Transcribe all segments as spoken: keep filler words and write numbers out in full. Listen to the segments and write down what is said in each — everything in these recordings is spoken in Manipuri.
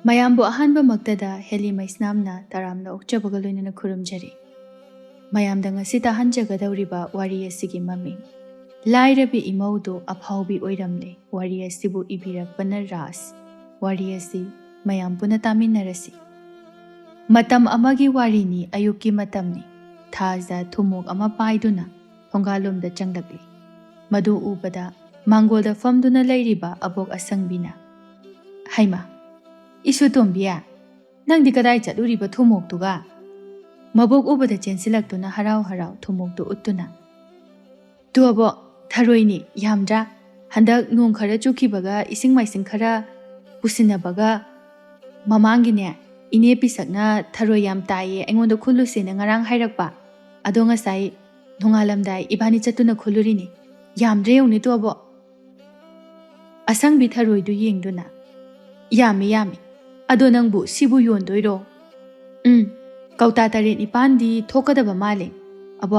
ꯃꯌꯥꯝꯕꯨ ꯑꯍꯥꯟꯕꯃꯛꯇꯗ ꯍꯦꯂꯤ ꯃꯩꯁꯅꯥꯝꯅ ꯇꯔꯥꯝꯅ ꯑꯣꯛꯆꯕꯒ ꯂꯣꯏꯅꯅ ꯈꯨꯔꯨꯝꯖꯔꯤ꯫ ꯃꯌꯥꯝꯗ ꯉꯁꯤ ꯇꯥꯍꯟꯖꯒꯗꯧꯔꯤꯕ ꯋꯥꯔꯤ ꯑꯁꯤꯒꯤ ꯃꯃꯤꯡ ꯂꯥꯏꯔꯕꯤ ꯏꯃꯧꯗꯨ ꯑꯐꯥꯎꯕꯤ ꯑꯣꯏꯔꯝꯂꯦ꯫ ꯋꯥꯔꯤ ꯑꯁꯤꯕꯨ ꯏꯕꯤꯔꯛꯄꯅ ꯔꯥꯖ꯫ ꯋꯥꯔꯤ ꯑꯁꯤ ꯃꯌꯥꯝ ꯄꯨꯟꯅ ꯇꯥꯃꯤꯟꯅꯔꯁꯤ꯫ ꯃꯇꯝ ꯑꯃꯒꯤ ꯋꯥꯔꯤꯅꯤ, ꯑꯌꯨꯛꯀꯤ ꯃꯇꯝꯅꯤ꯫ ꯊꯥꯖ ꯊꯨꯝꯃꯣꯛ ꯑꯃ ꯄꯥꯏꯗꯨꯅ ꯊꯣꯡꯒꯥꯜꯂꯣꯝꯗ ꯆꯪꯂꯛꯂꯤ꯫ ꯃꯗꯨ ꯎꯕꯗ ꯃꯥꯡꯒꯣꯜꯗ ꯐꯝꯗꯨꯅ ꯂꯩꯔꯤꯕ ꯑꯕꯣꯛ ꯑꯁꯪꯕꯤꯅ, "ꯍꯩꯃꯥ, ꯏꯁꯨ ꯇꯣꯝꯕꯤ, ꯅꯪꯗꯤ ꯀꯗꯥꯏ ꯆꯠꯂꯨꯔꯤꯕ ꯊꯨꯝꯃꯣꯛꯇꯨꯒ?" ꯃꯕꯣꯛ ꯎꯕꯗ ꯆꯦꯟꯁꯤꯜꯂꯛꯇꯨꯅ ꯍꯔꯥꯎ ꯍꯔꯥꯎ ꯊꯨꯝꯃꯣꯛꯇꯨ ꯎꯠꯇꯨꯅ, "ꯇꯨ ꯑꯕꯣꯛ, ꯊꯔꯣꯏꯅꯤ, ꯌꯥꯝꯗ꯭ꯔꯥ? ꯍꯟꯗꯛ ꯅꯣꯡ ꯈꯔ ꯆꯨꯈꯤꯕꯒ ꯏꯁꯤꯡ ꯃꯥꯏꯁꯤꯡ ꯈꯔ ꯄꯨꯁꯤꯟꯅꯕꯒ, ꯃꯃꯥꯡꯒꯤꯅꯦ, ꯏꯅꯦ ꯄꯤꯁꯛꯅ ꯊꯔꯣꯏ ꯌꯥꯝ ꯇꯥꯏꯌꯦ, ꯑꯩꯉꯣꯟꯗ ꯈꯨꯜꯂꯨꯁꯦꯅ ꯉꯔꯥꯡ ꯍꯥꯏꯔꯛꯄ꯫ ꯑꯗꯣ ꯉꯁꯥꯏ ꯅꯣꯡꯉꯥꯜꯂꯝꯗꯥꯏ ꯏꯕꯥꯅꯤ ꯆꯠꯇꯨꯅ ꯈꯨꯜꯂꯨꯔꯤꯅꯤ꯫ ꯌꯥꯝꯗ꯭ꯔꯦ ꯌꯦꯡꯉꯨꯅꯦ ꯇꯨ ꯑꯕꯣꯛ꯫" ꯑꯁꯪꯕꯤ ꯊꯔꯣꯏꯗꯨ ꯌꯦꯡꯗꯨꯅ, "ꯌꯥꯝꯃꯤ, ꯌꯥꯝꯃꯤ꯫ ꯑꯗꯣ ꯅꯪꯕꯨ ꯁꯤꯕꯨ ꯌꯣꯟꯗꯣꯏꯔꯣ?" "ꯎꯝ, ꯀꯧꯇꯥ ꯇꯔꯦꯠ ꯅꯤꯄꯥꯟꯗꯤ ꯊꯣꯛꯀꯗꯕ ꯃꯥꯜꯂꯦ, ꯑꯕꯣ꯫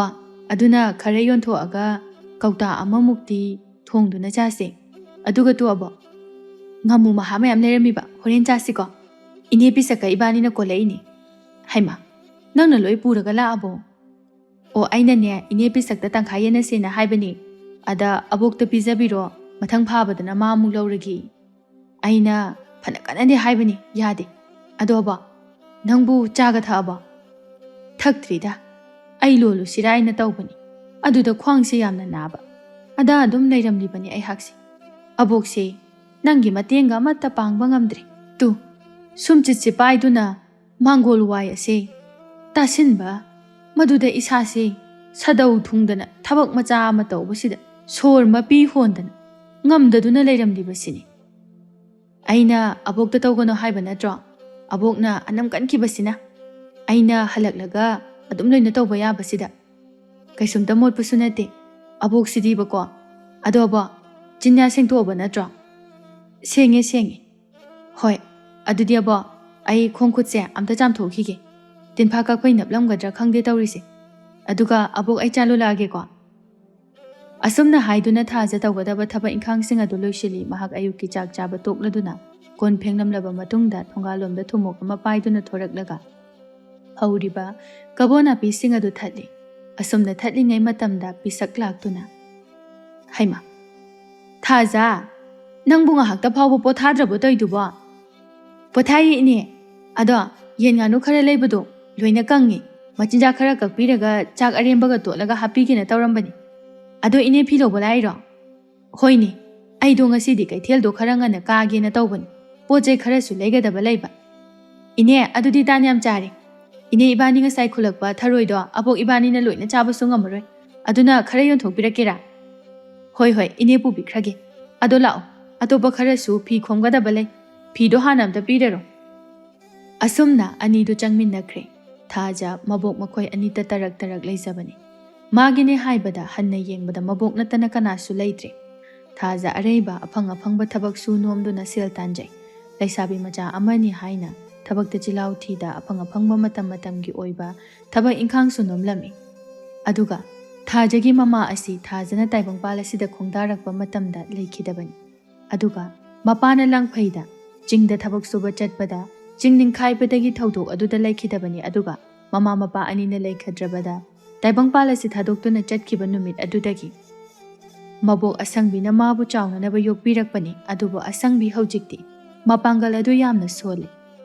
ꯑꯗꯨꯅ ꯈꯔ ꯌꯣꯟꯊꯣꯛꯑꯒ ꯀꯧꯇꯥ ꯑꯃꯃꯨꯛꯇꯤ ꯊꯣꯡꯗꯨꯅ ꯆꯥꯁꯦ꯫ ꯑꯗꯨꯒ ꯇꯨ ꯑꯕꯣ, ꯉꯥꯃꯨ ꯃꯍꯥ ꯃꯌꯥꯝ ꯂꯩꯔꯝꯃꯤꯕ, ꯍꯣꯔꯦꯟ ꯆꯥꯁꯤꯀꯣ꯫ ꯏꯅꯦ ꯄꯤꯁꯛꯀ ꯏꯕꯥꯅꯤꯅ ꯀꯣꯜꯂꯛꯏꯅꯤ꯫" "ꯍꯩꯃꯥ, ꯅꯪꯅ ꯂꯣꯏ ꯄꯨꯔꯒ ꯂꯥꯛꯑꯕꯣ?" "ꯑꯣ, ꯑꯩꯅꯅꯦ, ꯏꯅꯦ ꯄꯤꯁꯛꯇ ꯇꯪꯈꯥꯏ ꯌꯦꯟꯅꯁꯦꯅ ꯍꯥꯏꯕꯅꯤ꯫ ꯑꯗ ꯑꯕꯣꯛꯇ ꯄꯤꯖꯕꯤꯔꯣ, ꯃꯊꯪ ꯐꯥꯕꯗꯅ ꯃꯥ ꯑꯃꯨꯛ ꯂꯧꯔꯒꯦ꯫ ꯑꯩꯅ ꯐꯅ ꯀꯟꯅꯗꯤ ꯍꯥꯏꯕꯅꯤ, ꯌꯥꯗꯦ꯫ ꯑꯗꯣ ꯑꯕꯣ, ꯅꯪꯕꯨ ꯆꯥꯒ ꯊꯛꯑꯕꯣ?" "ꯊꯛꯇ꯭ꯔꯤꯗ꯫ ꯑꯩ ꯂꯣꯜꯂꯨꯁꯤꯔꯥ ꯍꯥꯏꯅ ꯇꯧꯕꯅꯤ꯫ ꯑꯗꯨꯗ ꯈ꯭ꯋꯥꯡꯁꯦ ꯌꯥꯝꯅ ꯅꯥꯕ꯫ ꯑꯗ ꯑꯗꯨꯝ ꯂꯩꯔꯝꯂꯤꯕꯅꯤ ꯑꯩꯍꯥꯛꯁꯦ꯫ ꯑꯕꯣꯛꯁꯦ, ꯅꯪꯒꯤ ꯃꯇꯦꯡꯒ ꯑꯃꯠꯇ ꯄꯥꯡꯕ ꯉꯝꯗ꯭ꯔꯦ꯫ ꯇꯨ, ꯁꯨꯝꯆꯤꯠꯁꯦ ꯄꯥꯏꯗꯨꯅ ꯃꯥꯡꯒꯣꯜ ꯋꯥꯏ ꯑꯁꯦ ꯇꯥꯁꯤꯟꯕ, ꯃꯗꯨꯗ ꯏꯁꯥꯁꯦ ꯁꯥꯗꯧ ꯊꯨꯡꯗꯅ ꯊꯕꯛ ꯃꯆꯥ ꯑꯃ ꯇꯧꯕꯁꯤꯗ ꯁꯣꯔ ꯃꯄꯤ ꯍꯣꯟꯗꯅ ꯉꯝꯗꯗꯨꯅ ꯂꯩꯔꯝꯂꯤꯕꯁꯤꯅꯤ꯫ ꯑꯩꯅ ꯑꯕꯣꯛꯇ ꯇꯧꯒꯅꯨ ꯍꯥꯏꯕ ꯅꯠꯇ꯭ꯔꯣ? ꯑꯕꯣꯛꯅ ꯑꯅꯝ ꯀꯟꯈꯤꯕꯁꯤꯅ꯫ ꯑꯩꯅ ꯍꯜꯂꯛꯂꯒ ꯑꯗꯨꯝ ꯂꯣꯏꯅ ꯇꯧꯕ ꯌꯥꯕꯁꯤꯗ꯫ ꯀꯩꯁꯨꯝꯇ ꯃꯣꯠꯄꯁꯨ ꯅꯠꯇꯦ ꯑꯕꯣꯛꯁꯤꯗꯤꯕꯀꯣ꯫ ꯑꯗꯣ ꯑꯕꯣꯛ, ꯆꯤꯟꯌꯥ ꯁꯦꯡꯗꯣꯛꯑꯕ ꯅꯠꯇ꯭ꯔꯣ?" "ꯁꯦꯡꯉꯦ, ꯁꯦꯡꯉꯦ꯫" "ꯍꯣꯏ, ꯑꯗꯨꯗꯤ ꯑꯕꯣꯛ, ꯑꯩ ꯈꯣꯡ ꯈꯨꯠꯁꯦ ꯑꯝꯇ ꯆꯥꯝꯊꯣꯛꯈꯤꯒꯦ꯫ ꯇꯤꯟꯐꯥ ꯀꯥꯛꯐꯩ ꯅꯞꯂꯝꯒꯗ꯭ꯔꯥ ꯈꯪꯗꯦ ꯇꯧꯔꯤꯁꯦ꯫ ꯑꯗꯨꯒ ꯑꯕꯣꯛ, ꯑꯩ ꯆꯥ ꯂꯣꯜꯂꯛꯑꯒꯦꯀꯣ꯫" ꯑꯁꯨꯝꯅ ꯍꯥꯏꯗꯨꯅ ꯊꯥꯖ ꯇꯧꯒꯗꯕ ꯊꯕꯛ ꯏꯪꯈꯥꯡꯁꯤꯡ ꯑꯗꯨ ꯂꯣꯏꯁꯤꯜꯂꯤ꯫ ꯃꯍꯥꯛ ꯑꯌꯨꯛꯀꯤ ꯆꯥꯛ ꯆꯥꯕ ꯇꯣꯛꯂꯗꯨꯅ ꯀꯣꯟ ꯐꯦꯡꯂꯝꯂꯕ ꯃꯇꯨꯡꯗ ꯊꯣꯡꯒꯥꯜꯂꯣꯝꯗ ꯊꯨꯝꯃꯣꯛ ꯑꯃ ꯄꯥꯏꯗꯨꯅ ꯊꯣꯔꯛꯂꯒ ꯍꯧꯔꯤꯕ ꯀꯕꯣ ꯅꯥꯄꯤꯁꯤꯡ ꯑꯗꯨ ꯊꯠꯂꯤ꯫ ꯑꯁꯨꯝꯅ ꯊꯠꯂꯤꯉꯩ ꯃꯇꯝꯗ ꯄꯤꯁꯛ ꯂꯥꯛꯇꯨꯅ, "ꯍꯩꯃꯥ, ꯊꯥꯖ, ꯅꯪꯕꯨ ꯉꯥꯏꯍꯥꯛꯇ ꯐꯥꯎꯕ ꯄꯣꯊꯥꯗ꯭ꯔꯕꯣ ꯇꯧꯏꯗꯨꯕꯣ?" "ꯄꯣꯊꯥꯏꯌꯦ ꯏꯅꯦ, ꯑꯗꯣ ꯌꯦꯟ ꯉꯥꯅꯨ ꯈꯔ ꯂꯩꯕꯗꯣ ꯂꯣꯏꯅ ꯀꯪꯉꯤ, ꯃꯆꯤꯟꯖꯥꯛ ꯈꯔ ꯀꯛꯄꯤꯔꯒ ꯆꯥꯛ ꯑꯔꯦꯝꯕꯒ ꯇꯣꯠꯂꯒ ꯍꯥꯞꯄꯤꯒꯦꯅ ꯇꯧꯔꯝꯕꯅꯤ꯫ ꯑꯗꯣ ꯏꯅꯦ ꯐꯤ ꯂꯧꯕ ꯂꯥꯛꯏꯔꯣ?" "ꯍꯣꯏꯅꯦ, ꯑꯩꯗꯣ ꯉꯁꯤꯗꯤ ꯀꯩꯊꯦꯜꯗꯣ ꯈꯔ ꯉꯟꯅ ꯀꯥꯒꯦꯅ ꯇꯧꯕꯅꯤ, ꯄꯣꯠ ꯆꯩ ꯈꯔꯁꯨ ꯂꯩꯒꯗꯕ ꯂꯩꯕ꯫" "ꯏꯅꯦ, ꯑꯗꯨꯗꯤ ꯇꯥꯟ ꯌꯥꯝ ꯆꯥꯔꯦ꯫ ꯏꯅꯦ ꯏꯕꯥꯅꯤ ꯉꯁꯥꯏ ꯈꯨꯜꯂꯛꯄ ꯊꯔꯣꯏꯗꯣ ꯑꯕꯣꯛ ꯏꯕꯥꯅꯤꯅ ꯂꯣꯏꯅ ꯆꯥꯕꯁꯨ ꯉꯝꯃꯔꯣꯏ, ꯑꯗꯨꯅ ꯈꯔ ꯌꯣꯟꯊꯣꯛꯄꯤꯔꯛꯀꯦꯔꯥ?" "ꯍꯣꯏ ꯍꯣꯏ ꯏꯅꯦ, ꯄꯨꯕꯤꯈ꯭ꯔꯒꯦ꯫ ꯑꯗꯣ ꯂꯥꯛꯑꯣ, ꯑꯇꯣꯞꯄ ꯈꯔꯁꯨ ꯐꯤ ꯈꯣꯝꯒꯗꯕ ꯂꯩ, ꯐꯤꯗꯣ ꯍꯥꯟꯅ ꯑꯝꯇ ꯄꯤꯔꯔꯣ꯫" ꯑꯁꯨꯝꯅ ꯑꯅꯤꯗꯨ ꯆꯪꯃꯤꯟꯅꯈ꯭ꯔꯦ꯫ ꯊꯥꯖ ꯃꯕꯣꯛ ꯃꯈꯣꯏ ꯑꯅꯤꯇ ꯇꯔꯛ ꯇꯔꯛ ꯂꯩꯖꯕꯅꯤ꯫ ꯃꯥꯒꯤꯅꯦ ꯍꯥꯏꯕꯗ ꯍꯟꯅ ꯌꯦꯡꯕꯗ ꯃꯕꯣꯛ ꯅꯠꯇꯅ ꯀꯅꯥꯁꯨ ꯂꯩꯇ꯭ꯔꯦ꯫ ꯊꯥꯖ ꯑꯔꯩꯕ ꯑꯐꯪ ꯑꯐꯪꯕ ꯊꯕꯛ ꯁꯨ ꯅꯣꯝꯗꯨꯅ ꯁꯦꯜ ꯇꯥꯟꯖꯩ꯫ ꯂꯩꯁꯥꯕꯤ ꯃꯆꯥ ꯑꯃꯅꯤ ꯍꯥꯏꯅ ꯊꯕꯛꯇ ꯆꯤꯜꯍꯥꯎ ꯊꯤꯗ ꯑꯐꯪ ꯑꯐꯪꯕ ꯃꯇꯝ ꯃꯇꯝꯒꯤ ꯑꯣꯏꯕ ꯊꯕꯛ ꯏꯪꯈꯥꯡꯁꯨ ꯅꯣꯝꯂꯝꯃꯤ꯫ ꯑꯗꯨꯒ ꯊꯥꯖꯒꯤ ꯃꯃꯥ ꯑꯁꯤ ꯊꯥꯖꯅ ꯇꯥꯏꯕꯪꯄꯥꯜ ꯑꯁꯤꯗ ꯈꯣꯡꯗꯥꯔꯛꯄ ꯃꯇꯝꯗ ꯂꯩꯈꯤꯗꯕꯅꯤ꯫ ꯑꯗꯨꯒ ꯃꯄꯥꯅ ꯂꯥꯡꯐꯩꯗ ꯆꯤꯡꯗ ꯊꯕꯛ ꯁꯨꯕ ꯆꯠꯄꯗ ꯆꯤꯡ ꯅꯤꯡꯈꯥꯏꯕꯗꯒꯤ ꯊꯧꯗꯣꯛ ꯑꯗꯨꯗ ꯂꯩꯈꯤꯗꯕꯅꯤ꯫ ꯑꯗꯨꯒ ꯃꯃꯥ ꯃꯄꯥ ꯑꯅꯤꯅ ꯂꯩꯈꯤꯗ꯭ꯔꯕꯗ ꯇꯥꯏꯕꯪꯄꯥꯜ ꯑꯁꯤ ꯊꯥꯗꯣꯛꯇꯨꯅ ꯆꯠꯈꯤꯕ ꯅꯨꯃꯤꯠ ꯑꯗꯨꯗꯒꯤ ꯃꯕꯣꯛ ꯑꯁꯪꯕꯤꯅ ꯃꯥꯕꯨ ꯆꯥꯎꯅꯅꯕ ꯌꯣꯛꯄꯤꯔꯛꯄꯅꯤ꯫ ꯑꯗꯨꯕꯨ ꯑꯁꯪꯕꯤ ꯍꯧꯖꯤꯛꯇꯤ ꯃꯄꯥꯡꯒꯜ ꯑꯗꯨ ꯌꯥꯝꯅ ꯁꯣꯜꯂꯤ꯫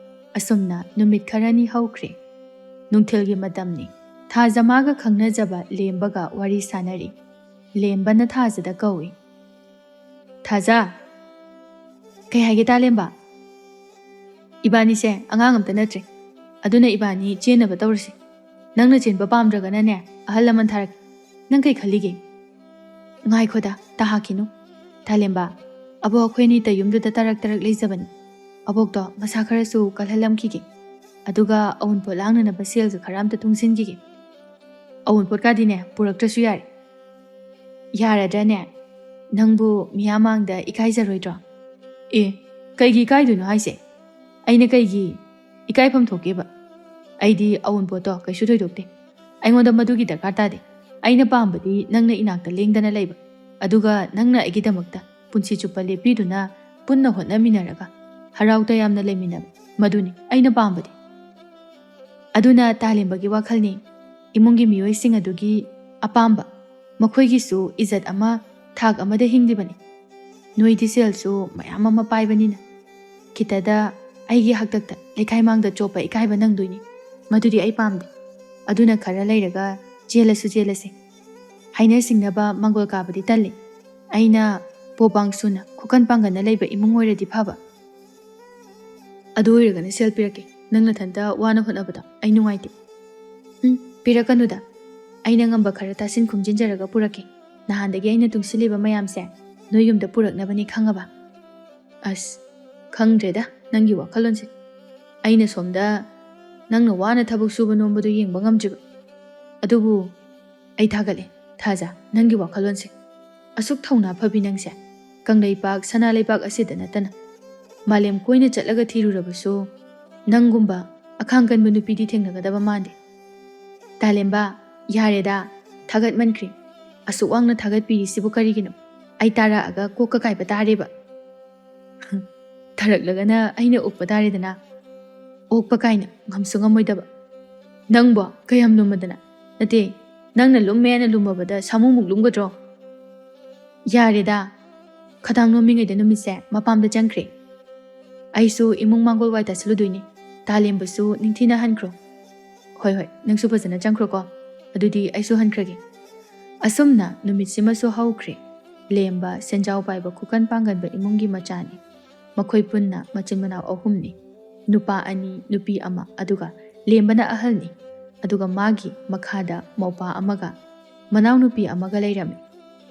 ꯑꯁꯨꯝꯅ ꯅꯨꯃꯤꯠ ꯈꯔꯅꯤ ꯍꯧꯈ꯭ꯔꯦ꯫ ꯅꯨꯡꯊꯤꯜꯒꯤ ꯃꯇꯝꯅꯤ꯫ ꯊꯥꯖ ꯃꯥꯒ ꯈꯪꯅꯖꯕ ꯂꯦꯝꯕꯒ ꯋꯥꯔꯤ ꯁꯥꯟꯅꯔꯤ꯫ ꯂꯦꯝꯕꯅ ꯊꯥꯖꯗ ꯀꯧꯏ, "ꯊꯥꯖ!" "ꯀꯩ ꯍꯥꯏꯒꯦ ꯇꯥꯂꯦꯝꯕ?" "ꯏꯕꯥꯅꯤꯁꯦ ꯑꯉꯥꯡ ꯑꯝꯇ ꯅꯠꯇ꯭ꯔꯦ, ꯑꯗꯨꯅ ꯏꯕꯥꯅꯤ ꯆꯦꯟꯅꯕ ꯇꯧꯔꯁꯤ꯫ ꯅꯪꯅ ꯆꯦꯟꯕ ꯄꯥꯝꯗ꯭ꯔꯒꯅꯅꯦ, ꯑꯍꯜ ꯂꯃꯟ ꯊꯥꯔꯛꯀꯦ꯫ ꯅꯪ ꯀꯩ ꯈꯜꯂꯤꯒꯦ?" "ꯉꯥꯏꯈꯣꯗ, ꯇꯥꯍꯥꯛꯈꯤꯅꯨ꯫ ꯇꯥꯂꯦꯝꯕ, ꯑꯕꯣꯛ ꯑꯩꯈꯣꯏꯅꯤꯇ ꯌꯨꯝꯗꯨꯗ ꯇꯔꯛ ꯇꯔꯛ ꯂꯩꯖꯕꯅꯤ꯫ ꯑꯕꯣꯛꯇꯣ ꯃꯁꯥ ꯈꯔꯁꯨ ꯀꯜꯍꯜꯂꯝꯈꯤꯒꯦ꯫ ꯑꯗꯨꯒ ꯑꯎꯟꯄꯣꯠ ꯂꯥꯡꯅꯅꯕ ꯁꯦꯜꯁꯨ ꯈꯔ ꯑꯝꯇ ꯇꯨꯡꯁꯤꯟꯈꯤꯒꯦ꯫ ꯑꯎꯟꯄꯣꯠꯀꯥꯗꯤꯅꯦ ꯄꯨꯔꯛꯇ꯭ꯔꯁꯨ ꯌꯥꯔꯦ꯫ ꯌꯥꯔꯗ꯭ꯔꯅꯦ? ꯅꯪꯕꯨ ꯃꯤꯌꯥꯝ ꯃꯥꯡꯗ ꯏꯀꯥꯏꯖꯔꯣꯏꯗ꯭ꯔꯣ?" "ꯑꯦ, ꯀꯩꯒꯤ ꯏꯀꯥꯏꯗꯣꯏꯅꯣ ꯍꯥꯏꯁꯦ? ꯑꯩꯅ ꯀꯩꯒꯤ ꯏꯀꯥꯏꯐꯝ ꯊꯣꯛꯀꯦꯕ? ꯑꯩꯗꯤ ꯑꯎꯟꯄꯣꯠꯇꯣ ꯀꯩꯁꯨ ꯊꯣꯏꯗꯣꯛꯇꯦ꯫ ꯑꯩꯉꯣꯟꯗ ꯃꯗꯨꯒꯤ ꯗꯔꯀꯥꯔ ꯇꯥꯗꯦ꯫ ꯑꯩꯅ ꯄꯥꯝꯕꯗꯤ ꯅꯪꯅ ꯏꯅꯥꯛꯇ ꯂꯦꯡꯗꯅ ꯂꯩꯕ, ꯑꯗꯨꯒ ꯅꯪꯅ ꯑꯩꯒꯤꯗꯃꯛꯇ ꯄꯨꯟꯁꯤ ꯆꯨꯞꯄ ꯂꯦꯞꯄꯤꯗꯨꯅ ꯄꯨꯟꯅ ꯍꯣꯠꯅꯃꯤꯟꯅꯔꯒ ꯍꯔꯥꯎ ꯇꯌꯥꯝꯅ ꯂꯩꯃꯤꯟꯅꯕ, ꯃꯗꯨꯅꯤ ꯑꯩꯅ ꯄꯥꯝꯕꯗꯤ꯫ ꯑꯗꯨꯅ ꯇꯥꯂꯦꯝꯕꯒꯤ ꯋꯥꯈꯜꯅꯤ, ꯏꯃꯨꯡꯒꯤ ꯃꯤꯑꯣꯏꯁꯤꯡ ꯑꯗꯨꯒꯤ ꯑꯄꯥꯝꯕ, ꯃꯈꯣꯏꯒꯤꯁꯨ ꯏꯖꯠ ꯑꯃ, ꯊꯥꯛ ꯑꯃꯗ ꯍꯤꯡꯂꯤꯕꯅꯤ꯫ ꯅꯣꯏꯗꯤ ꯁꯦꯜꯁꯨ ꯃꯌꯥꯝ ꯑꯃ ꯄꯥꯏꯕꯅꯤꯅ ꯈꯤꯇꯗ ꯑꯩꯒꯤ ꯍꯥꯛꯇꯛꯇ ꯂꯩꯀꯥꯏ ꯃꯥꯡꯗ ꯆꯣꯞꯄ ꯏꯀꯥꯏꯕ ꯅꯪꯗꯣꯏꯅꯤ꯫ ꯃꯗꯨꯗꯤ ꯑꯩ ꯄꯥꯝꯗꯦ꯫ ꯑꯗꯨꯅ ꯈꯔ ꯂꯩꯔꯒ ꯆꯦꯜꯂꯁꯨ ꯆꯦꯜꯂꯁꯦ꯫ ꯍꯥꯏꯅ ꯁꯤꯡꯅꯕ ꯃꯪꯒꯣꯜ ꯀꯥꯕꯗꯤ ꯇꯜꯂꯤ꯫ ꯑꯩꯅ ꯄꯣꯄꯥꯡ ꯁꯨꯅ ꯈꯨꯀꯟ ꯄꯥꯡꯒꯟꯅ ꯂꯩꯕ ꯏꯃꯨꯡ ꯑꯣꯏꯔꯗꯤ ꯐꯕ꯫ ꯑꯗꯨ ꯑꯣꯏꯔꯒꯅ ꯁꯦꯜ ꯄꯤꯔꯛꯀꯦ꯫ ꯅꯪ ꯅꯊꯟꯇ ꯋꯥꯅ ꯍꯣꯠꯅꯕꯗꯣ ꯑꯩ ꯅꯨꯡꯉꯥꯏꯇꯦ꯫ ꯎꯝ, ꯄꯤꯔꯛꯀꯅꯨꯗ꯫ ꯑꯩꯅ ꯉꯝꯕ ꯈꯔ ꯇꯥꯁꯤꯟ ꯈꯨꯝꯖꯤꯟꯖꯔꯒ ꯄꯨꯔꯛꯀꯦ꯫ ꯅꯍꯥꯟꯗꯒꯤ ꯑꯩꯅ ꯇꯨꯡꯁꯤꯜꯂꯤꯕ ꯃꯌꯥꯝꯁꯦ ꯅꯣꯏ ꯌꯨꯝꯗ ꯄꯨꯔꯛꯅꯕꯅꯤ, ꯈꯪꯉꯕ? ꯑꯁ, ꯈꯪꯗ꯭ꯔꯦꯗ ꯅꯪꯒꯤ ꯋꯥꯈꯜꯂꯣꯟꯁꯦ꯫ ꯑꯩꯅ ꯁꯣꯝꯗ ꯅꯪꯅ ꯋꯥꯅ ꯊꯕꯛ ꯁꯨꯕ ꯅꯣꯝꯕꯗꯨ ꯌꯦꯡꯕ ꯉꯝꯗ꯭ꯔꯤꯕ꯫ ꯑꯗꯨꯕꯨ ꯑꯩ ꯊꯥꯒꯠꯂꯦ, ꯊꯥꯖ, ꯅꯪꯒꯤ ꯋꯥꯈꯜꯂꯣꯟꯁꯦ꯫ ꯑꯁꯨꯛ ꯊꯧꯅꯥ ꯐꯕꯤ ꯅꯪꯁꯦ ꯀꯪꯂꯩꯄꯥꯛ ꯁꯅꯥ ꯂꯩꯕꯥꯛ ꯑꯁꯤꯗ ꯅꯠꯇꯅ ꯃꯥꯂꯦꯝ ꯀꯣꯏꯅ ꯆꯠꯂꯒ ꯊꯤꯔꯨꯔꯕꯁꯨ ꯅꯪꯒꯨꯝꯕ ꯑꯈꯥꯡ ꯀꯟꯕ ꯅꯨꯄꯤꯗꯤ ꯊꯦꯡꯅꯒꯗꯕ ꯃꯥꯟꯗꯦ꯫ ꯇꯥꯂꯦꯝꯕ, ꯌꯥꯔꯦꯗ, ꯊꯥꯒꯠꯃꯟꯈ꯭ꯔꯦ꯫ ꯑꯁꯨꯛ ꯋꯥꯡꯅ ꯊꯥꯒꯠꯄꯤꯔꯤꯁꯤꯕꯨ ꯀꯔꯤꯒꯤꯅꯣ? ꯑꯩ ꯇꯥꯔꯛꯑꯒ ꯀꯣꯛꯀ ꯀꯥꯏꯕ ꯇꯥꯔꯦꯕ꯫ ꯊꯥꯔꯛꯂꯒꯅ ꯑꯩꯅ ꯑꯣꯛꯄ ꯇꯥꯔꯦꯗꯅ꯫ ꯑꯣꯛꯄ ꯀꯥꯏꯅ ꯉꯝꯁꯨ ꯉꯝꯃꯣꯏꯗꯕ꯫ ꯅꯪꯕꯣ ꯀꯌꯥꯝ ꯂꯨꯝꯃꯗꯅ? ꯅꯠꯇꯦ, ꯅꯪꯅ ꯂꯨꯝꯃꯦꯅ ꯂꯨꯝꯃꯕꯗ ꯁꯥꯃꯨꯃꯨꯛ ꯂꯨꯝꯒꯗ꯭ꯔꯣ? ꯌꯥꯔꯦꯗ꯫ ꯈꯗꯥꯡ ꯅꯣꯝꯃꯤꯉꯩꯗ ꯅꯨꯃꯤꯠꯁꯦ ꯃꯄꯥꯝꯗ ꯆꯪꯈ꯭ꯔꯦ꯫ ꯑꯩꯁꯨ ꯏꯃꯨꯡ ꯃꯥꯡꯒꯣꯜ ꯋꯥꯏ ꯇꯥꯁꯤꯜꯂꯨꯗꯣꯏꯅꯤ꯫ ꯇꯥꯂꯦꯝꯕꯁꯨ ꯅꯤꯡꯊꯤꯅ ꯍꯟꯈ꯭ꯔꯣ꯫ ꯍꯣꯏ, ꯍꯣꯏ, ꯅꯪꯁꯨ ꯐꯖꯅ ꯆꯪꯈ꯭ꯔꯣꯀꯣ꯫ ꯑꯗꯨꯗꯤ ꯑꯩꯁꯨ ꯍꯟꯈ꯭ꯔꯒꯦ꯫ ꯑꯁꯨꯝꯅ ꯅꯨꯃꯤꯠꯁꯤꯃꯁꯨ ꯍꯧꯈ꯭ꯔꯦ꯫ ꯂꯦꯝꯕ ꯁꯦꯟꯖꯥꯎ ꯄꯥꯏꯕ ꯈꯨꯀꯟ ꯄꯥꯡꯒꯟꯕ ꯏꯃꯨꯡꯒꯤ ꯃꯆꯥꯅꯤ꯫ ꯃꯈꯣꯏ ꯄꯨꯟꯅ ꯃꯆꯤꯟ ꯃꯅꯥꯎ ꯑꯍꯨꯝꯅꯤ꯫ ꯅꯨꯄꯥ ꯑꯅꯤ, ꯅꯨꯄꯤ ꯑꯃ, ꯑꯗꯨꯒ ꯂꯦꯝꯕꯅ ꯑꯍꯜꯅꯤ꯫ ꯑꯗꯨꯒ ꯃꯥꯒꯤ ꯃꯈꯥꯗ ꯃꯧꯄꯥ ꯑꯃꯒ ꯃꯅꯥꯎꯅꯨꯄꯤ ꯑꯃꯒ ꯂꯩꯔꯝꯃꯤ꯫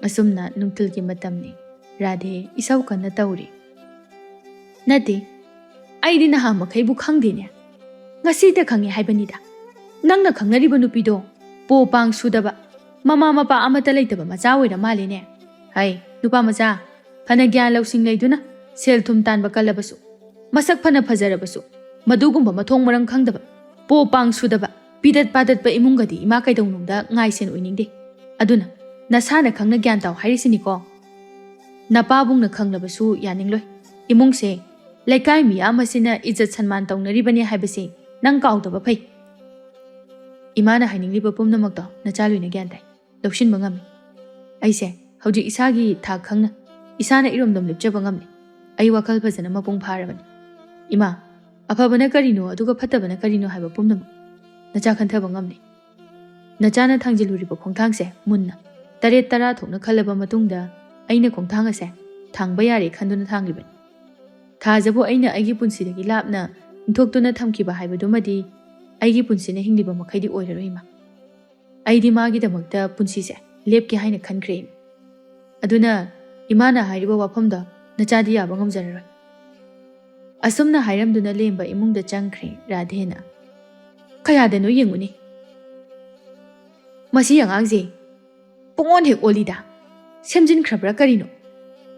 ꯑꯁꯨꯝꯅ ꯅꯨꯡꯊꯤꯜꯒꯤ ꯃꯇꯝꯅꯤ꯫ ꯔꯥꯙꯦ ꯏꯁꯧ ꯀꯟꯅ ꯇꯧꯔꯤ꯫ "ꯅꯠꯇꯦ, ꯑꯩꯗꯤ ꯅꯍꯥꯟ ꯃꯈꯩꯕꯨ ꯈꯪꯗꯦꯅꯦ꯫ ꯉꯁꯤꯗ ꯈꯪꯉꯦ ꯍꯥꯏꯕꯅꯤꯗ꯫ ꯅꯪꯅ ꯈꯪꯅꯔꯤꯕ ꯅꯨꯄꯤꯗꯣ ꯄꯣ ꯄꯥꯡ ꯁꯨꯗꯕ, ꯃꯃꯥ ꯃꯄꯥ ꯑꯃꯠꯇ ꯂꯩꯇꯕ ꯃꯆꯥ ꯑꯣꯏꯔ ꯃꯥꯜꯂꯦꯅꯦ꯫ ꯍꯩ, ꯅꯨꯄꯥ ꯃꯆꯥ, ꯐꯅ ꯒ꯭ꯌꯥꯟ ꯂꯧꯁꯤꯡ ꯂꯩꯗꯨꯅ ꯁꯦꯜ ꯊꯨꯝ ꯇꯥꯟꯕ ꯀꯜꯂꯕꯁꯨ, ꯃꯁꯛ ꯐꯅ ꯐꯖꯔꯕꯁꯨ, ꯃꯗꯨꯒꯨꯝꯕ ꯃꯊꯣꯡ ꯃꯔꯝ ꯈꯪꯗꯕ, ꯄꯣ ꯄꯥꯡ ꯁꯨꯗꯕ, ꯄꯤꯗꯠ ꯄꯥꯗꯠꯄ ꯏꯃꯨꯡꯒꯗꯤ ꯏꯃꯥ ꯀꯩꯗꯧꯅꯨꯡꯗ ꯉꯥꯏꯁꯦꯟ ꯑꯣꯏꯅꯤꯡꯗꯦ꯫ ꯑꯗꯨꯅ ꯅꯁꯥꯅ ꯈꯪꯅ ꯒ꯭ꯌꯥꯟ ꯇꯥꯎ ꯍꯥꯏꯔꯤꯁꯤꯅꯤꯀꯣ꯫ ꯅꯄꯥꯕꯨꯡꯅ ꯈꯪꯂꯕꯁꯨ ꯌꯥꯅꯤꯡꯂꯣꯏ꯫ ꯏꯃꯨꯡꯁꯦ ꯂꯩꯀꯥꯏ ꯃꯤꯌꯥꯝ ꯑꯁꯤꯅ ꯏꯖꯠ ꯁꯟꯃꯥꯟ ꯇꯧꯅꯔꯤꯕꯅꯤ ꯍꯥꯏꯕꯁꯤ ꯅꯪ ꯀꯥꯎꯗꯕ ꯐꯩ꯫ ꯏꯃꯥꯅ ꯍꯥꯏꯅꯤꯡꯂꯤꯕ ꯄꯨꯝꯅꯃꯛꯇꯣ ꯅꯆꯥ ꯂꯣꯏꯅ ꯒ꯭ꯌꯥꯟ ꯇꯥꯏ, ꯂꯧꯁꯤꯟꯕ ꯉꯝꯃꯤ꯫ ꯑꯩꯁꯦ ꯍꯧꯖꯤꯛ ꯏꯁꯥꯒꯤ ꯊꯥꯛ ꯈꯪꯅ ꯏꯁꯥꯅ ꯏꯔꯣꯝꯗꯣꯝ ꯂꯦꯞꯆꯕ ꯉꯝꯂꯦ꯫ ꯑꯩ ꯋꯥꯈꯜ ꯐꯖꯅ ꯃꯄꯨꯡ ꯐꯥꯔꯕꯅꯤ꯫ ꯏꯃꯥ, ꯑꯐꯕꯅ ꯀꯔꯤꯅꯣ ꯑꯗꯨꯒ ꯐꯠꯇꯕꯅ ꯀꯔꯤꯅꯣ ꯍꯥꯏꯕ ꯄꯨꯝꯅꯃꯛ ꯅꯆꯥ ꯈꯟꯊꯕ ꯉꯝꯂꯦ꯫ ꯅꯆꯥꯅ ꯊꯥꯡꯖꯤꯜꯂꯨꯔꯤꯕ ꯈꯣꯡꯊꯥꯡꯁꯦ ꯃꯨꯟꯅ ꯇꯔꯦꯠ ꯇꯔꯥ ꯊꯣꯛꯅ ꯈꯜꯂꯕ ꯃꯇꯨꯡꯗ ꯑꯩꯅ ꯈꯣꯡꯊꯥꯡ ꯑꯁꯦ ꯊꯥꯡꯕ ꯌꯥꯔꯦ ꯈꯟꯗꯨꯅ ꯊꯥꯡꯂꯤꯕꯅꯤ꯫ ꯊꯥꯖꯕꯨ ꯑꯩꯅ ꯑꯩꯒꯤ ꯄꯨꯟꯁꯤꯗꯒꯤ ꯂꯥꯞꯅ ꯏꯟꯊꯣꯛꯇꯨꯅ ꯊꯝꯈꯤꯕ ꯍꯥꯏꯕꯗꯨꯃꯗꯤ ꯑꯩꯒꯤ ꯄꯨꯟꯁꯤꯅ ꯍꯤꯡꯂꯤꯕ ꯃꯈꯩꯗꯤ ꯑꯣꯏꯔꯔꯣꯏ, ꯏꯃꯥ꯫ ꯑꯩꯗꯤ ꯃꯥꯒꯤꯗꯃꯛꯇ ꯄꯨꯟꯁꯤꯁꯦ ꯂꯦꯞꯀꯦ ꯍꯥꯏꯅ ꯈꯟꯈ꯭ꯔꯦ꯫ ꯑꯗꯨꯅ ꯏꯃꯥꯅ ꯍꯥꯏꯔꯤꯕ ꯋꯥꯐꯝꯗꯣ ꯅꯆꯥꯗꯤ ꯌꯥꯕ ꯉꯝꯖꯔꯔꯣꯏ꯫ ꯑꯁꯨꯝꯅ ꯍꯥꯏꯔꯝꯗꯨꯅ ꯂꯦꯝꯕ ꯏꯃꯨꯡꯗ ꯆꯪꯈ꯭ꯔꯦ ꯔꯥꯙꯦꯅ꯫ ꯀꯌꯥꯗꯅꯣ ꯌꯦꯡꯉꯨꯅꯦ꯫ ꯃꯁꯤ ꯑꯉꯥꯡꯁꯦ ꯄꯨꯡꯑꯣꯟ ꯍꯦꯛ ꯑꯣꯜꯂꯤꯗ꯫ ꯁꯦꯝꯖꯤꯟꯈ꯭ꯔꯕ꯭ꯔꯥ ꯀꯔꯤꯅꯣ?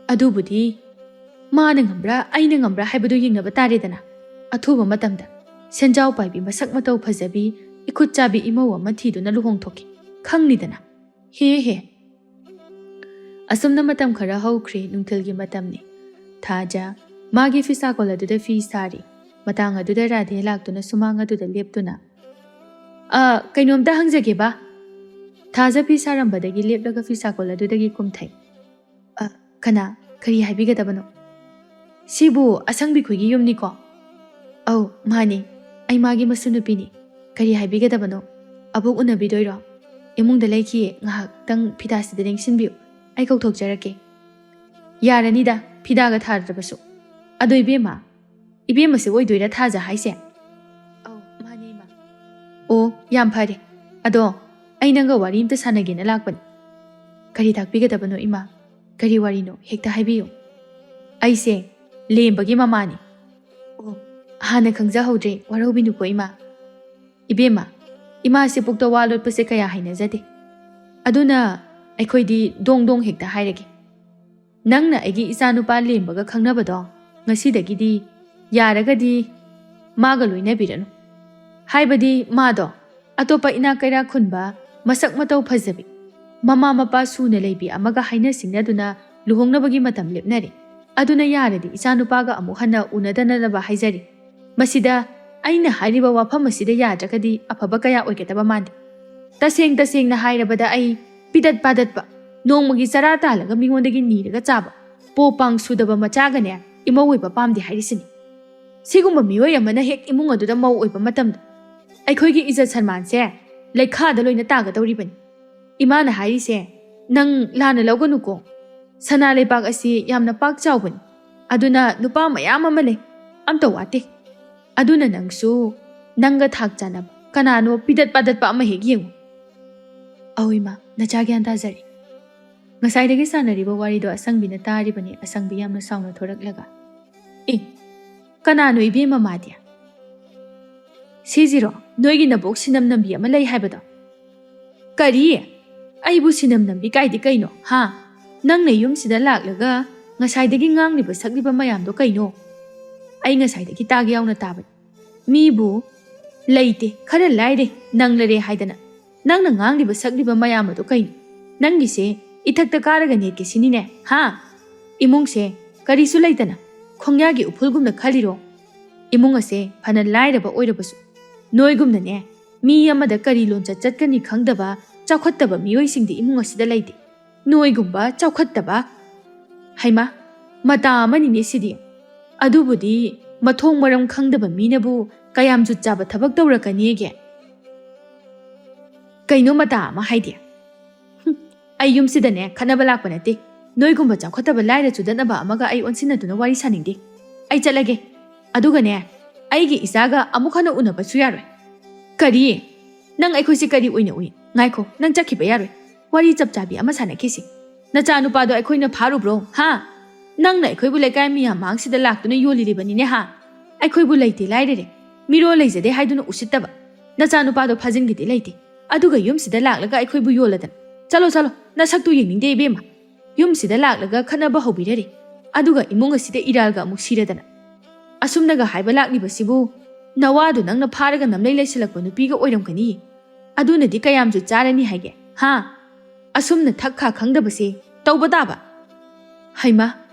ꯑꯗꯨꯕꯨꯗꯤ ꯃꯥꯅ ꯉꯝꯕ꯭ꯔꯥ ꯑꯩꯅ ꯉꯝꯕ꯭ꯔꯥ ꯍꯥꯏꯕꯗꯨ ꯌꯦꯡꯅꯕ ꯇꯥꯔꯦꯗꯅ꯫ ꯑꯊꯨꯕ ꯃꯇꯝꯗ ꯁꯦꯟꯖꯥꯎ ꯄꯥꯏꯕꯤ, ꯃꯁꯛ ꯃꯇꯧ ꯐꯖꯕꯤ, ꯏꯈꯨꯠ ꯆꯥꯕꯤ ꯏꯃꯧ ꯑꯃ ꯊꯤꯗꯨꯅ ꯂꯨꯍꯣꯡꯊꯣꯛꯀꯦ꯫ ꯈꯪꯅꯤꯗꯅ꯫ ꯍꯦ ꯍꯦ꯫ ꯑꯁꯨꯝꯅ ꯃꯇꯝ ꯈꯔ ꯍꯧꯈ꯭ꯔꯦ, ꯅꯨꯡꯊꯤꯜꯒꯤ ꯃꯇꯝꯅꯤ꯫ ꯊꯥꯖ ꯃꯥꯒꯤ ꯐꯤꯁꯥꯀꯣꯜ ꯑꯗꯨꯗ ꯐꯤ ꯁꯥꯔꯤ꯫ ꯃꯇꯥꯡ ꯑꯗꯨꯗ ꯔꯥꯙꯦ ꯂꯥꯛꯇꯨꯅ ꯁꯨꯃꯥꯡ ꯑꯗꯨꯗ ꯂꯦꯞꯇꯨꯅ, "ꯑ, ꯀꯩꯅꯣꯝꯇ ꯍꯪꯖꯒꯦꯕ?" ꯊꯥꯖ ꯐꯤ ꯁꯥꯔꯝꯕꯗꯒꯤ ꯂꯦꯞꯂꯒ ꯐꯤꯁꯥꯀꯣꯜ ꯑꯗꯨꯗꯒꯤ ꯀꯨꯝꯊꯩ꯫ "ꯑ, ꯀꯅꯥ? ꯀꯔꯤ ꯍꯥꯏꯕꯤꯒꯗꯕꯅꯣ?" "ꯁꯤꯕꯨ ꯑꯁꯪꯕꯤ ꯈꯣꯏꯒꯤ ꯌꯨꯝꯅꯤꯀꯣ?" "ꯑꯧ, ꯃꯥꯅꯤ꯫ ꯑꯩ ꯃꯥꯒꯤ ꯃꯁꯨ ꯅꯨꯄꯤꯅꯤ꯫ ꯀꯔꯤ ꯍꯥꯏꯕꯤꯒꯗꯕꯅꯣ? ꯑꯕꯣꯛ ꯎꯅꯕꯤꯗꯣꯏꯔꯣ? ꯏꯃꯨꯡꯗ ꯂꯩꯈꯤꯌꯦ, ꯉꯥꯏꯍꯥꯛꯇꯪ ꯐꯤꯗꯥꯁꯤꯗ ꯂꯦꯡꯁꯤꯟꯕꯤꯌꯨ꯫ ꯑꯩ ꯀꯧꯊꯣꯛꯆꯔꯛꯀꯦ꯫" "ꯌꯥꯔꯅꯤꯗ, ꯐꯤꯗꯥꯒ ꯊꯥꯗ꯭ꯔꯕꯁꯨ꯫ ꯑꯗꯣ ꯏꯕꯦꯝꯃ, ꯏꯕꯦꯝꯃꯁꯦ ꯑꯣꯏꯗꯣꯏꯔꯥ ꯊꯥꯖ ꯍꯥꯏꯁꯦ?" "ꯑꯧ, ꯃꯥꯅꯦ, ꯏꯃꯥ꯫" "ꯑꯣ, ꯌꯥꯝ ꯐꯔꯦ꯫ ꯑꯗꯣ ꯑꯩ ꯅꯪꯒ ꯋꯥꯔꯤ ꯑꯝꯇ ꯁꯥꯟꯅꯒꯦꯅ ꯂꯥꯛꯄꯅꯤ꯫" "ꯀꯔꯤ ꯇꯥꯛꯄꯤꯒꯗꯕꯅꯣ, ꯏꯃꯥ? ꯀꯔꯤ ꯋꯥꯔꯤꯅꯣ? ꯍꯦꯛꯇ ꯍꯥꯏꯕꯤꯌꯨ꯫" "ꯑꯩꯁꯦ ꯂꯦꯝꯕꯒꯤ ꯃꯃꯥꯅꯤ꯫" "ꯑꯣ, ꯍꯥꯟꯅ ꯈꯪꯖꯍꯧꯗ꯭ꯔꯦ, ꯋꯥꯔꯧꯕꯤꯅꯨꯀꯣ, ꯏꯃꯥ꯫" "ꯏꯕꯦꯝꯃ, ꯏꯃꯥꯁꯦ ꯄꯨꯛꯇ ꯋꯥ ꯂꯣꯠꯄꯁꯦ ꯀꯌꯥ ꯍꯩꯅꯖꯗꯦ꯫ ꯑꯗꯨꯅ ꯑꯩꯈꯣꯏꯗꯤ ꯗꯣꯡ ꯗꯣꯡ ꯍꯦꯛꯇ ꯍꯥꯏꯔꯒꯦ꯫ ꯅꯪꯅ ꯑꯩꯒꯤ ꯏꯆꯥꯅꯨꯄꯥ ꯂꯦꯝꯕꯒ ꯈꯪꯅꯕꯗꯣ ꯉꯁꯤꯗꯒꯤꯗꯤ ꯌꯥꯔꯒꯗꯤ ꯃꯥꯒ ꯂꯣꯏꯅꯕꯤꯔꯅꯨ꯫ ꯍꯥꯏꯕꯗꯤ ꯃꯥꯗꯣ ꯑꯇꯣꯞꯄ ꯏꯅꯥꯛ ꯀꯩꯔꯥꯛ ꯈꯨꯟꯕ, ꯃꯁꯛ ꯃꯇꯧ ꯐꯖꯕꯤ, ꯃꯃꯥ ꯃꯄꯥ ꯁꯨꯅ ꯂꯩꯕꯤ ꯑꯃꯒ ꯍꯥꯏꯅ ꯁꯤꯡꯅꯗꯨꯅ ꯂꯨꯍꯣꯡꯅꯕꯒꯤ ꯃꯇꯝ ꯂꯦꯞꯅꯔꯦ꯫ ꯑꯗꯨꯅ ꯌꯥꯔꯗꯤ ꯏꯆꯥꯅꯨꯄꯥꯒ ꯑꯃꯨꯛ ꯍꯟꯅ ꯎꯅꯗꯅꯅꯕ ꯍꯥꯏꯖꯔꯤ꯫ ꯃꯁꯤꯗ ꯑꯩꯅ ꯍꯥꯏꯔꯤꯕ ꯋꯥꯐꯝ ꯑꯁꯤꯗ ꯌꯥꯗ꯭ꯔꯒꯗꯤ ꯑꯐꯕ ꯀꯌꯥ ꯑꯣꯏꯒꯗꯕ ꯃꯥꯟꯗꯦ꯫ ꯇꯁꯦꯡ ꯇꯁꯦꯡꯅ ꯍꯥꯏꯔꯕꯗ ꯑꯩ ꯄꯤꯗꯠ ꯄꯥꯗꯠꯄ, ꯅꯣꯡꯃꯒꯤ ꯆꯔꯥ ꯇꯥꯜꯂꯒ ꯃꯤꯉꯣꯟꯗꯒꯤ ꯅꯤꯔꯒ ꯆꯥꯕ, ꯄꯣ ꯄꯥꯡ ꯁꯨꯗꯕ ꯃꯆꯥꯒꯅꯦ ꯏꯃꯧ ꯑꯣꯏꯕ ꯄꯥꯝꯗꯦ ꯍꯥꯏꯔꯤꯁꯤꯅꯤ꯫ ꯁꯤꯒꯨꯝꯕ ꯃꯤꯑꯣꯏ ꯑꯃꯅ ꯍꯦꯛ ꯏꯃꯨꯡ ꯑꯗꯨꯗ ꯃꯧ ꯑꯣꯏꯕ ꯃꯇꯝꯗ ꯑꯩꯈꯣꯏꯒꯤ ꯏꯖꯠ ꯁꯟꯃꯥꯟꯁꯦ ꯂꯩꯈꯥꯗ ꯂꯣꯏꯅ ꯇꯥꯒꯗꯧꯔꯤꯕꯅꯤ꯫ ꯏꯃꯥꯅ ꯍꯥꯏꯔꯤꯁꯦ ꯅꯪ ꯂꯥꯟꯅ ꯂꯧꯒꯅꯨꯀꯣ꯫ ꯁꯅꯥ ꯂꯩꯕꯥꯛ ꯑꯁꯤ ꯌꯥꯝꯅ ꯄꯥꯛ ꯆꯥꯎꯕꯅꯤ꯫ ꯑꯗꯨꯅ ꯅꯨꯄꯥ ꯃꯌꯥꯝ ꯑꯃ ꯂꯩ, ꯑꯝꯇ ꯋꯥꯠꯇꯦ꯫ ꯑꯗꯨꯅ ꯅꯪꯁꯨ ꯅꯪꯒ ꯊꯥꯛ ꯆꯥꯅꯕ ꯀꯅꯥꯅꯣ ꯄꯤꯗꯠ ꯄꯥꯗꯠꯄ ꯑꯃ ꯍꯦꯛ ꯌꯦꯡꯉꯨ꯫ ꯑꯧ ꯏꯃꯥ, ꯅꯆꯥ ꯒ꯭ꯌꯥꯟ ꯇꯥꯖꯔꯦ꯫ ꯉꯁꯥꯏꯗꯒꯤ ꯁꯥꯟꯅꯔꯤꯕ ꯋꯥꯔꯤꯗꯣ ꯑꯁꯪꯕꯤꯅ ꯇꯥꯔꯤꯕꯅꯤ, ꯑꯁꯪꯕꯤ ꯌꯥꯝꯅ ꯁꯥꯎꯅ ꯊꯣꯔꯛꯂꯒ, "ꯑꯦ, ꯀꯅꯥꯅꯣ ꯏꯕꯦꯝꯃ ꯃꯥꯗꯤ?" "ꯁꯤꯁꯤꯔꯣ, ꯅꯣꯏꯒꯤ ꯅꯕꯣꯛ ꯁꯤꯅꯝ ꯅꯝꯕꯤ ꯑꯃ ꯂꯩ ꯍꯥꯏꯕꯗꯣ?" "ꯀꯔꯤ? ꯑꯩꯕꯨ ꯁꯤꯅꯝ ꯅꯝꯕꯤ ꯀꯥꯏꯗꯤ ꯀꯩꯅꯣ, ꯍꯥ? ꯅꯪꯅ ꯌꯨꯝꯁꯤꯗ ꯂꯥꯛꯂꯒ ꯉꯁꯥꯏꯗꯒꯤ ꯉꯥꯡꯂꯤꯕ ꯁꯛꯂꯤꯕ ꯃꯌꯥꯝꯗꯣ ꯀꯩꯅꯣ?" "ꯑꯩ ꯉꯁꯥꯏꯗꯒꯤ ꯇꯥꯒꯦ ꯌꯥꯎꯅ ꯇꯥꯕꯅꯤ꯫ ꯃꯤꯕꯨ ꯂꯩꯇꯦ, ꯈꯔ ꯂꯥꯏꯔꯦ, ꯅꯪꯂꯔꯦ ꯍꯥꯏꯗꯅ ꯅꯪꯅ ꯉꯥꯡꯂꯤꯕ ꯁꯛꯂꯤꯕ ꯃꯌꯥꯝ ꯑꯗꯨ ꯀꯩꯅꯣ? ꯅꯪꯒꯤꯁꯦ ꯏꯊꯛꯇ ꯀꯥꯔꯒ ꯅꯦꯠꯀꯦ ꯁꯤꯅꯤꯅꯦ, ꯍꯥ? ꯏꯃꯨꯡꯁꯦ ꯀꯔꯤꯁꯨ ꯂꯩꯇꯅ ꯈꯣꯡꯌꯥꯒꯤ ꯎꯐꯨꯜꯒꯨꯝꯅ ꯈꯜꯂꯤꯔꯣ? ꯏꯃꯨꯡ ꯑꯁꯦ ꯐꯅ ꯂꯥꯏꯔꯕ ꯑꯣꯏꯔꯕꯁꯨ, ꯅꯣꯏꯒꯨꯝꯅꯅꯦ, ꯃꯤ ꯑꯃꯗ ꯀꯔꯤ ꯂꯣꯟꯆꯠ ꯆꯠꯀꯅꯤ ꯈꯪꯗꯕ ꯆꯥꯎꯈꯠꯇꯕ ꯃꯤꯑꯣꯏꯁꯤꯡꯗꯤ ꯏꯃꯨꯡ ꯑꯁꯤꯗ ꯂꯩꯇꯦ꯫ ꯅꯣꯏꯒꯨꯝꯕ ꯆꯥꯎꯈꯠꯇꯕ꯫ ꯍꯩꯃꯥ, ꯃꯇꯥ ꯑꯃꯅꯤꯅꯦ ꯁꯤꯗꯤ꯫ ꯑꯗꯨꯕꯨꯗꯤ ꯃꯊꯣꯡ ꯃꯔꯝ ꯈꯪꯗꯕ ꯃꯤꯅꯕꯨ ꯀꯌꯥꯝ ꯖꯨꯠ ꯆꯥꯕ ꯊꯕꯛ ꯇꯧꯔꯛꯀꯅꯤꯒꯦ?" "ꯀꯩꯅꯣ ꯃꯇꯥ ꯑꯃ ꯍꯥꯏꯗꯤ? ꯍꯨꯝ, ꯑꯩ ꯌꯨꯝꯁꯤꯗꯅꯦ ꯈꯠꯅꯕ ꯂꯥꯛꯄ ꯅꯠꯇꯦ꯫ ꯅꯣꯏꯒꯨꯝꯕ ꯆꯥꯎꯈꯠꯇꯕ ꯂꯥꯏꯔ ꯆꯨꯗꯠꯅꯕ ꯑꯃꯒ ꯑꯩ ꯑꯣꯟꯁꯤꯟꯅꯗꯨꯅ ꯋꯥꯔꯤ ꯁꯥꯅꯤꯡꯗꯦ꯫ ꯑꯩ ꯆꯠꯂꯒꯦ꯫ ꯑꯗꯨꯒꯅꯦ, ꯑꯩꯒꯤ ꯏꯆꯥꯒ ꯑꯃꯨꯛ ꯍꯟꯅ ꯎꯅꯕꯁꯨ ꯌꯥꯔꯣꯏ꯫" "ꯀꯔꯤ? ꯅꯪ ꯑꯩꯈꯣꯏꯁꯦ ꯀꯔꯤ ꯑꯣꯏꯅ ꯎꯏ? ꯉꯥꯏꯈꯣ, ꯅꯪ ꯆꯠꯈꯤꯕ ꯌꯥꯔꯣꯏ꯫ ꯋꯥꯔꯤ ꯆꯞ ꯆꯥꯕꯤ ꯑꯃ ꯁꯥꯟꯅꯈꯤꯁꯤ꯫ ꯅꯆꯥꯅꯨꯄꯥꯗꯣ ꯑꯩꯈꯣꯏꯅ ꯐꯥꯔꯨꯕ꯭ꯔꯣ, ꯍꯥ? ꯅꯪꯅ ꯑꯩꯈꯣꯏꯕꯨ ꯂꯩꯀꯥꯏ ꯃꯤꯌꯥꯝ ꯃꯥꯡꯁꯤꯗ ꯂꯥꯛꯇꯨꯅ ꯌꯣꯜꯂꯤꯔꯤꯕꯅꯤꯅꯦ, ꯍꯥ? ꯑꯩꯈꯣꯏꯕꯨ ꯂꯩꯇꯦ ꯂꯥꯏꯔꯔꯦ, ꯃꯤꯔꯣꯜ ꯂꯩꯖꯗꯦ ꯍꯥꯏꯗꯨꯅ ꯎꯁꯤꯠꯇꯕ꯫ ꯅꯆꯥꯅꯨꯄꯥꯗꯣ ꯐꯥꯖꯤꯟꯒꯦꯗꯤ ꯂꯩꯇꯦ, ꯑꯗꯨꯒ ꯌꯨꯝꯁꯤꯗ ꯂꯥꯛꯂꯒ ꯑꯩꯈꯣꯏꯕꯨ ꯌꯣꯜꯂꯗꯅ꯫ ꯆꯠꯂꯣ, ꯆꯠꯂꯣ, ꯅꯁꯛꯇꯨ ꯌꯦꯡꯅꯤꯡꯗꯦ ꯏꯕꯦꯝꯃ꯫ ꯌꯨꯝꯁꯤꯗ ꯂꯥꯛꯂꯒ ꯈꯠꯅꯕ ꯍꯧꯕꯤꯔꯔꯦ, ꯑꯗꯨꯒ ꯏꯃꯨꯡ ꯑꯁꯤꯗ ꯏꯔꯥꯜꯒ ꯑꯃꯨꯛ ꯁꯤꯔꯗꯅ꯫ ꯑꯁꯨꯝꯅꯒ ꯍꯥꯏꯕ ꯂꯥꯛꯂꯤꯕꯁꯤꯕꯨ ꯅꯋꯥꯗꯨ ꯅꯪꯅ ꯐꯥꯔꯒ ꯅꯝꯂꯩ ꯂꯩꯁꯤꯜꯂꯛꯄ ꯅꯨꯄꯤꯒ ꯑꯣꯏꯔꯝꯒꯅꯤ꯫ ꯑꯗꯨꯅꯗꯤ ꯀꯌꯥꯝꯁꯨ ꯆꯥꯔꯅꯤ ꯍꯥꯏꯒꯦ, ꯍꯥ? ꯑꯁꯨꯝꯅ ꯊꯛ ꯈꯥ ꯈꯪꯗꯕꯁꯦ ꯇꯧꯕ ꯇꯥꯕ꯫" ꯍꯩꯃꯥ,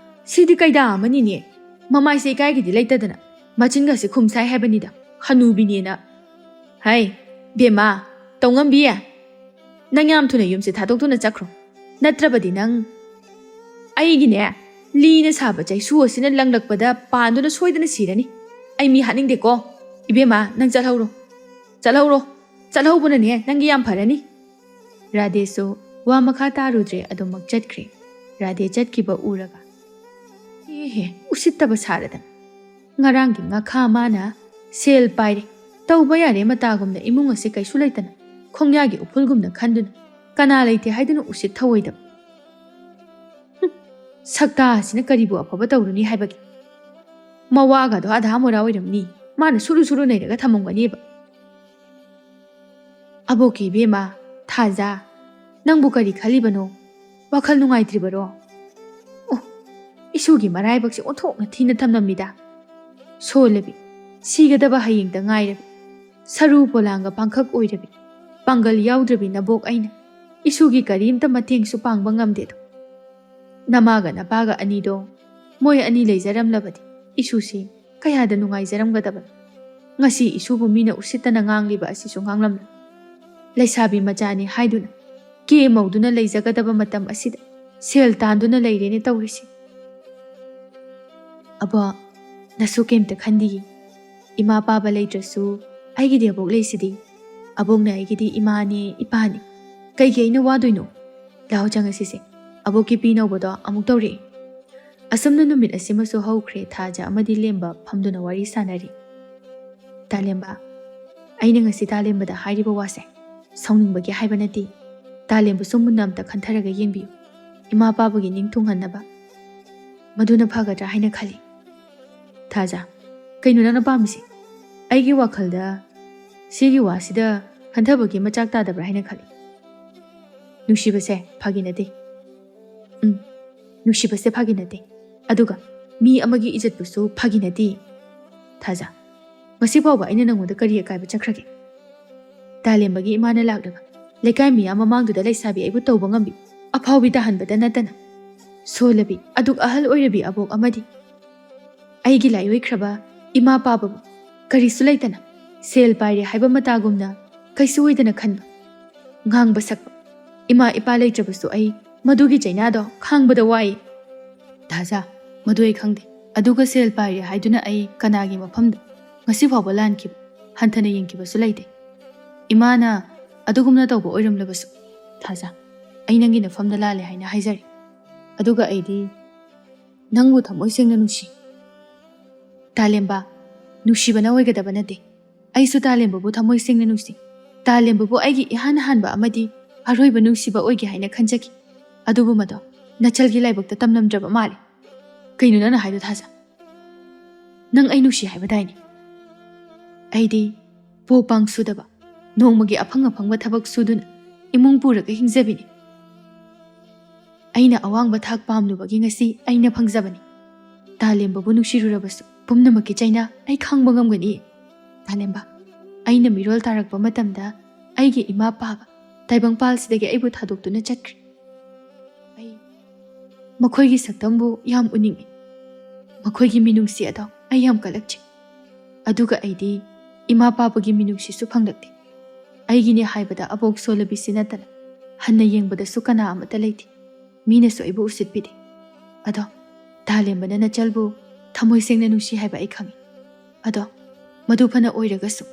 ꯁꯤꯗꯤ ꯀꯩꯗꯥ ꯑꯃꯅꯤꯅꯦ꯫ ꯃꯃꯥꯏꯁꯦ ꯏꯀꯥꯏꯒꯤꯗꯤ ꯂꯩꯇꯗꯅ ꯃꯆꯤꯟꯒꯁꯦ ꯈꯨꯝ ꯁꯥꯏ ꯍꯥꯏꯕꯅꯤꯗ, ꯍꯅꯨꯕꯤꯅꯦꯅ꯫ ꯍꯩ, ꯕꯦꯝꯃ, ꯇꯧꯉꯝꯕꯤ, ꯅꯪ ꯌꯥꯝ ꯊꯨꯅ ꯌꯨꯝꯁꯦ ꯊꯥꯗꯣꯛꯇꯨꯅ ꯆꯠꯈ꯭ꯔꯣ, ꯅꯠꯇ꯭ꯔꯕꯗꯤ ꯅꯪ ꯑꯩꯒꯤꯅꯦ, ꯂꯤꯅ ꯁꯥꯕ ꯆꯩꯁꯨ ꯑꯁꯤꯅ ꯂꯪꯂꯛꯄꯗ ꯄꯥꯟꯗꯨꯅ ꯁꯣꯏꯗꯅ ꯁꯤꯔꯅꯤ꯫ ꯑꯩ ꯃꯤ ꯍꯥꯠꯅꯤꯡꯗꯦꯀꯣ꯫ ꯏꯕꯦꯝꯃ, ꯅꯪ ꯆꯠꯍꯧꯔꯣ, ꯆꯠꯍꯧꯔꯣ, ꯆꯠꯍꯧꯕꯅꯅꯦ ꯅꯪꯒꯤ ꯌꯥꯝ ꯐꯔꯅꯤ꯫ ꯔꯥꯙꯦꯁꯨ ꯋꯥ ꯃꯈꯥ ꯇꯥꯔꯨꯗ꯭ꯔꯦ, ꯑꯗꯨꯃꯛ ꯆꯠꯈ꯭ꯔꯦ꯫ ꯔꯥꯙꯦ ꯆꯠꯈꯤꯕ ꯎꯔꯒ, "ꯑꯦꯍꯦ, ꯎꯁꯤꯠꯇꯕ ꯁꯥꯔꯗꯅ꯫ ꯉꯔꯥꯡꯒꯤ ꯉꯥꯈꯥ ꯃꯥꯅ ꯁꯦꯜ ꯄꯥꯏꯔꯦ, ꯇꯧꯕ ꯌꯥꯔꯦ ꯃꯇꯥꯒꯨꯝꯅ ꯏꯃꯨꯡ ꯑꯁꯤ ꯀꯩꯁꯨ ꯂꯩꯇꯅ ꯈꯣꯡꯌꯥꯒꯤ ꯎꯐꯨꯜꯒꯨꯝꯅ ꯈꯟꯗꯨꯅ ꯀꯅꯥ ꯂꯩꯇꯦ ꯍꯥꯏꯗꯨꯅ ꯎꯁꯤꯠ ꯊꯧꯑꯣꯏꯗꯕ꯫ ꯍꯨꯝ, ꯁꯛꯇꯥ ꯑꯁꯤꯅ ꯀꯔꯤꯕꯨ ꯑꯐꯕ ꯇꯧꯔꯨꯅꯤ ꯍꯥꯏꯕꯒꯤ? ꯃꯋꯥꯒꯗꯣ ꯑꯙꯥ ꯃꯣꯔꯥ ꯑꯣꯏꯔꯝꯅꯤ, ꯃꯥꯅ ꯁꯨꯔꯨ ꯁꯨꯔꯨ ꯅꯩꯔꯒ ꯊꯝꯃꯝꯒꯅꯦꯕ꯫" "ꯑꯕꯣꯛꯀꯤ ꯏꯕꯦꯝꯃ, ꯊꯥꯖ, ꯅꯪꯕꯨ ꯀꯔꯤ ꯈꯜꯂꯤꯕꯅꯣ? ꯋꯥꯈꯜ ꯅꯨꯡꯉꯥꯏꯇ꯭ꯔꯤꯕꯔꯣ? ꯑꯣ, ꯏꯁꯨꯒꯤ ꯃꯔꯥꯏꯕꯛꯁꯦ ꯑꯣꯟꯊꯣꯛꯅ ꯊꯤꯅ ꯊꯝꯂꯝꯃꯤꯗ꯫ ꯁꯣꯜꯂꯕꯤ, ꯁꯤꯒꯗꯕ ꯍꯌꯦꯡꯇ ꯉꯥꯏꯔꯕꯤ, ꯁꯔꯨ ꯄꯣꯂꯥꯡꯒ ꯄꯥꯡꯈꯛ ꯑꯣꯏꯔꯕꯤ, ꯄꯥꯡꯒꯜ ꯌꯥꯎꯗ꯭ꯔꯕꯤ ꯅꯕꯣꯛ ꯑꯩꯅ ꯏꯁꯨꯒꯤ ꯀꯔꯤꯝꯇ ꯃꯇꯦꯡꯁꯨ ꯄꯥꯡꯕ ꯉꯝꯗꯦꯗꯣ꯫ ꯅꯃꯥꯒ ꯅꯄꯥꯒ ꯑꯅꯤꯗꯣ, ꯃꯣꯏ ꯑꯅꯤ ꯂꯩꯖꯔꯝꯂꯕꯗꯤ ꯏꯁꯨꯁꯤ ꯀꯌꯥꯗ ꯅꯨꯡꯉꯥꯏꯖꯔꯝꯒꯗꯕꯅꯣ꯫ ꯉꯁꯤ ꯏꯁꯨꯕꯨ ꯃꯤꯅ ꯎꯁꯤꯠꯇꯅ ꯉꯥꯡꯂꯤꯕ ꯑꯁꯤꯁꯨ ꯉꯥꯡꯂꯝꯂꯣꯏ꯫ ꯂꯩꯁꯥꯕꯤ ꯃꯆꯥꯅꯤ ꯍꯥꯏꯗꯨꯅ ꯀꯦ ꯃꯧꯗꯨꯅ ꯂꯩꯖꯒꯗꯕ ꯃꯇꯝ ꯑꯁꯤꯗ ꯁꯦꯜ ꯇꯥꯟꯗꯨꯅ ꯂꯩꯔꯦꯅꯦ ꯇꯧꯔꯤꯁꯤ꯫ ꯑꯕꯣ, ꯅꯁꯨ ꯀꯩꯝꯇ ꯈꯟꯗꯤꯌꯦ꯫ ꯏꯃꯥ ꯄꯥꯕ ꯂꯩꯇ꯭ꯔꯁꯨ ꯑꯩꯒꯤꯗꯤ ꯑꯕꯣꯛ ꯂꯩꯁꯤꯗꯤ꯫ ꯑꯕꯣꯛꯅ ꯑꯩꯒꯤꯗꯤ ꯏꯃꯥꯅꯦ, ꯏꯄꯥꯅꯦ꯫ ꯀꯩꯒꯤ ꯑꯩꯅ ꯋꯥꯗꯣꯏꯅꯣ? ꯂꯥꯎ ꯆꯪꯉꯁꯤꯁꯦ꯫ ꯑꯕꯣꯛꯀꯤ ꯄꯤ ꯅꯧꯕꯗꯣ ꯑꯃꯨꯛ ꯇꯧꯔꯛꯑꯦ꯫ ꯑꯁꯨꯝꯅ ꯅꯨꯃꯤꯠ ꯑꯁꯤꯃꯁꯨ ꯍꯧꯈ꯭ꯔꯦ꯫ ꯊꯥꯖ ꯑꯃꯗꯤ ꯂꯦꯝꯕ ꯐꯝꯗꯨꯅ ꯋꯥꯔꯤ ꯁꯥꯟꯅꯔꯤ꯫ "ꯇꯥꯂꯦꯝꯕ, ꯑꯩꯅ ꯉꯁꯤ ꯇꯥꯂꯦꯝꯕꯗ ꯍꯥꯏꯔꯤꯕ ꯋꯥꯁꯦ ꯁꯥꯎꯅꯤꯡꯕꯒꯤ ꯍꯥꯏꯕ ꯅꯠꯇꯦ꯫ ꯇꯥꯂꯦꯝꯕꯁꯨ ꯃꯨꯟꯅ ꯑꯝꯇ ꯈꯟꯊꯔꯒ ꯌꯦꯡꯕꯤꯌꯨ꯫ ꯏꯃꯥ ꯄꯥꯕꯒꯤ ꯅꯤꯡ ꯊꯨꯡꯍꯟꯅꯕ꯫ ꯃꯗꯨꯅ ꯐꯒꯗ꯭ꯔꯥ ꯍꯥꯏꯅ ꯈꯜꯂꯤ꯫" "ꯊꯥꯖ, ꯀꯩꯅꯣ ꯅꯪꯅ ꯄꯥꯝꯃꯤꯁꯦ? ꯑꯩꯒꯤ ꯋꯥꯈꯜꯗ ꯁꯤꯒꯤ ꯋꯥꯁꯤꯗ ꯈꯟꯊꯕꯒꯤ ꯃꯆꯥꯛ ꯇꯥꯗꯕ꯭ꯔꯥ ꯍꯥꯏꯅ ꯈꯜꯂꯤ꯫" "ꯅꯨꯡꯁꯤꯕꯁꯦ ꯐꯥꯒꯤ ꯅꯠꯇꯦ꯫ ꯎꯝ, ꯅꯨꯡꯁꯤꯕꯁꯦ ꯐꯥꯒꯤ ꯅꯠꯇꯦ꯫ ꯑꯗꯨꯒ ꯃꯤ ꯑꯃꯒꯤ ꯏꯖꯠꯄꯨꯁꯨ ꯐꯥꯒꯤ ꯅꯠꯇꯦ꯫ ꯊꯥꯖ, ꯉꯁꯤ ꯐꯥꯎꯕ ꯑꯩꯅ ꯅꯪꯉꯣꯟꯗ ꯀꯔꯤ ꯑꯀꯥꯏꯕ ꯆꯠꯈ꯭ꯔꯒꯦ? ꯇꯥꯂꯦꯝꯕꯒꯤ ꯏꯃꯥꯅ ꯂꯥꯛꯂꯒ ꯂꯩꯀꯥꯏ ꯃꯤꯌꯥꯝ ꯃꯃꯥꯡꯗꯨꯗ ꯂꯩꯁꯥꯕꯤ ꯑꯩꯕꯨ ꯇꯧꯕ ꯉꯝꯕꯤ ꯑꯐꯥꯎꯕꯤ ꯇꯥꯍꯟꯕꯗ ꯅꯠꯇꯅ ꯁꯣꯜꯂꯕꯤ, ꯑꯗꯨꯛ ꯑꯍꯜ ꯑꯣꯏꯔꯕꯤ ꯑꯕꯣꯛ ꯑꯃꯗꯤ ꯑꯩꯒꯤ ꯂꯥꯏꯑꯣꯏꯈ꯭ꯔꯕ ꯏꯃꯥ ꯄꯥꯕꯕꯨ ꯀꯔꯤꯁꯨ ꯂꯩꯇꯅ ꯁꯦꯜ ꯄꯥꯏꯔꯦ ꯍꯥꯏꯕ ꯃꯇꯥꯒꯨꯝꯅ ꯀꯩꯁꯨ ꯑꯣꯏꯗꯅ ꯈꯟꯕ, ꯉꯥꯡꯕ ꯁꯛꯄ, ꯏꯃꯥ ꯏꯄꯥ ꯂꯩꯇ꯭ꯔꯕꯁꯨ ꯑꯩ ꯃꯗꯨꯒꯤ ꯆꯩꯅꯥꯗꯣ ꯈꯥꯡꯕꯗ ꯋꯥꯏ꯫ ꯊꯥꯖ, ꯃꯗꯨ ꯑꯩ ꯈꯪꯗꯦ꯫ ꯑꯗꯨꯒ ꯁꯦꯜ ꯄꯥꯏꯔꯦ ꯍꯥꯏꯗꯨꯅ ꯑꯩ ꯀꯅꯥꯒꯤ ꯃꯐꯝꯗ ꯉꯁꯤ ꯐꯥꯎꯕ ꯂꯥꯟꯈꯤꯕ, ꯍꯟꯊꯅ ꯌꯦꯡꯈꯤꯕꯁꯨ ꯂꯩꯇꯦ꯫ ꯏꯃꯥꯅ ꯑꯗꯨꯒꯨꯝꯅ ꯇꯧꯕ ꯑꯣꯏꯔꯝꯂꯕꯁꯨ, ꯊꯥꯖ, ꯑꯩ ꯅꯪꯒꯤ ꯅꯐꯝꯗ ꯂꯥꯜꯂꯦ ꯍꯥꯏꯅ ꯍꯥꯏꯖꯔꯤ꯫ ꯑꯗꯨꯒ ꯑꯩꯗꯤ ꯅꯪꯕꯨ ꯊꯃꯣꯏ ꯁꯦꯡꯅ ꯅꯨꯡꯁꯤ꯫ ꯇꯥꯂꯦꯝꯕ, ꯅꯨꯡꯁꯤꯕꯅ ꯑꯣꯏꯒꯗꯕ ꯅꯠꯇꯦ꯫ ꯑꯩꯁꯨ ꯇꯥꯂꯦꯝꯕꯕꯨ ꯊꯃꯣꯏ ꯁꯦꯡꯅ ꯅꯨꯡꯁꯤ꯫ ꯇꯥꯂꯦꯝꯕꯕꯨ ꯑꯩꯒꯤ ꯏꯍꯥꯟ ꯍꯥꯟꯕ ꯑꯃꯗꯤ ꯑꯔꯣꯏꯕ ꯅꯨꯡꯁꯤꯕ ꯑꯣꯏꯒꯦ ꯍꯥꯏꯅ ꯈꯟꯖꯈꯤ꯫ ꯑꯗꯨꯕꯨ ꯃꯗꯣ ꯅꯆꯜꯒꯤ ꯂꯥꯏꯕꯛꯇ ꯇꯝꯂꯝꯗ꯭ꯔꯕ ꯃꯥꯜꯂꯦ꯫ ꯀꯩꯅꯣ ꯅꯪꯅ ꯍꯥꯏꯗꯣ, ꯊꯥꯖ? ꯅꯪ ꯑꯩ ꯅꯨꯡꯁꯤ ꯍꯥꯏꯕꯗꯥꯏꯅꯦ? ꯑꯩꯗꯤ ꯄꯣ ꯄꯥꯡ ꯁꯨꯗꯕ, ꯅꯣꯡꯃꯒꯤ ꯑꯐꯪ ꯑꯐꯪꯕ ꯊꯕꯛ ꯁꯨꯗꯨꯅ ꯏꯃꯨꯡ ꯄꯨꯔꯒ ꯍꯤꯡꯖꯕꯤꯅꯤ꯫ ꯑꯩꯅ ꯑꯋꯥꯡꯕ ꯊꯥꯛ ꯄꯥꯝꯂꯨꯕꯒꯤ ꯉꯁꯤ ꯑꯩꯅ ꯐꯪꯖꯕꯅꯤ꯫ ꯇꯥꯂꯦꯝꯕꯕꯨ ꯅꯨꯡꯁꯤꯔꯨꯔꯕꯁꯨ ꯄꯨꯝꯅꯃꯛꯀꯤ ꯆꯩꯅꯥ ꯑꯩ ꯈꯥꯡꯕ ꯉꯝꯒꯅꯤ꯫ ꯇꯥꯂꯦꯝꯕ, ꯑꯩꯅ ꯃꯤꯔꯣꯜ ꯇꯥꯔꯛꯄ ꯃꯇꯝꯗ ꯑꯩꯒꯤ ꯏꯃꯥ ꯄꯥꯕ ꯇꯥꯏꯕꯪꯄꯥꯜꯁꯤꯗꯒꯤ ꯑꯩꯕꯨ ꯊꯥꯗꯣꯛꯇꯨꯅ ꯆꯠꯈ꯭ꯔꯦ꯫ ꯑꯩ ꯃꯈꯣꯏꯒꯤ ꯁꯛꯇꯝꯕꯨ ꯌꯥꯝ ꯎꯅꯤꯡꯏ꯫ ꯃꯈꯣꯏꯒꯤ ꯃꯤꯅꯨꯡꯁꯤ ꯑꯗꯣ ꯑꯩ ꯌꯥꯝ ꯀꯜꯂꯛꯆꯩ꯫ ꯑꯗꯨꯒ ꯑꯩꯗꯤ ꯏꯃꯥ ꯄꯥꯕꯒꯤ ꯃꯤꯅꯨꯡꯁꯤꯁꯨ ꯐꯪꯂꯛꯇꯦ꯫ ꯑꯩꯒꯤꯅꯦ ꯍꯥꯏꯕꯗ ꯑꯕꯣꯛ ꯁꯣꯜꯂꯕꯤꯁꯤ ꯅꯠꯇꯅ ꯍꯟꯅ ꯌꯦꯡꯕꯗꯁꯨ ꯀꯅꯥ ꯑꯃꯠꯇ ꯂꯩꯇꯦ꯫ ꯃꯤꯅꯁꯨ ꯑꯩꯕꯨ ꯎꯁꯤꯠꯄꯤꯗꯦ꯫ ꯑꯗꯣ ꯇꯥꯂꯦꯝꯕꯅ ꯅꯆꯜꯕꯨ ꯊꯃꯣꯏ ꯁꯦꯡꯅ ꯅꯨꯡꯁꯤ ꯍꯥꯏꯕ ꯑꯩ ꯈꯪꯏ꯫ ꯑꯗꯣ ꯃꯗꯨ ꯐꯅ ꯑꯣꯏꯔꯒꯁꯨ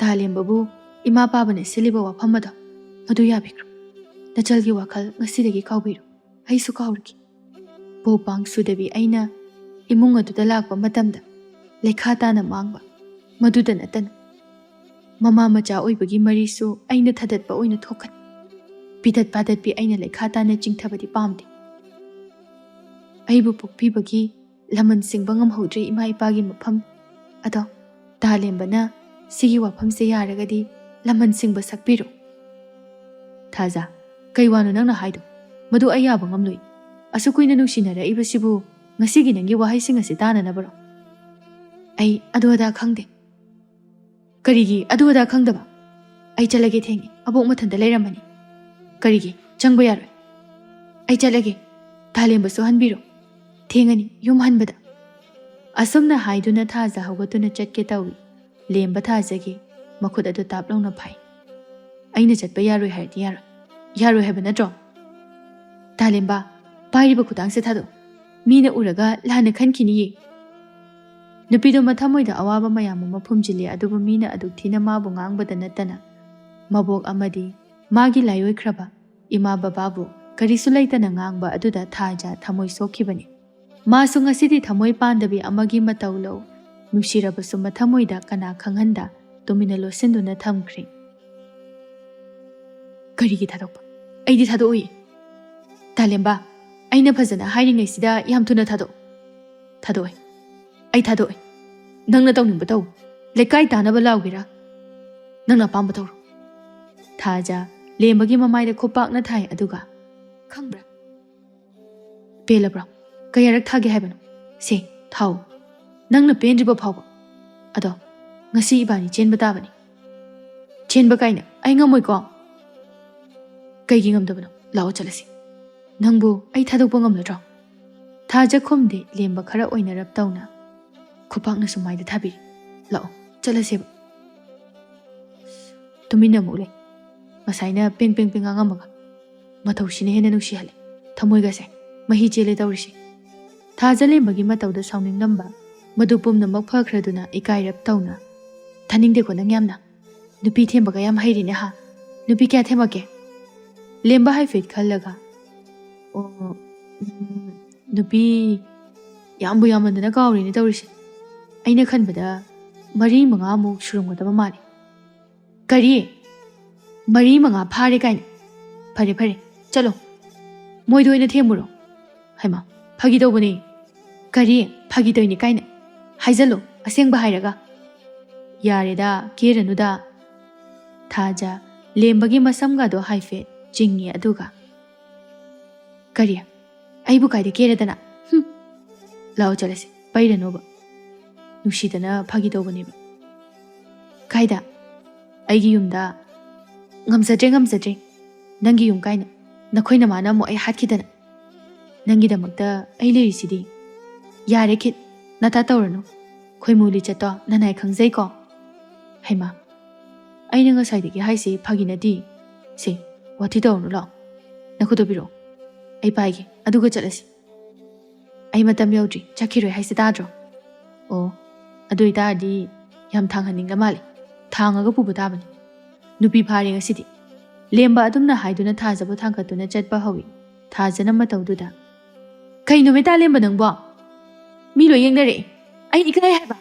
ꯇꯥꯂꯦꯝꯕꯕꯨ ꯏꯃꯥ ꯄꯥꯕꯅ ꯁꯤꯜꯂꯤꯕ ꯋꯥꯐꯝ ꯑꯗꯣ ꯃꯗꯨ ꯌꯥꯕꯤꯈ꯭ꯔꯣ꯫ ꯅꯆꯜꯒꯤ ꯋꯥꯈꯜ ꯉꯁꯤꯗꯒꯤ ꯀꯥꯎꯕꯤꯔꯣ꯫ ꯑꯩꯁꯨ ꯀꯥꯎꯔꯒꯦ꯫ ꯄꯣ ꯄꯥꯡ ꯁꯨꯗꯕꯤ ꯑꯩꯅ ꯏꯃꯨꯡ ꯑꯗꯨꯗ ꯂꯥꯛꯄ ꯃꯇꯝꯗ ꯂꯩꯈꯥ ꯇꯥꯅ ꯃꯥꯡꯕ, ꯃꯗꯨꯗ ꯅꯠꯇꯅ ꯃꯃꯥ ꯃꯆꯥ ꯑꯣꯏꯕꯒꯤ ꯃꯔꯤꯁꯨ ꯑꯩꯅ ꯊꯗꯠꯄ ꯑꯣꯏꯅ ꯊꯣꯛꯀꯅꯤ꯫ ꯄꯤꯗꯠ ꯄꯥꯗꯠꯄꯤ ꯑꯩꯅ ꯂꯩꯈꯥ ꯇꯥꯅ ꯆꯤꯡꯊꯕꯗꯤ ꯄꯥꯝꯗꯦ꯫ ꯑꯩꯕꯨ ꯄꯣꯛꯄꯤꯕꯒꯤ ꯂꯃꯟ ꯁꯤꯡꯕ ꯉꯝꯍꯧꯗ꯭ꯔꯦ ꯏꯃꯥ ꯏꯄꯥꯒꯤ ꯃꯐꯝ꯫ ꯑꯗꯣ ꯇꯥꯂꯦꯝꯕꯅ ꯁꯤꯒꯤ ꯋꯥꯐꯝꯁꯦ ꯌꯥꯔꯒꯗꯤ ꯂꯃꯟ ꯁꯤꯡꯕ ꯁꯛꯄꯤꯔꯣ꯫ ꯊꯥꯖ, ꯀꯩ ꯋꯥꯅꯣ ꯅꯪꯅ ꯍꯥꯏꯗꯣ? ꯃꯗꯨ ꯑꯩ ꯌꯥꯕ ꯉꯝꯂꯣꯏ꯫ ꯑꯁꯨꯛ ꯀꯨꯏꯅ ꯅꯨꯡꯁꯤꯅꯔꯛꯏꯕꯁꯤꯕꯨ ꯉꯁꯤꯒꯤ ꯅꯪꯒꯤ ꯋꯥꯍꯩꯁꯤꯡ ꯑꯁꯤ ꯇꯥꯅꯅꯕꯔꯣ? ꯑꯩ ꯑꯗꯨ ꯑꯗꯥ ꯈꯪꯗꯦ꯫ ꯀꯔꯤꯒꯤ ꯑꯗꯨ ꯑꯗꯥ ꯈꯪꯗꯕ? ꯑꯩ ꯆꯠꯂꯒꯦ, ꯊꯦꯡꯉꯦ꯫ ꯑꯕꯣꯛ ꯃꯊꯟꯇ ꯂꯩꯔꯝꯃꯅꯤ꯫ ꯀꯔꯤꯒꯤ? ꯆꯪꯕ ꯌꯥꯔꯣꯏ꯫ ꯑꯩ ꯆꯠꯂꯒꯦ꯫ "ꯊꯥꯂꯦꯝꯕꯁꯨ ꯍꯟꯕꯤꯔꯣ, ꯊꯦꯡꯉꯅꯤ ꯌꯨꯝ ꯍꯟꯕꯗ"꯫ ꯑꯁꯨꯝꯅ ꯍꯥꯏꯗꯨꯅ ꯊꯥꯖ ꯍꯧꯒꯠꯇꯨꯅ ꯆꯠꯀꯦ ꯇꯧꯏ꯫ ꯂꯦꯝꯕ ꯊꯥꯖꯒꯤ ꯃꯈꯨꯠ ꯑꯗꯨ ꯇꯥꯞ ꯂꯥꯎꯅ ꯐꯥꯏ꯫ "ꯑꯩꯅ ꯆꯠꯄ ꯌꯥꯔꯣꯏ ꯍꯥꯏꯔꯗꯤ ꯌꯥꯔꯣꯏ, ꯌꯥꯔꯣꯏ ꯍꯥꯏꯕ ꯅꯠꯇ꯭ꯔꯣ? ꯊꯥꯂꯦꯝꯕ, ꯄꯥꯏꯔꯤꯕ ꯈꯨꯗꯥꯡꯁꯦ ꯊꯥꯗꯣꯛ꯫ ꯃꯤꯅ ꯎꯔꯒ ꯂꯥꯟꯅ ꯈꯟꯈꯤꯅꯤꯌꯦ"꯫ ꯅꯨꯄꯤꯗꯣ ꯃꯊꯃꯣꯏꯗ ꯑꯋꯥꯕ ꯃꯌꯥꯝ ꯑꯃ ꯐꯨꯝꯖꯤꯜꯂꯤ, ꯑꯗꯨꯕꯨ ꯃꯤꯅ ꯑꯗꯨꯛ ꯊꯤꯅ ꯃꯥꯕꯨ ꯉꯥꯡꯕꯗ ꯅꯠꯇꯅ ꯃꯕꯣꯛ ꯑꯃꯗꯤ ꯃꯥꯒꯤ ꯂꯥꯏꯑꯣꯏꯈ꯭ꯔꯕ ꯏꯃꯥ ꯕꯕꯥꯕꯨ ꯀꯔꯤꯁꯨ ꯂꯩꯇꯅ ꯉꯥꯡꯕ ꯑꯗꯨꯗ ꯊꯥꯖ ꯊꯃꯣꯏ ꯁꯣꯛꯈꯤꯕꯅꯤ꯫ ꯃꯥꯁꯨ ꯉꯁꯤꯗꯤ ꯊꯃꯣꯏ ꯄꯥꯟꯗꯕꯤ ꯑꯃꯒꯤ ꯃꯇꯧ ꯂꯧ꯫ ꯅꯨꯡꯁꯤꯔꯕꯁꯨ ꯃꯊꯃꯣꯏꯗ ꯀꯅꯥ ꯈꯪꯍꯟꯗ ꯇꯨꯃꯤꯟꯅ ꯂꯣꯠꯁꯤꯟꯗꯨꯅ ꯊꯝꯈ꯭ꯔꯦ꯫ "ꯀꯔꯤꯒꯤ ꯊꯥꯗꯣꯛꯄ? ꯑꯩꯗꯤ ꯊꯥꯗꯣꯛꯑꯣꯏ"꯫ "ꯊꯥꯂꯦꯝꯕ, ꯑꯩꯅ ꯐꯖꯅ ꯍꯥꯏꯔꯤꯉꯩꯁꯤꯗ ꯌꯥꯝ ꯊꯨꯅ ꯊꯥꯗꯣꯛ"꯫ "ꯊꯥꯗꯣꯛꯑꯣꯏ, ꯑꯩ ꯊꯥꯗꯣꯛꯑꯣꯏ꯫ ꯅꯪꯅ ꯇꯧꯅꯤꯡꯕ ꯇꯧ꯫ ꯂꯩꯀꯥꯏ ꯇꯥꯅꯕ ꯂꯥꯎꯒꯦꯔꯥ? ꯅꯪꯅ ꯑꯄꯥꯝꯕ ꯇꯧꯔꯣ"꯫ ꯊꯥꯖ ꯂꯦꯝꯕꯒꯤ ꯃꯃꯥꯏꯗ ꯈꯨꯄꯥꯛꯅ ꯊꯥꯏ, ꯑꯗꯨꯒ, "ꯈꯪꯕ꯭ꯔꯥ? ꯄꯦꯜꯂꯕ꯭ꯔꯣ? ꯀꯌꯥꯔꯛ ꯊꯥꯒꯦ ꯍꯥꯏꯕꯅꯣ? ꯁꯦ, ꯊꯥꯎ꯫ ꯅꯪꯅ ꯄꯦꯟꯗ꯭ꯔꯤꯕ ꯐꯥꯎꯕ꯫ ꯑꯗꯣ, ꯉꯁꯤ ꯏꯕꯥꯅꯤ ꯆꯦꯟꯕ ꯇꯥꯕꯅꯤ"꯫ "ꯆꯦꯟꯕ ꯀꯥꯏꯅ? ꯑꯩ ꯉꯝꯃꯣꯏꯀꯣ"꯫ "ꯀꯩꯒꯤ ꯉꯝꯗꯕꯅꯣ? ꯂꯥꯛꯑꯣ, ꯆꯠꯂꯁꯤ"꯫ "ꯅꯪꯕꯨ ꯑꯩ ꯊꯥꯗꯣꯛꯄ ꯉꯝꯂꯗ꯭ꯔꯣ?" ꯊꯥꯖ ꯈꯨꯝꯗꯦ, ꯂꯦꯝꯕ ꯈꯔ ꯑꯣꯏꯅꯔꯞ ꯇꯧꯅ ꯈꯨꯄꯥꯛꯅꯁꯨ ꯃꯥꯏꯗ ꯊꯥꯕꯤꯔꯤ꯫ "ꯂꯥꯛꯑꯣ, ꯆꯠꯂꯁꯦꯕ"꯫ ꯇꯨꯃꯤꯟꯅ ꯑꯃꯨꯛ ꯂꯩ꯫ ꯉꯁꯥꯏꯅ ꯄꯦꯡ ꯄꯦꯡ ꯄꯦꯡ ꯉꯥꯡꯉꯝꯃꯒ ꯃꯇꯧꯁꯤꯅ ꯍꯦꯟꯅ ꯅꯨꯡꯁꯤꯍꯜꯂꯦ꯫ ꯊꯃꯣꯏꯒꯁꯦ ꯃꯍꯤ ꯆꯦꯜꯂꯦ ꯇꯧꯔꯤꯁꯦ꯫ ꯊꯥꯖ ꯂꯦꯝꯕꯒꯤ ꯃꯇꯧꯗ ꯁꯥꯎꯅꯤꯡꯂꯝꯕ ꯃꯗꯨ ꯄꯨꯝꯅꯃꯛ ꯐꯈ꯭ꯔꯗꯨꯅ ꯏꯀꯥꯏꯔꯞ ꯇꯧꯅ, "ꯇꯥꯅꯤꯡꯗꯦꯀꯣ ꯅꯪ ꯌꯥꯝꯅ꯫ ꯅꯨꯄꯤ ꯊꯦꯝꯕꯒ ꯌꯥꯝ ꯍꯩꯔꯦꯅꯦ ꯍꯥ? ꯅꯨꯄꯤ ꯀꯌꯥ ꯊꯦꯝꯃꯛꯀꯦ?" ꯂꯦꯝꯕ ꯍꯥꯏꯐꯦꯠ ꯈꯜꯂꯒ, "ꯑꯣ, ꯎꯝ, ꯅꯨꯄꯤ ꯌꯥꯝꯕꯨ ꯌꯥꯝꯃꯟꯗꯅ ꯀꯥꯎꯔꯦꯅꯦ ꯇꯧꯔꯤꯁꯦ꯫ ꯑꯩꯅ ꯈꯟꯕꯗ ꯃꯔꯤ ꯃꯉꯥꯃꯨꯛ ꯁꯨꯔꯝꯒꯗꯕ ꯃꯥꯜꯂꯦ"꯫ "ꯀꯔꯤ? ꯃꯔꯤ ꯃꯉꯥ ꯐꯥꯔꯦ ꯀꯥꯏꯅ? ꯐꯔꯦ, ꯐꯔꯦ, ꯆꯠꯂꯣ꯫ ꯃꯣꯏꯗ ꯑꯣꯏꯅ ꯊꯦꯝꯃꯨꯔꯣ"꯫ "ꯍꯩꯃꯥ, ꯐꯥꯒꯤ ꯇꯧꯕꯅꯦ"꯫ "ꯀꯔꯤ? ꯐꯥꯒꯤ ꯇꯧꯏꯅꯦ ꯀꯥꯏꯅ? ꯍꯥꯏꯖꯜꯂꯣ, ꯑꯁꯦꯡꯕ ꯍꯥꯏꯔꯒ"꯫ "ꯌꯥꯔꯦꯗ, ꯀꯦꯔꯅꯨꯗ"꯫ ꯊꯥꯖ ꯂꯦꯝꯕꯒꯤ ꯃꯁꯝꯒꯗꯣ ꯍꯥꯏꯐꯦꯠ ꯆꯤꯡꯉꯦ, ꯑꯗꯨꯒ, "ꯀꯔꯤ? ꯑꯩꯕꯨ ꯀꯥꯏꯗ ꯀꯦꯔꯗꯅ? ꯍꯨꯝ! ꯂꯥꯛꯑꯣ ꯆꯠꯂꯁꯤ, ꯄꯩꯔꯅꯣꯕ"꯫ ꯅꯨꯡꯁꯤꯗꯅ ꯐꯥꯒꯤ ꯇꯧꯕꯅꯦꯕ꯫ "ꯀꯥꯏꯗ?" "ꯑꯩꯒꯤ ꯌꯨꯝꯗ"꯫ "ꯉꯝꯖꯗ꯭ꯔꯦ, ꯉꯝꯖꯗ꯭ꯔꯦ꯫ ꯅꯪꯒꯤ ꯌꯨꯝ ꯀꯥꯏꯅ? ꯅꯈꯣꯏ ꯅꯃꯥꯅ ꯑꯃꯨꯛ ꯑꯩ ꯍꯥꯠꯈꯤꯗꯅ"꯫ ꯅꯪꯒꯤꯗꯃꯛꯇ ꯑꯩ ꯂꯩꯔꯤꯁꯤꯗꯤ꯫ ꯌꯥꯔꯦ ꯈꯤꯠ, ꯅꯊꯥ ꯇꯧꯔꯅꯨ꯫ ꯈꯣꯏꯃꯨ ꯂꯤꯆꯠꯇꯣ ꯅꯅꯥꯏ ꯈꯪꯖꯩꯀꯣ? ꯍꯩꯃꯥ, ꯑꯩꯅ ꯉꯁꯥꯏꯗꯒꯤ ꯍꯥꯏꯁꯦ ꯐꯥꯒꯤ ꯅꯠꯇꯦ꯫ ꯁꯦ, ꯋꯥꯊꯤ ꯇꯧꯔꯅꯨ, ꯂꯥꯛꯑꯣ꯫ ꯅꯈꯨꯠꯇꯣ ꯄꯤꯔꯛꯑꯣ, ꯑꯩ ꯄꯥꯏꯒꯦ, ꯑꯗꯨꯒ ꯆꯠꯂꯁꯤ꯫ ꯑꯩ ꯃꯇꯝ ꯌꯧꯗ꯭ꯔꯤ, ꯆꯠꯈꯤꯔꯣꯏ ꯍꯥꯏꯁꯦ ꯇꯥꯗ꯭ꯔꯣ? ꯑꯣ, ꯑꯗꯨ ꯑꯣꯏꯇꯥꯔꯗꯤ ꯌꯥꯝ ꯊꯥꯡꯍꯟꯅꯤꯡꯗ ꯃꯥꯜꯂꯦ꯫ ꯊꯥꯡꯉꯒ ꯄꯨꯕ ꯇꯥꯕꯅꯤ꯫ ꯅꯨꯄꯤ ꯐꯥꯔꯦ ꯉꯁꯤꯗꯤ꯫ ꯂꯦꯝꯕ ꯑꯗꯨꯝꯅ ꯍꯥꯏꯗꯨꯅ ꯊꯥꯖꯕꯨ ꯊꯥꯡꯒꯠꯇꯨꯅ ꯆꯠꯄ ꯍꯧꯏ꯫ ꯊꯥꯖꯅ ꯃꯇꯧꯗꯨꯗ, "ꯀꯩꯅꯣ ꯃꯦꯇꯥ ꯂꯦꯝꯕ ꯅꯪꯕꯣ? ꯃꯤ ꯂꯣꯏ ꯌꯦꯡꯅꯔꯛꯑꯦ꯫ ꯑꯩ ꯏꯀꯥꯏ ꯍꯥꯏꯕ?"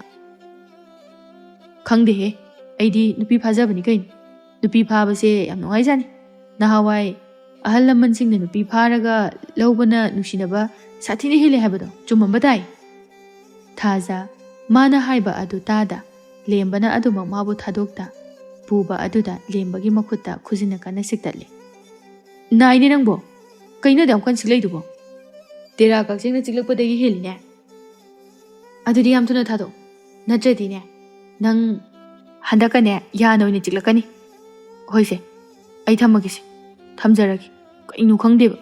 "ꯈꯪꯗꯦꯍꯦ, ꯑꯩꯗꯤ ꯅꯨꯄꯤ ꯐꯥꯖꯕꯅꯤ ꯀꯩꯅꯣ꯫ ꯅꯨꯄꯤ ꯐꯥꯕꯁꯦ ꯌꯥꯝ ꯅꯨꯡꯉꯥꯏꯖꯥꯠꯅꯤ꯫ ꯅꯍꯥꯟꯋꯥꯏ ꯑꯍꯜ ꯂꯃꯟꯁꯤꯡꯅ ꯅꯨꯄꯤ ꯐꯥꯔꯒ ꯂꯧꯕꯅ ꯅꯨꯡꯁꯤꯅꯕ ꯁꯥꯊꯤꯅ ꯍꯦꯜꯂꯦ ꯍꯥꯏꯕꯗꯣ ꯆꯨꯝꯃꯝꯕ ꯇꯥꯏ꯫" ꯊꯥꯖ ꯃꯥꯅ ꯍꯥꯏꯕ ꯑꯗꯨ ꯇꯥꯗ, ꯂꯦꯝꯕꯅ ꯑꯗꯨꯃꯛ ꯃꯥꯕꯨ ꯊꯥꯗꯣꯛꯇ, ꯄꯨꯕ ꯑꯗꯨꯗ ꯂꯦꯝꯕꯒꯤ ꯃꯈꯨꯠꯇ ꯈꯨꯖꯤꯟꯅ ꯀꯟꯅ ꯁꯤꯛꯇꯠꯂꯤ꯫ "ꯅꯥꯏꯅꯦ ꯅꯪꯕꯣ? ꯀꯩꯅꯣ ꯑꯗꯨꯛ ꯌꯥꯝ ꯀꯟꯅ ꯁꯤꯛꯂꯛꯏꯗꯨꯕꯣ? ꯇꯦꯔꯥ ꯀꯛꯆꯦꯡꯅ ꯆꯤꯛꯂꯛꯄꯗꯒꯤ ꯍꯦꯜꯂꯤꯅꯦ꯫ ꯑꯗꯨꯗꯤ ꯌꯥꯝ ꯊꯨꯅ ꯊꯥꯗꯣꯛ, ꯅꯠꯇ꯭ꯔꯗꯤꯅꯦ, ꯅꯪ ꯍꯟꯗꯛꯀꯅꯦ ꯌꯥꯅ ꯑꯣꯏꯅ ꯆꯤꯛꯂꯛꯀꯅꯤ꯫ ꯍꯣꯏꯁꯦ, ꯑꯩ ꯊꯝꯃꯒꯦꯁꯦ, ꯊꯝꯖꯔꯒꯦ꯫ ꯀꯩꯅꯣ ꯈꯪꯗꯦꯕ꯫"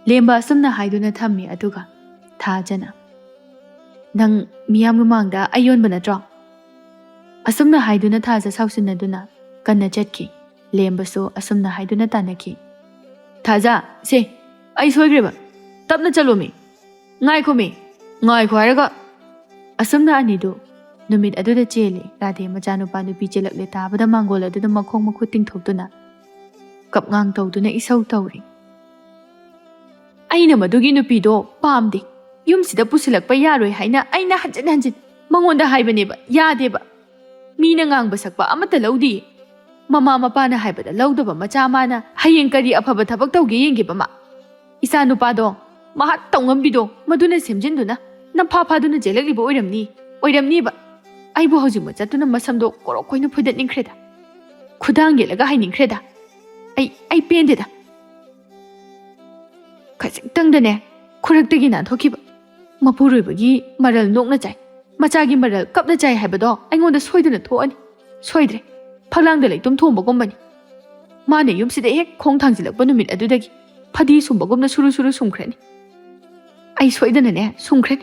ꯂꯦꯝꯕ ꯑꯁꯨꯝꯅ ꯍꯥꯏꯗꯨꯅ ꯊꯝꯃꯤ꯫ ꯑꯗꯨꯒ ꯊꯥꯖꯅ, "ꯅꯪ ꯃꯤꯌꯥꯝꯒꯤ ꯃꯥꯡꯗ ꯑꯩ ꯌꯣꯟꯕ ꯅꯠꯇ꯭ꯔꯣ?" ꯑꯁꯨꯝꯅ ꯍꯥꯏꯗꯨꯅ ꯊꯥꯖ ꯁꯥꯎꯁꯤꯟꯅꯗꯨꯅ ꯀꯟꯅ ꯆꯠꯈꯤ꯫ ꯂꯦꯝꯕꯁꯨ ꯑꯁꯨꯝꯅ ꯍꯥꯏꯗꯨꯅ ꯇꯥꯟꯅꯈꯤ꯫ "ꯊꯥꯖ, ꯁꯦ, ꯑꯩ ꯁꯣꯏꯈ꯭ꯔꯦꯕ꯫ ꯇꯞꯅ ꯆꯠꯂꯣꯃꯤ꯫ ꯉꯥꯏꯈꯣꯃꯤ꯫ ꯉꯥꯏꯈꯣ ꯍꯥꯏꯔꯒ꯫" ꯑꯁꯨꯝꯅ ꯑꯅꯤꯗꯨ ꯅꯨꯃꯤꯠ ꯑꯗꯨꯗ ꯆꯦꯜꯂꯤ꯫ ꯔꯥꯙꯦ ꯃꯆꯥꯅꯨꯄꯥ ꯅꯨꯄꯤ ꯆꯦꯜꯂꯛꯂꯦ ꯇꯥꯕꯗ ꯃꯥꯡꯒꯣꯜ ꯑꯗꯨꯗ ꯃꯈꯣꯡ ꯃꯈꯨꯠ ꯇꯤꯡꯊꯣꯛꯇꯨꯅ ꯀꯞꯉꯥꯡ ꯇꯧꯗꯨꯅ ꯏꯁꯧ ꯇꯧꯔꯤ꯫ "ꯑꯩꯅ ꯃꯗꯨꯒꯤ ꯅꯨꯄꯤꯗꯣ ꯄꯥꯝꯗꯦ꯫ ꯌꯨꯝꯁꯤꯗ ꯄꯨꯁꯤꯜꯂꯛꯄ ꯌꯥꯔꯣꯏ ꯍꯥꯏꯅ ꯑꯩꯅ ꯍꯟꯖꯤꯟ ꯍꯟꯖꯤꯟ ꯃꯉꯣꯟꯗ ꯍꯥꯏꯕꯅꯦꯕ, ꯌꯥꯗꯦꯕ꯫ ꯃꯤꯅ ꯉꯥꯡꯕ ꯁꯛꯄ ꯑꯃꯠꯇ ꯂꯧꯗꯤꯌꯦ꯫ ꯃꯃꯥ ꯃꯄꯥꯅ ꯍꯥꯏꯕꯗ ꯂꯧꯗꯕ ꯃꯆꯥ ꯃꯥꯅ ꯍꯌꯦꯡ ꯀꯔꯤ ꯑꯐꯕ ꯊꯕꯛ ꯇꯧꯒꯦ ꯌꯦꯡꯒꯦꯕ ꯃꯥ꯫ ꯏꯆꯥ ꯅꯨꯄꯥꯗꯣ ꯃꯍꯥꯠ ꯇꯧꯉꯝꯕꯤꯗꯣ ꯃꯗꯨꯅ ꯁꯦꯝꯖꯤꯟꯗꯨꯅ ꯅꯝꯐꯥ ꯐꯥꯗꯨꯅ ꯆꯦꯜꯂꯛꯂꯤꯕ ꯑꯣꯏꯔꯝꯅꯤ, ꯑꯣꯏꯔꯝꯅꯤꯕ꯫ ꯑꯩꯕꯨ ꯍꯧꯖꯤꯛꯃꯛ ꯆꯠꯇꯨꯅ ꯃꯁꯝꯗꯣ ꯀꯣꯔꯣꯛ ꯀꯣꯏꯅ ꯐꯣꯏꯗꯠꯅꯤꯡꯈ꯭ꯔꯦꯗ꯫ ꯈꯨꯗꯥꯡ ꯌꯦꯠꯂꯒ ꯍꯥꯏꯅꯤꯡꯈ꯭ꯔꯦꯗ꯫ ꯑꯩ, ꯑꯩ ꯄꯦꯟꯗꯦꯗ꯫" ꯈꯖꯤꯛꯇꯪꯗꯅꯦ ꯈꯨꯔꯛꯇꯒꯤ ꯅꯥꯟꯊꯣꯛꯈꯤꯕ꯫ ꯃꯄꯨꯔꯣꯏꯕꯒꯤ ꯃꯔꯜ ꯅꯣꯛꯅ ꯆꯥꯏ, ꯃꯆꯥꯒꯤ ꯃꯔꯜ ꯀꯞꯅ ꯆꯥꯏ ꯍꯥꯏꯕꯗꯣ ꯑꯩꯉꯣꯟꯗ ꯁꯣꯏꯗꯅ ꯊꯣꯛꯑꯅꯤ꯫ ꯁꯣꯏꯗ꯭ꯔꯦ꯫ ꯐꯛꯂꯥꯡꯗ ꯂꯩꯇꯨꯝ ꯊꯣꯡꯕꯒꯨꯝꯕꯅꯤ꯫ ꯃꯥꯅ ꯌꯨꯝꯁꯤꯗ ꯍꯦꯛ ꯈꯣꯡ ꯊꯥꯡꯖꯤꯜꯂꯛꯄ ꯅꯨꯃꯤꯠ ꯑꯗꯨꯗꯒꯤ ꯐꯗꯤ ꯁꯨꯝꯕꯒꯨꯝꯅ ꯁꯨꯔꯨ ꯁꯨꯔꯨ ꯁꯨꯝꯈ꯭ꯔꯅꯤ꯫ ꯑꯩ ꯁꯣꯏꯗꯅꯅꯦ ꯁꯨꯝꯈ꯭ꯔꯦ꯫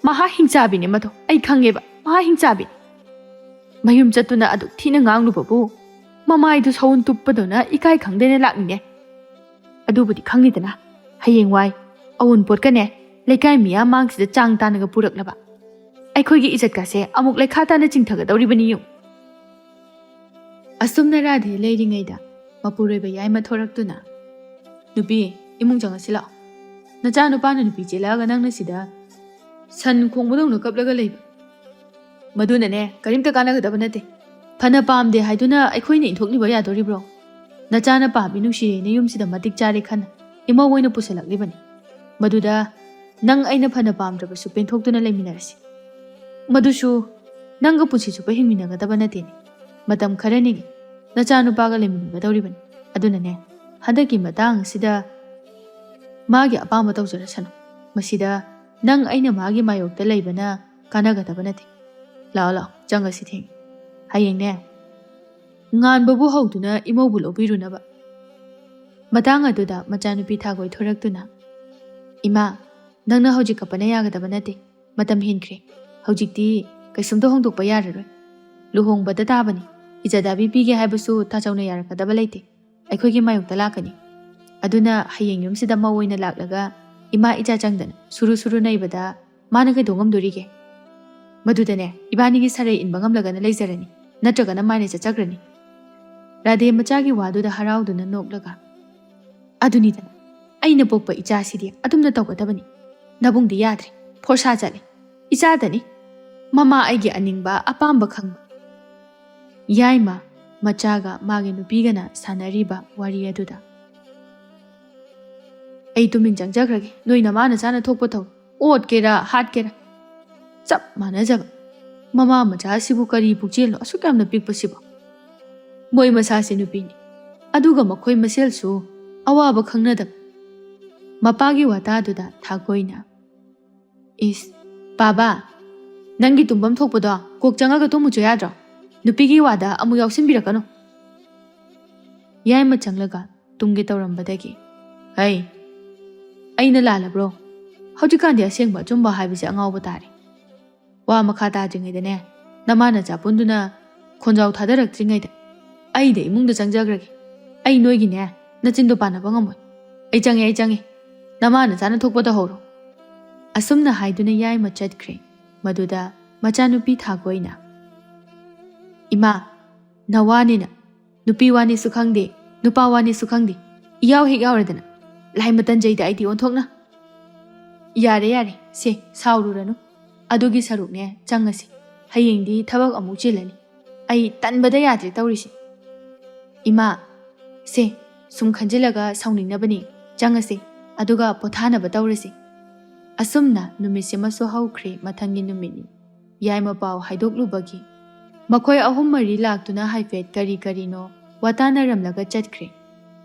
ꯃꯍꯥ ꯍꯤꯡꯆꯥꯕꯤꯅꯦ ꯃꯗꯣ, ꯑꯩ ꯈꯪꯉꯦꯕ, ꯃꯍꯥ ꯍꯤꯡꯆꯥꯕꯤꯅꯦ꯫ ꯃꯌꯨꯝ ꯆꯠꯇꯨꯅ ꯑꯗꯨꯛ ꯊꯤꯅ ꯉꯥꯡꯂꯨꯕꯕꯨ ꯃꯃꯥꯏꯗꯨ ꯁꯎꯟ ꯇꯨꯞꯄꯗꯧꯅ ꯏꯀꯥꯏ ꯈꯪꯗꯅ ꯂꯥꯛꯅꯤꯡꯉꯦ꯫ ꯑꯗꯨꯕꯨꯗꯤ ꯈꯪꯉꯤꯗꯅ, ꯍꯌꯦꯡꯋꯥꯏ ꯑꯋꯨꯟꯄꯣꯠꯀꯅꯦ ꯂꯩꯀꯥꯏ ꯃꯤꯌꯥꯝ ꯃꯥꯡꯁꯤꯗ ꯆꯥꯡ ꯇꯥꯅꯒ ꯄꯨꯔꯛꯂꯕ ꯑꯩꯈꯣꯏꯒꯤ ꯏꯖꯠꯀꯥꯁꯦ ꯑꯃꯨꯛ ꯂꯩꯈꯥ ꯇꯥꯅ ꯆꯤꯡꯊꯒꯗꯧꯔꯤꯕꯅꯤ ꯌꯦꯡꯉꯨ꯫ ꯑꯁꯨꯝꯅ ꯔꯥꯙꯦ ꯂꯩꯔꯤꯉꯩꯗ ꯃꯄꯨꯔꯣꯏꯕ ꯌꯥꯏꯃ ꯊꯣꯔꯛꯇꯨꯅ, "ꯅꯨꯄꯤ, ꯏꯃꯨꯡ ꯆꯪꯉꯁꯤ ꯂꯥꯛꯑꯣ꯫ ꯅꯆꯥꯅꯨꯄꯥꯅ ꯅꯨꯄꯤ ꯆꯦꯜꯂꯛꯑꯒ ꯅꯪꯅ ꯁꯤꯗ ꯁꯟ ꯈꯣꯡꯕꯗꯧꯅ ꯀꯞꯂꯒ ꯂꯩꯕ꯫ ꯃꯗꯨꯅꯅꯦ ꯀꯔꯤꯝꯇ ꯀꯥꯟꯅꯒꯗꯕ ꯅꯠꯇꯦ꯫ ꯐꯅ ꯄꯥꯝꯗꯦ ꯍꯥꯏꯗꯨꯅ ꯑꯩꯈꯣꯏꯅ ꯏꯟꯊꯣꯛꯂꯤꯕ ꯌꯥꯗꯣꯔꯤꯕ꯭ꯔꯣ? ꯅꯆꯥꯅ ꯄꯥꯝꯃꯤ ꯅꯨꯡꯁꯤꯔꯦꯅ ꯌꯨꯝꯁꯤꯗ ꯃꯇꯤꯛ ꯆꯥꯔꯦ ꯈꯟꯅ ꯏꯃꯧ ꯑꯣꯏꯅ ꯄꯨꯁꯜꯂꯛꯂꯤꯕꯅꯤ꯫ ꯃꯗꯨꯗ ꯅꯪ ꯑꯩꯅ ꯐꯅ ꯄꯥꯝꯗ꯭ꯔꯕꯁꯨ ꯄꯦꯟꯊꯣꯛꯇꯨꯅ ꯂꯩꯃꯤꯟꯅꯔꯁꯤ꯫ ꯃꯗꯨꯁꯨ ꯅꯪꯒ ꯄꯨꯟꯁꯤ ꯆꯨꯞꯄ ꯍꯤꯡꯃꯤꯟꯅꯒꯗꯕ ꯅꯠꯇꯦꯅꯦ꯫ ꯃꯇꯝ ꯈꯔꯅꯤꯒꯤ ꯅꯆꯥꯅꯨꯄꯥꯒ ꯂꯩꯃꯤꯟꯅꯒꯗꯧꯔꯤꯕꯅꯤ꯫ ꯑꯗꯨꯅꯅꯦ, ꯍꯟꯗꯛꯀꯤ ꯃꯇꯥꯡ ꯑꯁꯤꯗ ꯃꯥꯒꯤ ꯑꯄꯥꯝꯕ ꯇꯧꯖꯔꯁꯅꯨ꯫ ꯃꯁꯤꯗ ꯅꯪ ꯑꯩꯅ ꯃꯥꯒꯤ ꯃꯥꯌꯣꯛꯇ ꯂꯩꯕꯅ ꯀꯥꯟꯅꯒꯗꯕ ꯅꯠꯇꯦ꯫ ꯂꯥꯛꯑꯣ, ꯂꯥꯛꯑꯣ, ꯆꯪꯉꯁꯤ ꯊꯦꯡꯉꯦ꯫ ꯍꯌꯦꯡꯅꯦ, ꯉꯥꯟꯕꯕꯨ ꯍꯧꯗꯨꯅ ꯏꯃꯧꯕꯨ ꯂꯧꯕꯤꯔꯨꯅꯕ꯫ ꯃꯇꯥꯡ ꯑꯗꯨꯗ ꯃꯆꯥꯅꯨꯄꯤ ꯊꯥꯒꯣꯏ ꯊꯣꯔꯛꯇꯨꯅ, "ꯏꯃꯥ, ꯅꯪꯅ ꯍꯧꯖꯤꯛ ꯀꯞꯄꯅ ꯌꯥꯒꯗꯕ ꯅꯠꯇꯦ꯫ ꯃꯇꯝ ꯍꯦꯟꯈ꯭ꯔꯦ꯫ ꯍꯧꯖꯤꯛꯇꯤ ꯀꯩꯁꯨꯝꯇ ꯍꯣꯡꯗꯣꯛꯄ ꯌꯥꯔꯔꯣꯏ꯫ ꯂꯨꯍꯣꯡꯕꯗ ꯇꯥꯕꯅꯤ꯫ ꯏꯖꯗꯥꯕꯤ ꯄꯤꯒꯦ ꯍꯥꯏꯕꯁꯨ ꯇꯥꯆꯧꯅ ꯌꯥꯔꯛꯀꯗꯕ ꯂꯩꯇꯦ꯫ ꯑꯩꯈꯣꯏꯒꯤ ꯃꯥꯌꯣꯛꯇ ꯂꯥꯛꯀꯅꯤ꯫ ꯑꯗꯨꯅ ꯍꯌꯦꯡ ꯌꯨꯝꯁꯤꯗ ꯃꯧ ꯑꯣꯏꯅ ꯂꯥꯛꯂꯒ ꯏꯃꯥ ꯏꯆꯥ ꯆꯪꯗꯅ ꯁꯨꯔꯨ ꯁꯨꯔꯨ ꯅꯩꯕꯗ ꯃꯥꯅ ꯀꯩꯗꯧ ꯉꯝꯗꯣꯔꯤꯒꯦ? ꯃꯗꯨꯗꯅꯦ, ꯏꯕꯥꯅꯤꯒꯤ ꯁꯔꯩ ꯏꯟꯕ ꯉꯝꯂꯒꯅ ꯂꯩꯖꯔꯅꯤ, ꯅꯠꯇ꯭ꯔꯒꯅ ꯃꯥꯏꯅ ꯆꯠꯆꯈ꯭ꯔꯅꯤ꯫" ꯔꯥꯙꯦ ꯃꯆꯥꯒꯤ ꯋꯥꯗꯨꯗ ꯍꯔꯥꯎꯗꯨꯅ ꯅꯣꯛꯂꯒ, "ꯑꯗꯨꯅꯤꯗꯅ, ꯑꯩꯅ ꯄꯣꯛꯄ ꯏꯆꯥꯁꯤꯗꯤ ꯑꯗꯨꯝꯅ ꯇꯧꯒꯗꯕꯅꯤ꯫ ꯅꯕꯨꯡꯗꯤ ꯌꯥꯗ꯭ꯔꯦ, ꯐꯣꯔꯁꯥ ꯆꯠꯂꯦ꯫ ꯏꯆꯥꯗꯅꯤ꯫ ꯃꯃꯥ ꯑꯩꯒꯤ ꯑꯅꯤꯡꯕ ꯑꯄꯥꯝꯕ ꯈꯪꯕ꯫" ꯌꯥꯏꯃ ꯃꯆꯥꯒ ꯃꯥꯒꯤ ꯅꯨꯄꯤꯒꯅ ꯁꯥꯟꯅꯔꯤꯕ ꯋꯥꯔꯤ ꯑꯗꯨꯗ, "ꯑꯩ ꯇꯨꯃꯤꯟ ꯆꯪꯖꯈ꯭ꯔꯒꯦ꯫ ꯅꯣꯏ ꯅꯃꯥ ꯅꯆꯥꯅ ꯊꯣꯛꯄ ꯇꯧ꯫ ꯑꯣꯠꯀꯦꯔꯥ ꯍꯥꯠꯀꯦꯔꯥ ꯆꯞ ꯃꯥꯟꯅꯖꯕ꯫ ꯃꯃꯥ ꯃꯆꯥ ꯑꯁꯤꯕꯨ ꯀꯔꯤ ꯄꯨꯛꯆꯦꯜꯅꯣ ꯑꯁꯨꯛ ꯌꯥꯝꯅ ꯄꯤꯛꯄꯁꯤꯕꯣ? ꯃꯣꯏ ꯃꯁꯥꯁꯦ ꯅꯨꯄꯤꯅꯤ, ꯑꯗꯨꯒ ꯃꯈꯣꯏ ꯃꯁꯦꯜꯁꯨ ꯑꯋꯥꯕ ꯈꯪꯅꯗꯕ꯫" ꯃꯄꯥꯒꯤ ꯋꯥꯇꯥꯗꯨꯗ ꯊꯥꯒꯣꯏꯅ, "ꯏꯁ, ꯄꯥꯕ, ꯅꯪꯒꯤ ꯇꯨꯝꯐꯝ ꯊꯣꯛꯄꯗꯣ ꯀꯣꯛ ꯆꯪꯉꯒ ꯇꯨꯝꯃꯨꯆꯣ ꯌꯥꯗ꯭ꯔꯣ? ꯅꯨꯄꯤꯒꯤ ꯋꯥꯗ ꯑꯃꯨꯛ ꯌꯥꯎꯁꯤꯟꯕꯤꯔꯛꯀꯅꯨ꯫" ꯌꯥꯏꯃ ꯆꯪꯂꯒ ꯇꯨꯝꯒꯦ ꯇꯧꯔꯝꯕꯗꯒꯤ, "ꯍꯩ, ꯑꯩꯅ ꯂꯥꯜꯂꯕ꯭ꯔꯣ? ꯍꯧꯖꯤꯛꯀꯥꯟꯗꯤ ꯑꯁꯦꯡꯕ ꯑꯆꯨꯝꯕ ꯍꯥꯏꯕꯁꯦ ꯑꯉꯥꯎꯕ ꯇꯥꯔꯦ꯫ ꯋꯥ ꯃꯈꯥ ꯇꯥꯗ꯭ꯔꯤꯉꯩꯗꯅꯦ, ꯅꯃꯥ ꯅꯆꯥ ꯄꯨꯟꯗꯨꯅ ꯈꯣꯟꯖꯥꯎ ꯊꯥꯗꯔꯛꯇ꯭ꯔꯤꯉꯩꯗ ꯑꯩꯗ ꯏꯃꯨꯡꯗ ꯆꯪꯖꯈ꯭ꯔꯒꯦ꯫ ꯑꯩ ꯅꯣꯏꯒꯤꯅꯦ, ꯅꯆꯤꯟꯗꯣ ꯄꯥꯟꯅꯕ ꯉꯝꯃꯣꯏ꯫ ꯑꯩ ꯆꯪꯉꯦ, ꯑꯩ ꯆꯪꯉꯦ꯫ ꯅꯃꯥ ꯅꯆꯥꯅ ꯊꯣꯛꯄ ꯇꯧꯍꯧꯔꯣ꯫ ꯑꯁꯨꯝꯅ ꯍꯥꯏꯗꯨꯅ ꯌꯥꯏꯃ ꯆꯠꯈ꯭ꯔꯦ꯫ ꯃꯗꯨꯗ ꯃꯆꯥꯅꯨꯄꯤ ꯊꯥꯒꯣꯏꯅ, "ꯏꯃꯥ, ꯅꯋꯥꯅꯤꯅ ꯅꯨꯄꯤ ꯋꯥꯅꯤꯁꯨ ꯈꯪꯗꯦ, ꯅꯨꯄꯥ ꯋꯥꯅꯤꯁꯨ ꯈꯪꯗꯦ, ꯏꯌꯥꯎ ꯍꯦꯛ ꯌꯥꯎꯔꯗꯅ꯫ ꯂꯥꯏ ꯃꯇꯟꯖꯩꯗ ꯑꯩꯗꯤ ꯑꯣꯟꯊꯣꯛꯅ꯫ ꯌꯥꯔꯦ, ꯌꯥꯔꯦ, ꯁꯦ, ꯁꯥꯎꯔꯨꯔꯅꯨ꯫ ꯑꯗꯨꯒꯤ ꯁꯔꯨꯛꯅꯦ, ꯆꯪꯉꯁꯤ꯫ ꯍꯌꯦꯡꯗꯤ ꯊꯕꯛ ꯑꯃꯨꯛ ꯆꯤꯜꯂꯅꯤ꯫ ꯑꯩ ꯇꯟꯕꯗ ꯌꯥꯗ꯭ꯔꯦ ꯇꯧꯔꯤꯁꯦ꯫ ꯏꯃꯥ, ꯁꯦ, ꯁꯨꯝ ꯈꯟꯖꯤꯜꯂꯒ ꯁꯥꯎꯅꯤꯡꯅꯕꯅꯤ꯫ ꯆꯪꯉꯁꯤ, ꯑꯗꯨꯒ ꯄꯣꯊꯥꯅꯕ ꯇꯧꯔꯁꯤ꯫" ꯑꯁꯨꯝꯅ ꯅꯨꯃꯤꯠꯁꯤꯃꯁꯨ ꯍꯧꯈ꯭ꯔꯦ꯫ ꯃꯊꯪꯒꯤ ꯅꯨꯃꯤꯠꯅꯤ꯫ ꯌꯥꯏꯃ ꯄꯥꯎ ꯍꯥꯏꯗꯣꯛꯂꯨꯕꯒꯤ ꯃꯈꯣꯏ ꯑꯍꯨꯝ ꯃꯔꯤ ꯂꯥꯛꯇꯨꯅ ꯍꯥꯏꯐꯦꯠ ꯀꯔꯤ ꯀꯔꯤꯅꯣ ꯋꯥꯇꯥꯅꯔꯝꯂꯒ ꯆꯠꯈ꯭ꯔꯦ꯫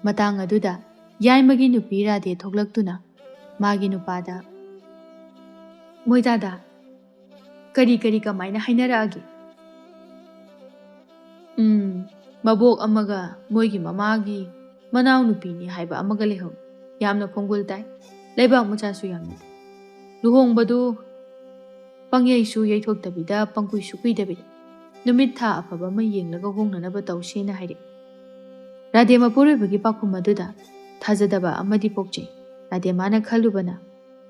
ꯃꯇꯥꯡ ꯑꯗꯨꯗ ꯌꯥꯏꯃꯒꯤ ꯅꯨꯄꯤ ꯔꯥꯙꯦ ꯊꯣꯛꯂꯛꯇꯨꯅ ꯃꯥꯒꯤ ꯅꯨꯄꯥꯗ, "ꯃꯣꯏ ꯗꯥꯗꯥ, ꯀꯔꯤ ꯀꯔꯤ ꯀꯃꯥꯏꯅ ꯍꯥꯏꯅꯔꯛꯑꯒꯦ?" "ꯎꯝ, ꯃꯕꯣꯛ ꯑꯃꯒ ꯃꯣꯏꯒꯤ ꯃꯃꯥꯒꯤ ꯃꯅꯥꯎꯅꯨꯄꯤꯅꯤ ꯍꯥꯏꯕ ꯑꯃꯒ ꯂꯩꯍꯧꯏ꯫ ꯌꯥꯝꯅ ꯈꯣꯡꯒꯨꯜ ꯇꯥꯏ꯫ ꯂꯩꯕꯥꯛ ꯃꯆꯥꯁꯨ ꯌꯥꯝꯅ ꯇꯥꯏ꯫ ꯂꯨꯍꯣꯡꯕꯗꯨ ꯄꯪꯌꯩꯁꯨ ꯌꯩꯊꯣꯛꯇꯕꯤꯗ, ꯄꯪꯀꯨꯏꯁꯨ ꯀꯨꯏꯗꯕꯤꯗ ꯅꯨꯃꯤꯠ ꯊꯥ ꯑꯐꯕ ꯑꯃ ꯌꯦꯡꯂꯒ ꯍꯣꯡꯅꯅꯕ ꯇꯧꯁꯦꯅ" ꯍꯥꯏꯔꯛꯏ꯫ ꯔꯥꯙꯦ ꯃꯄꯨꯔꯣꯏꯕꯒꯤ ꯄꯥꯎꯈꯨꯝ ꯑꯗꯨꯗ ꯊꯥꯖꯗꯕ ꯑꯃꯗꯤ ꯄꯣꯛꯆꯩ꯫ ꯔꯥꯙꯦ ꯃꯥꯅ ꯈꯜꯂꯨꯕꯅ,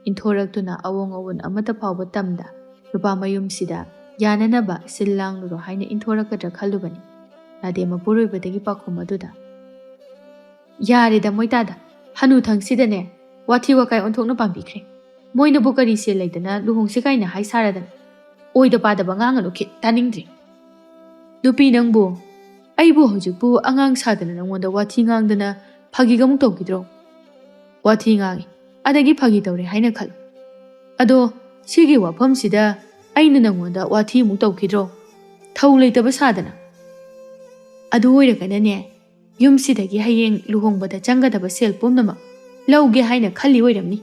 ꯏꯟꯊꯣꯔꯛꯇꯨꯅ ꯑꯋꯣꯡ ꯑꯋꯣꯟ ꯑꯃꯠꯇ ꯐꯥꯎꯕ ꯇꯝꯗ ꯅꯨꯄꯥ ꯃꯌꯨꯝꯁꯤꯗ ꯌꯥꯅꯅꯕ ꯁꯤꯜ ꯂꯥꯡꯂꯨꯔꯣ ꯍꯥꯏꯅ ꯏꯟꯊꯣꯔꯛꯀꯗ꯭ꯔꯥ ꯈꯜꯂꯨꯕꯅꯤ꯫ ꯔꯥꯙꯦ ꯃꯄꯨꯔꯣꯏꯕꯗꯒꯤ ꯄꯥꯎꯈꯨꯝ ꯑꯗꯨꯗ, "ꯌꯥꯔꯦꯗ ꯃꯣꯏ ꯗꯥꯗꯥ, ꯍꯅꯨꯊꯪꯁꯤꯗꯅꯦ ꯋꯥꯊꯤ ꯋꯥꯀꯥꯏ ꯑꯣꯟꯊꯣꯛꯅ ꯄꯥꯝꯕꯤꯈ꯭ꯔꯦ꯫ ꯃꯣꯏꯅꯕꯨ ꯀꯔꯤ ꯁꯦꯜ ꯂꯩꯗꯅ ꯂꯨꯍꯣꯡꯁꯤ ꯀꯥꯏꯅ ꯍꯥꯏ ꯁꯥꯔꯗꯅ? ꯑꯣꯏꯗ ꯄꯥꯗꯕ ꯉꯥꯡꯉꯅꯨ ꯈꯤꯠ, ꯇꯥꯅꯤꯡꯗ꯭ꯔꯦ꯫ ꯅꯨꯄꯤ ꯅꯪꯕꯨ, ꯑꯩꯕꯨ ꯍꯧꯖꯤꯛꯄꯨ ꯑꯉꯥꯡ ꯁꯥꯗꯅ ꯅꯪꯉꯣꯟꯗ ꯋꯥꯊꯤ ꯉꯥꯡꯗꯅ ꯐꯥꯒꯤꯒ ꯑꯃꯨꯛ ꯇꯧꯈꯤꯗ꯭ꯔꯣ? ꯋꯥꯊꯤ ꯉꯥꯡꯉꯤ, ꯑꯗꯒꯤ ꯐꯥꯒꯤ ꯇꯧꯔꯦ ꯍꯥꯏꯅ ꯈꯜꯂꯨ꯫ ꯑꯗꯣ ꯁꯤꯒꯤ ꯋꯥꯐꯝꯁꯤꯗ ꯑꯩꯅ ꯅꯪꯉꯣꯟꯗ ꯋꯥꯊꯤ ꯑꯃꯨꯛ ꯇꯧꯈꯤꯗ꯭ꯔꯣ? ꯊꯧ ꯂꯩꯇꯕ ꯁꯥꯗꯅ꯫ ꯑꯗꯨ ꯑꯣꯏꯔꯒꯅꯅꯦ, ꯌꯨꯝꯁꯤꯗꯒꯤ ꯍꯌꯦꯡ ꯂꯨꯍꯣꯡꯕꯗ ꯆꯪꯒꯗꯕ ꯁꯦꯜ ꯄꯨꯝꯅꯃꯛ ꯂꯧꯒꯦ ꯍꯥꯏꯅ ꯈꯜꯂꯤ ꯑꯣꯏꯔꯝꯅꯤ꯫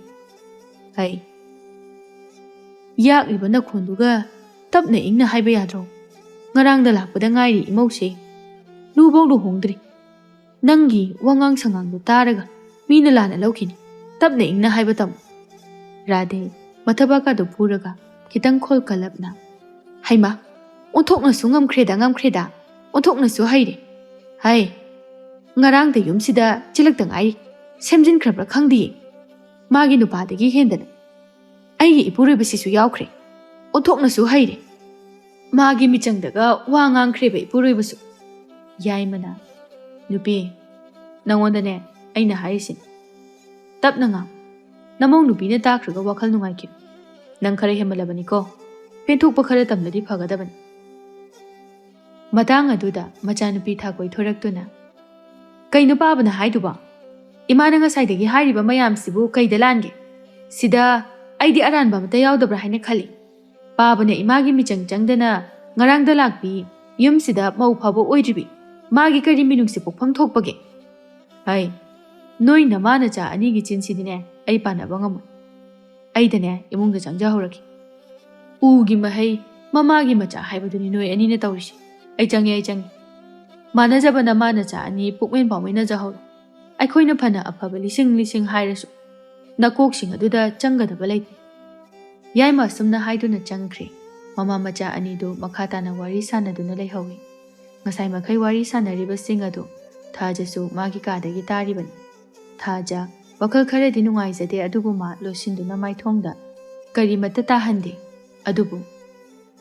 ꯍꯩ, ꯌꯥꯛꯂꯤꯕ ꯅꯈꯣꯟꯗꯨꯒ ꯇꯞꯅ ꯏꯪꯅ ꯍꯥꯏꯕ ꯌꯥꯗ꯭ꯔꯣ? ꯉꯔꯥꯡꯗ ꯂꯥꯛꯄꯗ ꯉꯥꯏꯔꯤ ꯏꯃꯧꯁꯦ꯫ ꯂꯨꯕꯧ ꯂꯨꯍꯣꯡꯗ꯭ꯔꯤ꯫ ꯅꯪꯒꯤ ꯋꯥꯉꯥꯡ ꯁꯉꯥꯡꯗꯣ ꯇꯥꯔꯒ ꯃꯤꯅ ꯂꯥꯟꯅ ꯂꯧꯈꯤꯅꯤ꯫ ꯇꯞꯅ ꯏꯪꯅ ꯍꯥꯏꯕ ꯇꯝꯃꯨ꯫ ꯔꯥꯙꯦ ꯃꯊꯕꯥꯛꯀꯗꯨ ꯄꯨꯔꯒ ꯈꯤꯇꯪ ꯈꯣꯜꯀꯜꯂꯞꯅ, "ꯍꯩꯃꯥ, ꯑꯣꯟꯊꯣꯛꯅꯁꯨ ꯉꯝꯈ꯭ꯔꯦꯗ, ꯉꯝꯈ꯭ꯔꯦꯗ, ꯑꯣꯟꯊꯣꯛꯅꯁꯨ ꯍꯩꯔꯦ꯫ ꯍꯥꯏ, ꯉꯔꯥꯡꯗ ꯌꯨꯝꯁꯤꯗ ꯆꯤꯜꯂꯛꯇ ꯉꯥꯏꯔꯤ, ꯁꯦꯝꯖꯤꯟꯈ꯭ꯔꯕ꯭ꯔꯥ ꯈꯪꯗꯤꯌꯦ꯫ ꯃꯥꯒꯤ ꯅꯨꯄꯥꯗꯒꯤ ꯍꯦꯟꯗꯅ ꯑꯩꯒꯤ ꯏꯄꯨꯔꯣꯏꯕꯁꯤꯁꯨ ꯌꯥꯎꯈ꯭ꯔꯦ, ꯑꯣꯟꯊꯣꯛꯅꯁꯨ ꯍꯩꯔꯦ꯫ ꯃꯥꯒꯤ ꯃꯤꯆꯪꯗꯒ ꯋꯥ ꯉꯥꯡꯈ꯭ꯔꯦꯕ ꯏꯄꯨꯔꯣꯏꯕꯁꯨ꯫" ꯌꯥꯏꯃꯅ, "ꯅꯨꯄꯤ, ꯅꯪꯉꯣꯟꯗꯅꯦ ꯑꯩꯅ ꯍꯥꯏꯔꯤꯁꯤꯅꯤ꯫ ꯇꯞꯅ ꯉꯥꯡ꯫ ꯅꯃꯧ ꯅꯨꯄꯤꯅ ꯇꯥꯈ꯭ꯔꯒ ꯋꯥꯈꯜ ꯅꯨꯡꯉꯥꯏꯈꯤꯔꯣꯏ꯫ ꯅꯪ ꯈꯔ ꯍꯦꯟꯃꯜꯂꯕꯅꯤꯀꯣ꯫ ꯄꯦꯟꯊꯣꯛꯄ ꯈꯔ ꯇꯝꯂꯗꯤ ꯐꯒꯗꯕꯅꯤ꯫" ꯃꯇꯥꯡ ꯑꯗꯨꯗ ꯃꯆꯥꯅꯨꯄꯤ ꯊꯥꯀꯣꯏ ꯊꯣꯔꯛꯇꯨꯅ, "ꯀꯩꯅꯣ ꯄꯥꯕꯅ ꯍꯥꯏꯗꯨꯕꯣ? ꯏꯃꯥꯅ ꯉꯁꯥꯏꯗꯒꯤ ꯍꯥꯏꯔꯤꯕ ꯃꯌꯥꯝꯁꯤꯕꯨ ꯀꯩꯗ ꯂꯥꯟꯒꯦ? ꯁꯤꯗ ꯑꯩꯗꯤ ꯑꯔꯥꯟꯕ ꯑꯃꯠꯇ ꯌꯥꯎꯗꯕ꯭ꯔꯥ ꯍꯥꯏꯅ ꯈꯜꯂꯤ꯫ ꯄꯥꯕꯅ ꯏꯃꯥꯒꯤ ꯃꯤꯆꯪ ꯆꯪꯗꯅ ꯉꯔꯥꯡꯗ ꯂꯥꯛꯄꯤ, ꯌꯨꯝꯁꯤꯗ ꯃꯧ ꯐꯥꯎꯕ ꯑꯣꯏꯗ꯭ꯔꯤꯕꯤ, ꯃꯥꯒꯤ ꯀꯔꯤ ꯃꯤꯅꯨꯡꯁꯤ ꯄꯣꯛꯐꯝ ꯊꯣꯛꯄꯒꯦ? ꯍꯩ, ꯅꯣꯏ ꯅꯃꯥ ꯅꯆꯥ ꯑꯅꯤꯒꯤ ꯆꯤꯟꯁꯤꯗꯤꯅꯦ ꯑꯩ ꯄꯥꯟꯅꯕ ꯉꯝꯃꯣꯏ꯫ ꯑꯩꯗꯅꯦ ꯏꯃꯨꯡꯗ ꯆꯪꯖꯍꯧꯔꯒꯦ꯫ ꯎꯒꯤ ꯃꯍꯩ, ꯃꯃꯥꯒꯤ ꯃꯆꯥ ꯍꯥꯏꯕꯗꯨꯅꯤ ꯅꯣꯏ ꯑꯅꯤꯅ ꯇꯧꯔꯤꯁꯦ꯫ ꯑꯩ ꯆꯪꯉꯦ, ꯑꯩ ꯆꯪꯉꯦ꯫ ꯃꯥꯟꯅꯖꯕ ꯅꯃꯥ ꯅꯆꯥ ꯑꯅꯤ ꯄꯨꯛꯃꯦꯟ ꯄꯥꯎꯃꯦꯟꯅꯖꯍꯧꯔꯣ꯫ ꯑꯩꯈꯣꯏꯅ ꯐꯅ ꯑꯐꯕ ꯂꯤꯁꯤꯡ ꯂꯤꯁꯤꯡ ꯍꯥꯏꯔꯁꯨ ꯅꯀꯣꯛꯁꯤꯡ ꯑꯗꯨꯗ ꯆꯪꯒꯗꯕ ꯂꯩꯇꯦ꯫" ꯌꯥꯏꯃ ꯑꯁꯨꯝꯅ ꯍꯥꯏꯗꯨꯅ ꯆꯪꯈ꯭ꯔꯦ꯫ ꯃꯃꯥ ꯃꯆꯥ ꯑꯅꯤꯗꯨ ꯃꯈꯥ ꯇꯥꯅ ꯋꯥꯔꯤ ꯁꯥꯟꯅꯗꯨꯅ ꯂꯩꯍꯧꯏ꯫ ꯉꯁꯥꯏ ꯃꯈꯩ ꯋꯥꯔꯤ ꯁꯥꯟꯅꯔꯤꯕꯁꯤꯡ ꯑꯗꯨ ꯊꯥꯖꯁꯨ ꯃꯥꯒꯤ ꯀꯥꯗꯒꯤ ꯇꯥꯔꯤꯕꯅꯤ꯫ ꯊꯥꯖ ꯋꯥꯈꯜ ꯈꯔꯗꯤ ꯅꯨꯡꯉꯥꯏꯖꯗꯦ, ꯑꯗꯨꯕꯨ ꯃꯥ ꯂꯣꯠꯁꯤꯟꯗꯨꯅ ꯃꯥꯏꯊꯣꯡꯗ ꯀꯔꯤꯃꯠꯇ ꯇꯥꯍꯟꯗꯦ꯫ ꯑꯗꯨꯕꯨ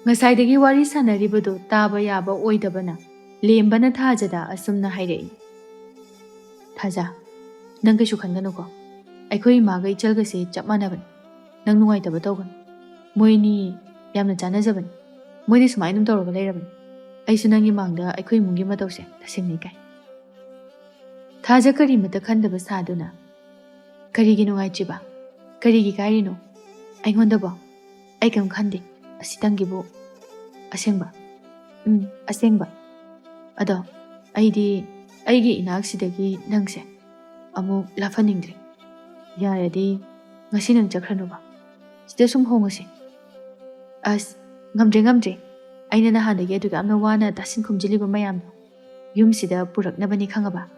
ꯉꯁꯥꯏꯗꯒꯤ ꯋꯥꯔꯤ ꯁꯥꯟꯅꯔꯤꯕꯗꯨ ꯇꯥꯕ ꯌꯥꯕ ꯑꯣꯏꯗꯕꯅ ꯂꯦꯝꯕꯅ ꯊꯥꯖꯗ ꯑꯁꯨꯝꯅ ꯍꯥꯏꯔꯛꯏ, "ꯊꯥꯖ, ꯅꯪ ꯀꯩꯁꯨ ꯈꯟꯒꯅꯨꯀꯣ꯫ ꯑꯩꯈꯣꯏ ꯏꯃꯥꯒ ꯏꯆꯜꯒꯁꯦ ꯆꯞ ꯃꯥꯟꯅꯕꯅꯤ꯫ ꯅꯪ ꯅꯨꯡꯉꯥꯏꯇꯕ ꯇꯧꯒꯅꯨ꯫ ꯃꯣꯏꯅꯤ ꯌꯥꯝꯅ ꯆꯥꯟꯅꯖꯕꯅꯤ꯫ ꯃꯣꯏꯗꯤ ꯁꯨꯃꯥꯏꯅ ꯑꯗꯨꯝ ꯇꯧꯔꯒ ꯂꯩꯔꯕꯅꯤ꯫ ꯑꯩꯁꯨ ꯅꯪꯒꯤ ꯃꯥꯡꯗ ꯑꯩꯈꯣꯏ ꯏꯃꯨꯡꯒꯤ ꯃꯇꯧꯁꯦ ꯇꯁꯦꯡꯅ ꯏꯀꯥꯏ꯫" ꯊꯥꯖ ꯀꯔꯤꯃꯠꯇ ꯈꯟꯗꯕ ꯁꯥꯗꯨꯅ, "ꯀꯔꯤꯒꯤ ꯅꯨꯡꯉꯥꯏꯇ꯭ꯔꯤꯕ? ꯀꯔꯤꯒꯤ ꯀꯥꯏꯔꯤꯅꯣ? ꯑꯩꯉꯣꯟꯗꯕꯣ? ꯑꯩ ꯀꯩꯝ ꯈꯟꯗꯦ꯫ ꯑꯁꯤꯇꯪꯒꯤꯕꯨ꯫ ꯑꯁꯦꯡꯕ? ꯎꯝ, ꯑꯁꯦꯡꯕ꯫ ꯑꯗꯣ ꯑꯩꯗꯤ ꯑꯩꯒꯤ ꯏꯅꯥꯛꯁꯤꯗꯒꯤ ꯅꯪꯁꯦ ꯑꯃꯨꯛ ꯂꯥꯞꯍꯟꯅꯤꯡꯗ꯭ꯔꯦ꯫ ꯌꯥꯔꯗꯤ ꯉꯁꯤ ꯅꯪ ꯆꯠꯈ꯭ꯔꯅꯨꯕ꯫ ꯁꯤꯗ ꯁꯨꯝ ꯍꯣꯡꯉꯁꯦ꯫" "ꯑꯁ, ꯉꯝꯗ꯭ꯔꯦ, ꯉꯝꯗ꯭ꯔꯦ꯫ ꯑꯩꯅ ꯅꯍꯥꯟꯗꯒꯤ ꯑꯗꯨꯛ ꯌꯥꯝꯅ ꯋꯥꯅ ꯇꯥꯁꯤꯟ ꯈꯨꯝꯖꯤꯜꯂꯤꯕ ꯃꯌꯥꯝꯗꯣ ꯌꯨꯝꯁꯤꯗ ꯄꯨꯔꯛꯅꯕꯅꯤ, ꯈꯪꯉꯕ?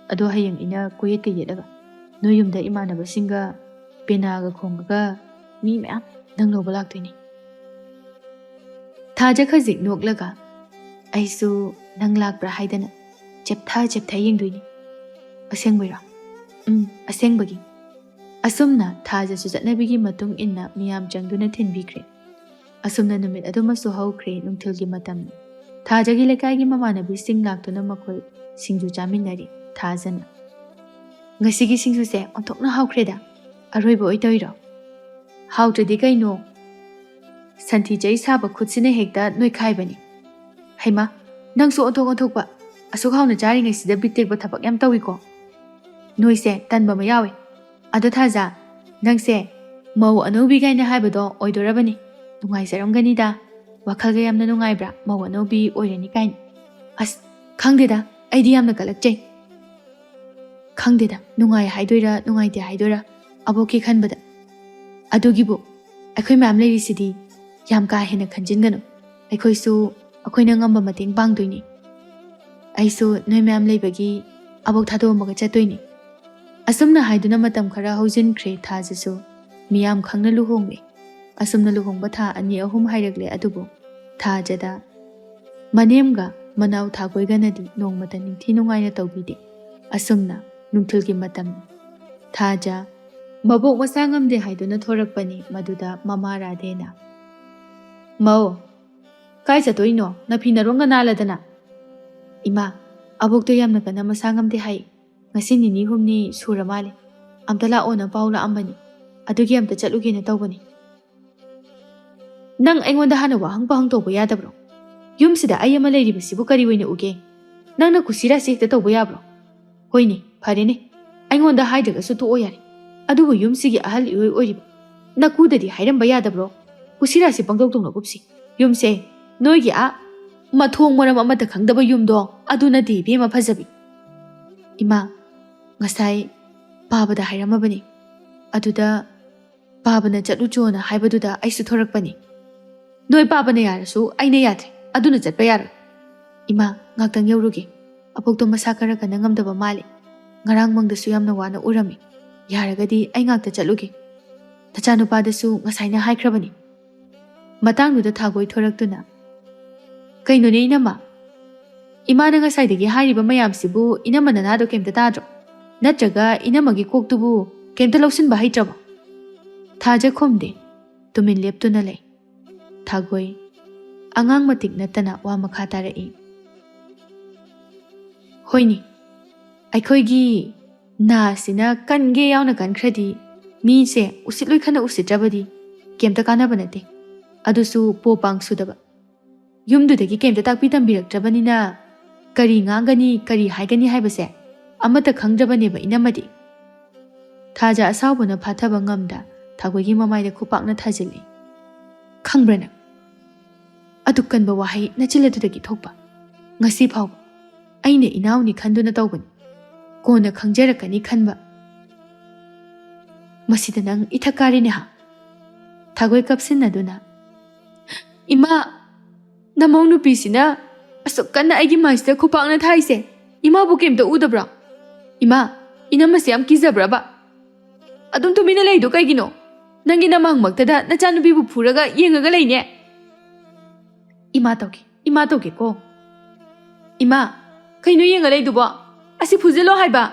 ꯑꯗꯣ ꯍꯌꯦꯡ ꯑꯩꯅ ꯀꯣꯏꯌꯦꯠꯀ ꯌꯦꯠꯂꯒ ꯅꯣꯏ ꯌꯨꯝꯗ ꯏꯃꯥꯟꯅꯕꯁꯤꯡꯒ ꯄꯦꯅꯥꯒ ꯈꯣꯡꯉꯒ ꯃꯤ ꯃꯌꯥꯝ ꯅꯪ ꯂꯧꯕ ꯂꯥꯛꯇꯣꯏꯅꯤ꯫ ꯊꯥꯖ ꯈꯖꯤꯛ ꯅꯣꯛꯂꯒ, "ꯑꯩꯁꯨ ꯅꯪ ꯂꯥꯛꯄ꯭ꯔꯥ ꯍꯥꯏꯗꯅ ꯆꯦꯞꯊ ꯆꯦꯞꯊ ꯌꯦꯡꯗꯣꯏꯅꯤ꯫" "ꯑꯁꯦꯡꯕꯩꯔꯣ?" "ꯎꯝ, ꯑꯁꯦꯡꯕꯒꯤ꯫" ꯑꯁꯨꯝꯅ ꯊꯥꯖꯁꯨ ꯆꯠꯅꯕꯤꯒꯤ ꯃꯇꯨꯡ ꯏꯟꯅ ꯃꯤꯌꯥꯝ ꯆꯪꯗꯨꯅ ꯊꯤꯟꯕꯤꯈ꯭ꯔꯦ꯫ ꯑꯁꯨꯝꯅ ꯅꯨꯃꯤꯠ ꯑꯗꯨꯃꯁꯨ ꯍꯧꯈ꯭ꯔꯦ꯫ ꯅꯨꯡꯊꯤꯜꯒꯤ ꯃꯇꯝꯅꯤ꯫ ꯊꯥꯖꯒꯤ ꯂꯩꯀꯥꯏꯒꯤ ꯃꯃꯥꯟꯅꯕꯤꯁꯤꯡ ꯂꯥꯛꯇꯨꯅ ꯃꯈꯣꯏ ꯁꯤꯡꯖꯨ ꯆꯥꯃꯤꯟꯅꯔꯤ꯫ ꯊꯥꯖꯅ, "ꯉꯁꯤꯒꯤ ꯁꯤꯡꯖꯨꯁꯦ ꯑꯣꯟꯊꯣꯛꯅ ꯍꯥꯎꯈ꯭ꯔꯦꯗ꯫ ꯑꯔꯣꯏꯕ ꯑꯣꯏꯗꯣꯏꯔꯣ?" "ꯍꯥꯎꯇ꯭ꯔꯗꯤ ꯀꯩꯅꯣ? ꯁꯟꯊꯤ ꯆꯩ ꯁꯥꯕ ꯈꯨꯠꯁꯤꯅ ꯍꯦꯛꯇ ꯅꯣꯏꯈꯥꯏꯕꯅꯤ꯫" "ꯍꯩꯃꯥ, ꯅꯪꯁꯨ ꯑꯣꯟꯊꯣꯛ ꯑꯣꯟꯊꯣꯛꯄ꯫ ꯑꯁꯨꯛ ꯍꯥꯎꯅ ꯆꯥꯔꯤꯉꯩꯁꯤꯗ ꯕꯤꯠ ꯇꯦꯛꯄ ꯊꯕꯛ ꯌꯥꯝ ꯇꯧꯏꯀꯣ꯫ ꯅꯣꯏꯁꯦ ꯇꯟꯕ ꯑꯃ ꯌꯥꯎꯋꯦ꯫ ꯑꯗꯣ ꯊꯥꯖ, ꯅꯪꯁꯦ ꯃꯧ ꯑꯅꯧꯕꯤ ꯀꯥꯏꯅ ꯍꯥꯏꯕꯗꯣ ꯑꯣꯏꯗꯣꯔꯕꯅꯤ꯫ ꯅꯨꯡꯉꯥꯏꯖꯔꯝꯒꯅꯤꯗ꯫ ꯋꯥꯈꯜꯒ ꯌꯥꯝꯅ ꯅꯨꯡꯉꯥꯏꯕ꯭ꯔꯥ, ꯃꯧ ꯑꯅꯧꯕꯤ ꯑꯣꯏꯔꯅꯤ ꯀꯥꯏꯅ?" "ꯑꯁ, ꯈꯪꯗꯦꯗ, ꯑꯩꯗꯤ ꯌꯥꯝꯅ ꯀꯜꯂꯛꯆꯩ꯫ ꯈꯪꯗꯦꯗ, ꯅꯨꯡꯉꯥꯏ ꯍꯥꯏꯗꯣꯏꯔꯥ ꯅꯨꯡꯉꯥꯏꯇꯦ ꯍꯥꯏꯗꯣꯏꯔꯥ, ꯑꯕꯣꯛꯀꯤ ꯈꯟꯕꯗ꯫ ꯑꯗꯨꯒꯤꯕꯨ ꯑꯩꯈꯣꯏ ꯃꯌꯥꯝ ꯂꯩꯔꯤꯁꯤꯗꯤ, ꯌꯥꯝ ꯀꯥ ꯍꯦꯟꯅ ꯈꯟꯖꯤꯟꯒꯅꯨ꯫ ꯑꯩꯈꯣꯏꯁꯨ ꯑꯩꯈꯣꯏꯅ ꯉꯝꯕ ꯃꯇꯦꯡ ꯄꯥꯡꯗꯣꯏꯅꯤ꯫ ꯑꯩꯁꯨ ꯅꯣꯏ ꯃꯌꯥꯝ ꯂꯩꯕꯒꯤ ꯑꯕꯣꯛ ꯊꯥꯗꯣꯛꯑꯝꯃꯒ ꯆꯠꯇꯣꯏꯅꯤ꯫" ꯑꯁꯨꯝꯅ ꯍꯥꯏꯗꯨꯅ ꯃꯇꯝ ꯈꯔ ꯍꯧꯖꯤꯟꯈ꯭ꯔꯦ꯫ ꯊꯥꯖꯁꯨ ꯃꯤꯌꯥꯝ ꯈꯪꯅ ꯂꯨꯍꯣꯡꯂꯦ꯫ ꯑꯁꯨꯝꯅ ꯂꯨꯍꯣꯡꯕ ꯊꯥ ꯑꯅꯤ ꯑꯍꯨꯝ ꯍꯥꯏꯔꯛꯂꯦ꯫ ꯑꯗꯨꯕꯨ ꯊꯥꯖꯗ ꯃꯅꯦꯝꯒ ꯃꯅꯥꯎ ꯊꯥꯒꯣꯏꯒꯅꯗꯤ ꯅꯣꯡꯃꯇ ꯅꯤꯡꯊꯤ ꯅꯨꯡꯉꯥꯏꯅ ꯇꯧꯕꯤꯗꯦ꯫ ꯑꯁꯨꯝꯅ ꯅꯨꯡꯊꯤꯜꯒꯤ ꯃꯇꯝ꯫ ꯊꯥꯖ ꯃꯕꯣꯛ ꯃꯁꯥ ꯉꯝꯗꯦ ꯍꯥꯏꯗꯨꯅ ꯊꯣꯔꯛꯄꯅꯤ꯫ ꯃꯗꯨꯗ ꯃꯃꯥ ꯔꯥꯙꯦꯅ, "ꯃꯧ, ꯀꯥꯏ ꯆꯠꯇꯣꯏꯅꯣ? ꯅꯐꯤ ꯅꯔꯣꯡꯒ ꯅꯥꯜꯂꯗꯅ?" "ꯏꯃꯥ, ꯑꯕꯣꯛꯇꯣ ꯌꯥꯝꯅ ꯀꯟꯅ ꯃꯁꯥ ꯉꯝꯗꯦ ꯍꯥꯏ꯫ ꯉꯁꯤ ꯅꯤꯅꯤ ꯍꯨꯝꯅꯤ ꯁꯨꯔ ꯃꯥꯜꯂꯦ꯫ ꯑꯝꯇ ꯂꯥꯛꯑꯣꯅ ꯄꯥꯎ ꯂꯥꯛꯑꯝꯕꯅꯤ꯫ ꯑꯗꯨꯒꯤ ꯑꯝꯇ ꯆꯠꯂꯨꯒꯦꯅ ꯇꯧꯕꯅꯤ꯫" "ꯅꯪ ꯑꯩꯉꯣꯟꯗ ꯍꯥꯟꯅ ꯋꯥꯍꯪ ꯄꯥꯍꯪ ꯇꯧꯕ ꯌꯥꯗꯕ꯭ꯔꯣ? ꯌꯨꯝꯁꯤꯗ ꯑꯩ ꯑꯃ ꯂꯩꯔꯤꯕꯁꯤꯕꯨ ꯀꯔꯤ ꯑꯣꯏꯅ ꯎꯒꯦ? ꯅꯪꯅ ꯀꯨꯁꯤ ꯔꯥꯁꯤ ꯍꯦꯛꯇ ꯇꯧꯕ ꯌꯥꯕ꯭ꯔꯣ?" "ꯍꯣꯏꯅꯦ, ꯐꯔꯦꯅꯦ, ꯑꯩꯉꯣꯟꯗ ꯍꯥꯏꯗ꯭ꯔꯒꯁꯨ ꯇꯣꯛꯑꯣ ꯌꯥꯔꯦ꯫ ꯑꯗꯨꯕꯨ ꯌꯨꯝꯁꯤꯒꯤ ꯑꯍꯜ ꯏꯑꯣꯏ ꯑꯣꯏꯔꯤꯕ ꯅꯀꯨꯗꯗꯤ ꯍꯥꯏꯔꯝꯕ ꯌꯥꯗꯕ꯭ꯔꯣ? ꯀꯨꯁꯤ ꯔꯥꯁꯤ ꯄꯪꯇꯧ ꯇꯧꯅꯒꯨꯝꯁꯤ꯫ ꯌꯨꯝꯁꯦ ꯅꯣꯏꯒꯤ ꯑꯥ ꯃꯊꯣꯡ ꯃꯔꯝ ꯑꯃꯠꯇ ꯈꯪꯗꯕ ꯌꯨꯝꯗꯣ ꯑꯗꯨ ꯅꯠꯇꯦ ꯏꯕꯦꯝꯃ ꯐꯖꯕꯤ꯫" "ꯏꯃꯥ, ꯉꯁꯥꯏ ꯄꯥꯕꯗ ꯍꯥꯏꯔꯝꯃꯕꯅꯤ꯫ ꯑꯗꯨꯗ ꯄꯥꯕꯅ ꯆꯠꯂꯨꯆꯣꯅ ꯍꯥꯏꯕꯗꯨꯗ ꯑꯩꯁꯨ ꯊꯣꯔꯛꯄꯅꯤ꯫ ꯅꯣꯏ ꯄꯥꯕꯅ ꯌꯥꯔꯁꯨ ꯑꯩꯅ ꯌꯥꯗ꯭ꯔꯦ, ꯑꯗꯨꯅ ꯆꯠꯄ ꯌꯥꯔꯣꯏ꯫" "ꯏꯃꯥ, ꯉꯥꯛꯇꯪ ꯌꯧꯔꯨꯒꯦ꯫ ꯑꯕꯣꯛꯇꯣ ꯃꯁꯥ ꯈꯔ ꯀꯟꯅ ꯉꯝꯗꯕ ꯃꯥꯜꯂꯦ꯫ ꯉꯔꯥꯡ ꯃꯪꯗꯁꯨ ꯌꯥꯝꯅ ꯋꯥꯅ ꯎꯔꯝꯃꯤ꯫" "ꯌꯥꯔꯒꯗꯤ ꯑꯩ ꯉꯥꯛꯇ ꯆꯠꯂꯨꯒꯦ꯫ ꯅꯆꯥꯅꯨꯄꯥꯗꯁꯨ ꯉꯁꯥꯏꯅ ꯍꯥꯏꯈ꯭ꯔꯕꯅꯤ꯫" ꯃꯇꯥꯡꯗꯨꯗ ꯊꯥꯒꯣꯏ ꯊꯣꯔꯛꯇꯨꯅ, "ꯀꯩꯅꯣꯅꯦ ꯏꯅꯝꯃ? ꯏꯃꯥꯅ ꯉꯁꯥꯏꯗꯒꯤ ꯍꯥꯏꯔꯤꯕ ꯃꯌꯥꯝꯁꯤꯕꯨ ꯏꯅꯝꯃ ꯅꯅꯥꯗꯣ ꯀꯩꯝꯇ ꯇꯥꯗ꯭ꯔꯣ? ꯅꯠꯇ꯭ꯔꯒ ꯏꯅꯝꯃꯒꯤ ꯀꯣꯛꯇꯨꯕꯨ ꯀꯩꯝꯇ ꯂꯧꯁꯤꯟꯕ ꯍꯩꯇ꯭ꯔꯕꯣ?" ꯊꯥꯖ ꯈꯨꯝꯗꯦ꯫ ꯇꯨꯃꯤꯟ ꯂꯦꯞꯇꯨꯅ ꯂꯩ꯫ ꯊꯥꯒꯣꯏ ꯑꯉꯥꯡ ꯃꯇꯤꯛ ꯅꯠꯇꯅ ꯋꯥ ꯃꯈꯥ ꯇꯥꯔꯛꯏ꯫ "ꯍꯣꯏꯅꯦ, ꯑꯩꯈꯣꯏꯒꯤ ꯅꯥꯁꯤꯅ ꯀꯟꯒꯦ ꯌꯥꯎꯅ ꯀꯟꯈ꯭ꯔꯗꯤ, ꯃꯤꯁꯦ ꯎꯁꯤꯠꯂꯣꯏ ꯈꯅ ꯎꯁꯤꯠꯇ꯭ꯔꯕꯗꯤ ꯀꯩꯝꯇ ꯀꯥꯟꯅꯕ ꯅꯠꯇꯦ꯫ ꯑꯗꯨꯁꯨ ꯄꯣ ꯄꯥꯡ ꯁꯨꯗꯕ꯫ ꯌꯨꯝꯗꯨꯗꯒꯤ ꯀꯩꯝꯇ ꯇꯥꯛꯄꯤ ꯇꯝꯕꯤꯔꯛꯇ꯭ꯔꯕꯅꯤꯅ ꯀꯔꯤ ꯉꯥꯡꯒꯅꯤ, ꯀꯔꯤ ꯍꯥꯏꯒꯅꯤ ꯍꯥꯏꯕꯁꯦ ꯑꯃꯠꯇ ꯈꯪꯗ꯭ꯔꯕꯅꯦꯕ ꯏꯅꯝꯃꯗꯤ꯫" ꯊꯥꯖ ꯑꯁꯥꯎꯕꯅ ꯐꯥꯊꯕ ꯉꯝꯗ ꯊꯥꯒꯣꯏꯒꯤ ꯃꯃꯥꯏꯗ ꯈꯨꯄꯥꯛꯅ ꯊꯥꯖꯤꯜꯂꯤ꯫ "ꯈꯪꯕ꯭ꯔꯥ ꯅꯪ? ꯑꯗꯨꯛ ꯀꯟꯕ ꯋꯥꯍꯩ ꯅꯆꯤꯜ ꯑꯗꯨꯗꯒꯤ ꯊꯣꯛꯄ꯫ ꯉꯁꯤ ꯐꯥꯎꯕ ꯑꯩꯅ ꯏꯅꯥꯎꯅꯤ ꯈꯟꯗꯨꯅ ꯇꯧꯕꯅꯤ꯫ ꯀꯣꯟꯅ ꯈꯪꯖꯔꯛꯀꯅꯤ ꯈꯟꯕ꯫ ꯃꯁꯤꯗ ꯅꯪ ꯏꯊꯛ ꯀꯥꯔꯤꯅꯦ ꯍꯥ?" ꯊꯥꯒꯣꯏ ꯀꯞꯁꯤꯟꯅꯗꯨꯅ, "ꯏꯃꯥ, ꯅꯃꯧ ꯅꯨꯄꯤꯁꯤꯅ ꯑꯁꯨꯛ ꯀꯟꯅ ꯑꯩꯒꯤ ꯃꯥꯏꯁꯤꯗ ꯈꯨꯄꯥꯛꯅ ꯊꯥꯏꯁꯦ ꯏꯃꯥꯕꯨ ꯀꯩꯝꯇ ꯎꯗꯕ꯭ꯔꯣ? ꯏꯃꯥ, ꯏꯅꯝꯃꯁꯦ ꯌꯥꯝ ꯀꯤꯖꯕ꯭ꯔꯕ? ꯑꯗꯨꯝ ꯇꯨꯃꯤꯟꯅ ꯂꯩꯗꯣ ꯀꯩꯒꯤꯅꯣ? ꯅꯪꯒꯤ ꯅꯃꯥꯡꯃꯛꯇꯗ ꯅꯆꯥꯅꯨꯄꯤꯕꯨ ꯐꯨꯔꯒ ꯌꯦꯡꯉꯒ ꯂꯩꯅꯦ꯫" "ꯏꯃꯥ ꯇꯧꯒꯦ, ꯏꯃꯥ ꯇꯧꯒꯦꯀꯣ꯫ ꯏꯃꯥ, ꯀꯩꯅꯣ ꯌꯦꯡꯉ ꯂꯩꯗꯨꯕꯣ? ꯑꯁꯤ ꯐꯨꯖꯤꯜꯂꯣ ꯍꯥꯏꯕ꯫"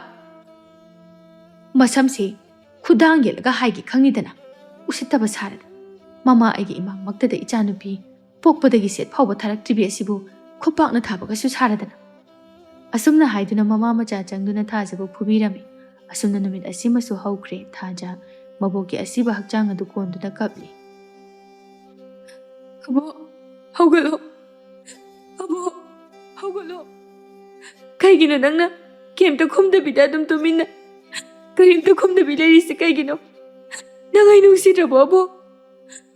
ꯃꯁꯝꯁꯤ ꯈꯨꯗꯥꯡ ꯌꯦꯠꯂꯒ ꯍꯥꯏꯒꯦ ꯈꯪꯉꯤꯗꯅ, ꯎꯁꯤꯠꯇꯕ ꯁꯥꯔꯗꯅ꯫ ꯃꯃꯥ ꯑꯩꯒꯤ ꯏꯃꯥꯡꯃꯛꯇꯗ ꯏꯆꯥꯅꯨꯄꯤ ꯄꯣꯛꯄꯗꯒꯤ ꯁꯦꯠ ꯐꯥꯎꯕ ꯊꯥꯔꯛꯇ꯭ꯔꯤꯕꯤ ꯑꯁꯤꯕꯨ ꯈꯨꯄꯥꯛꯅ ꯊꯥꯕꯒꯁꯨ ꯁꯥꯔꯗꯅ꯫ ꯑꯁꯨꯝꯅ ꯍꯥꯏꯗꯨꯅ ꯃꯃꯥ ꯃꯆꯥ ꯆꯪꯗꯨꯅ ꯊꯥꯖꯕꯨ ꯐꯨꯕꯤꯔꯝꯃꯤ꯫ ꯑꯁꯨꯝꯅ ꯅꯨꯃꯤꯠ ꯑꯁꯤꯃꯁꯨ ꯍꯧꯈ꯭ꯔꯦ꯫ ꯊꯥꯖ ꯃꯕꯣꯛꯀꯤ ꯑꯁꯤꯕ ꯍꯛꯆꯥꯡ ꯑꯗꯨ ꯀꯣꯟꯗꯨꯅ ꯀꯞꯂꯤ꯫ "ꯑꯕꯣꯛ, ꯍꯧꯒꯠꯂꯣ꯫ ꯑꯕꯣꯛ, ꯍꯧꯒꯠꯂꯣ꯫ ꯀꯩꯒꯤꯅꯣ ꯅꯪꯅ ꯀꯩꯝꯇ ꯈꯨꯝꯗꯕꯤꯗ ꯑꯗꯨꯝ ꯇꯨꯃꯤꯟꯅ, ꯀꯔꯤꯝꯇ ꯈꯨꯝꯗꯕꯤ ꯂꯩꯔꯤꯁꯦ ꯀꯩꯒꯤꯅꯣ? ꯅꯪ ꯑꯩ ꯅꯨꯡꯁꯤꯗ꯭ꯔꯕꯣ ꯑꯕꯣꯛ?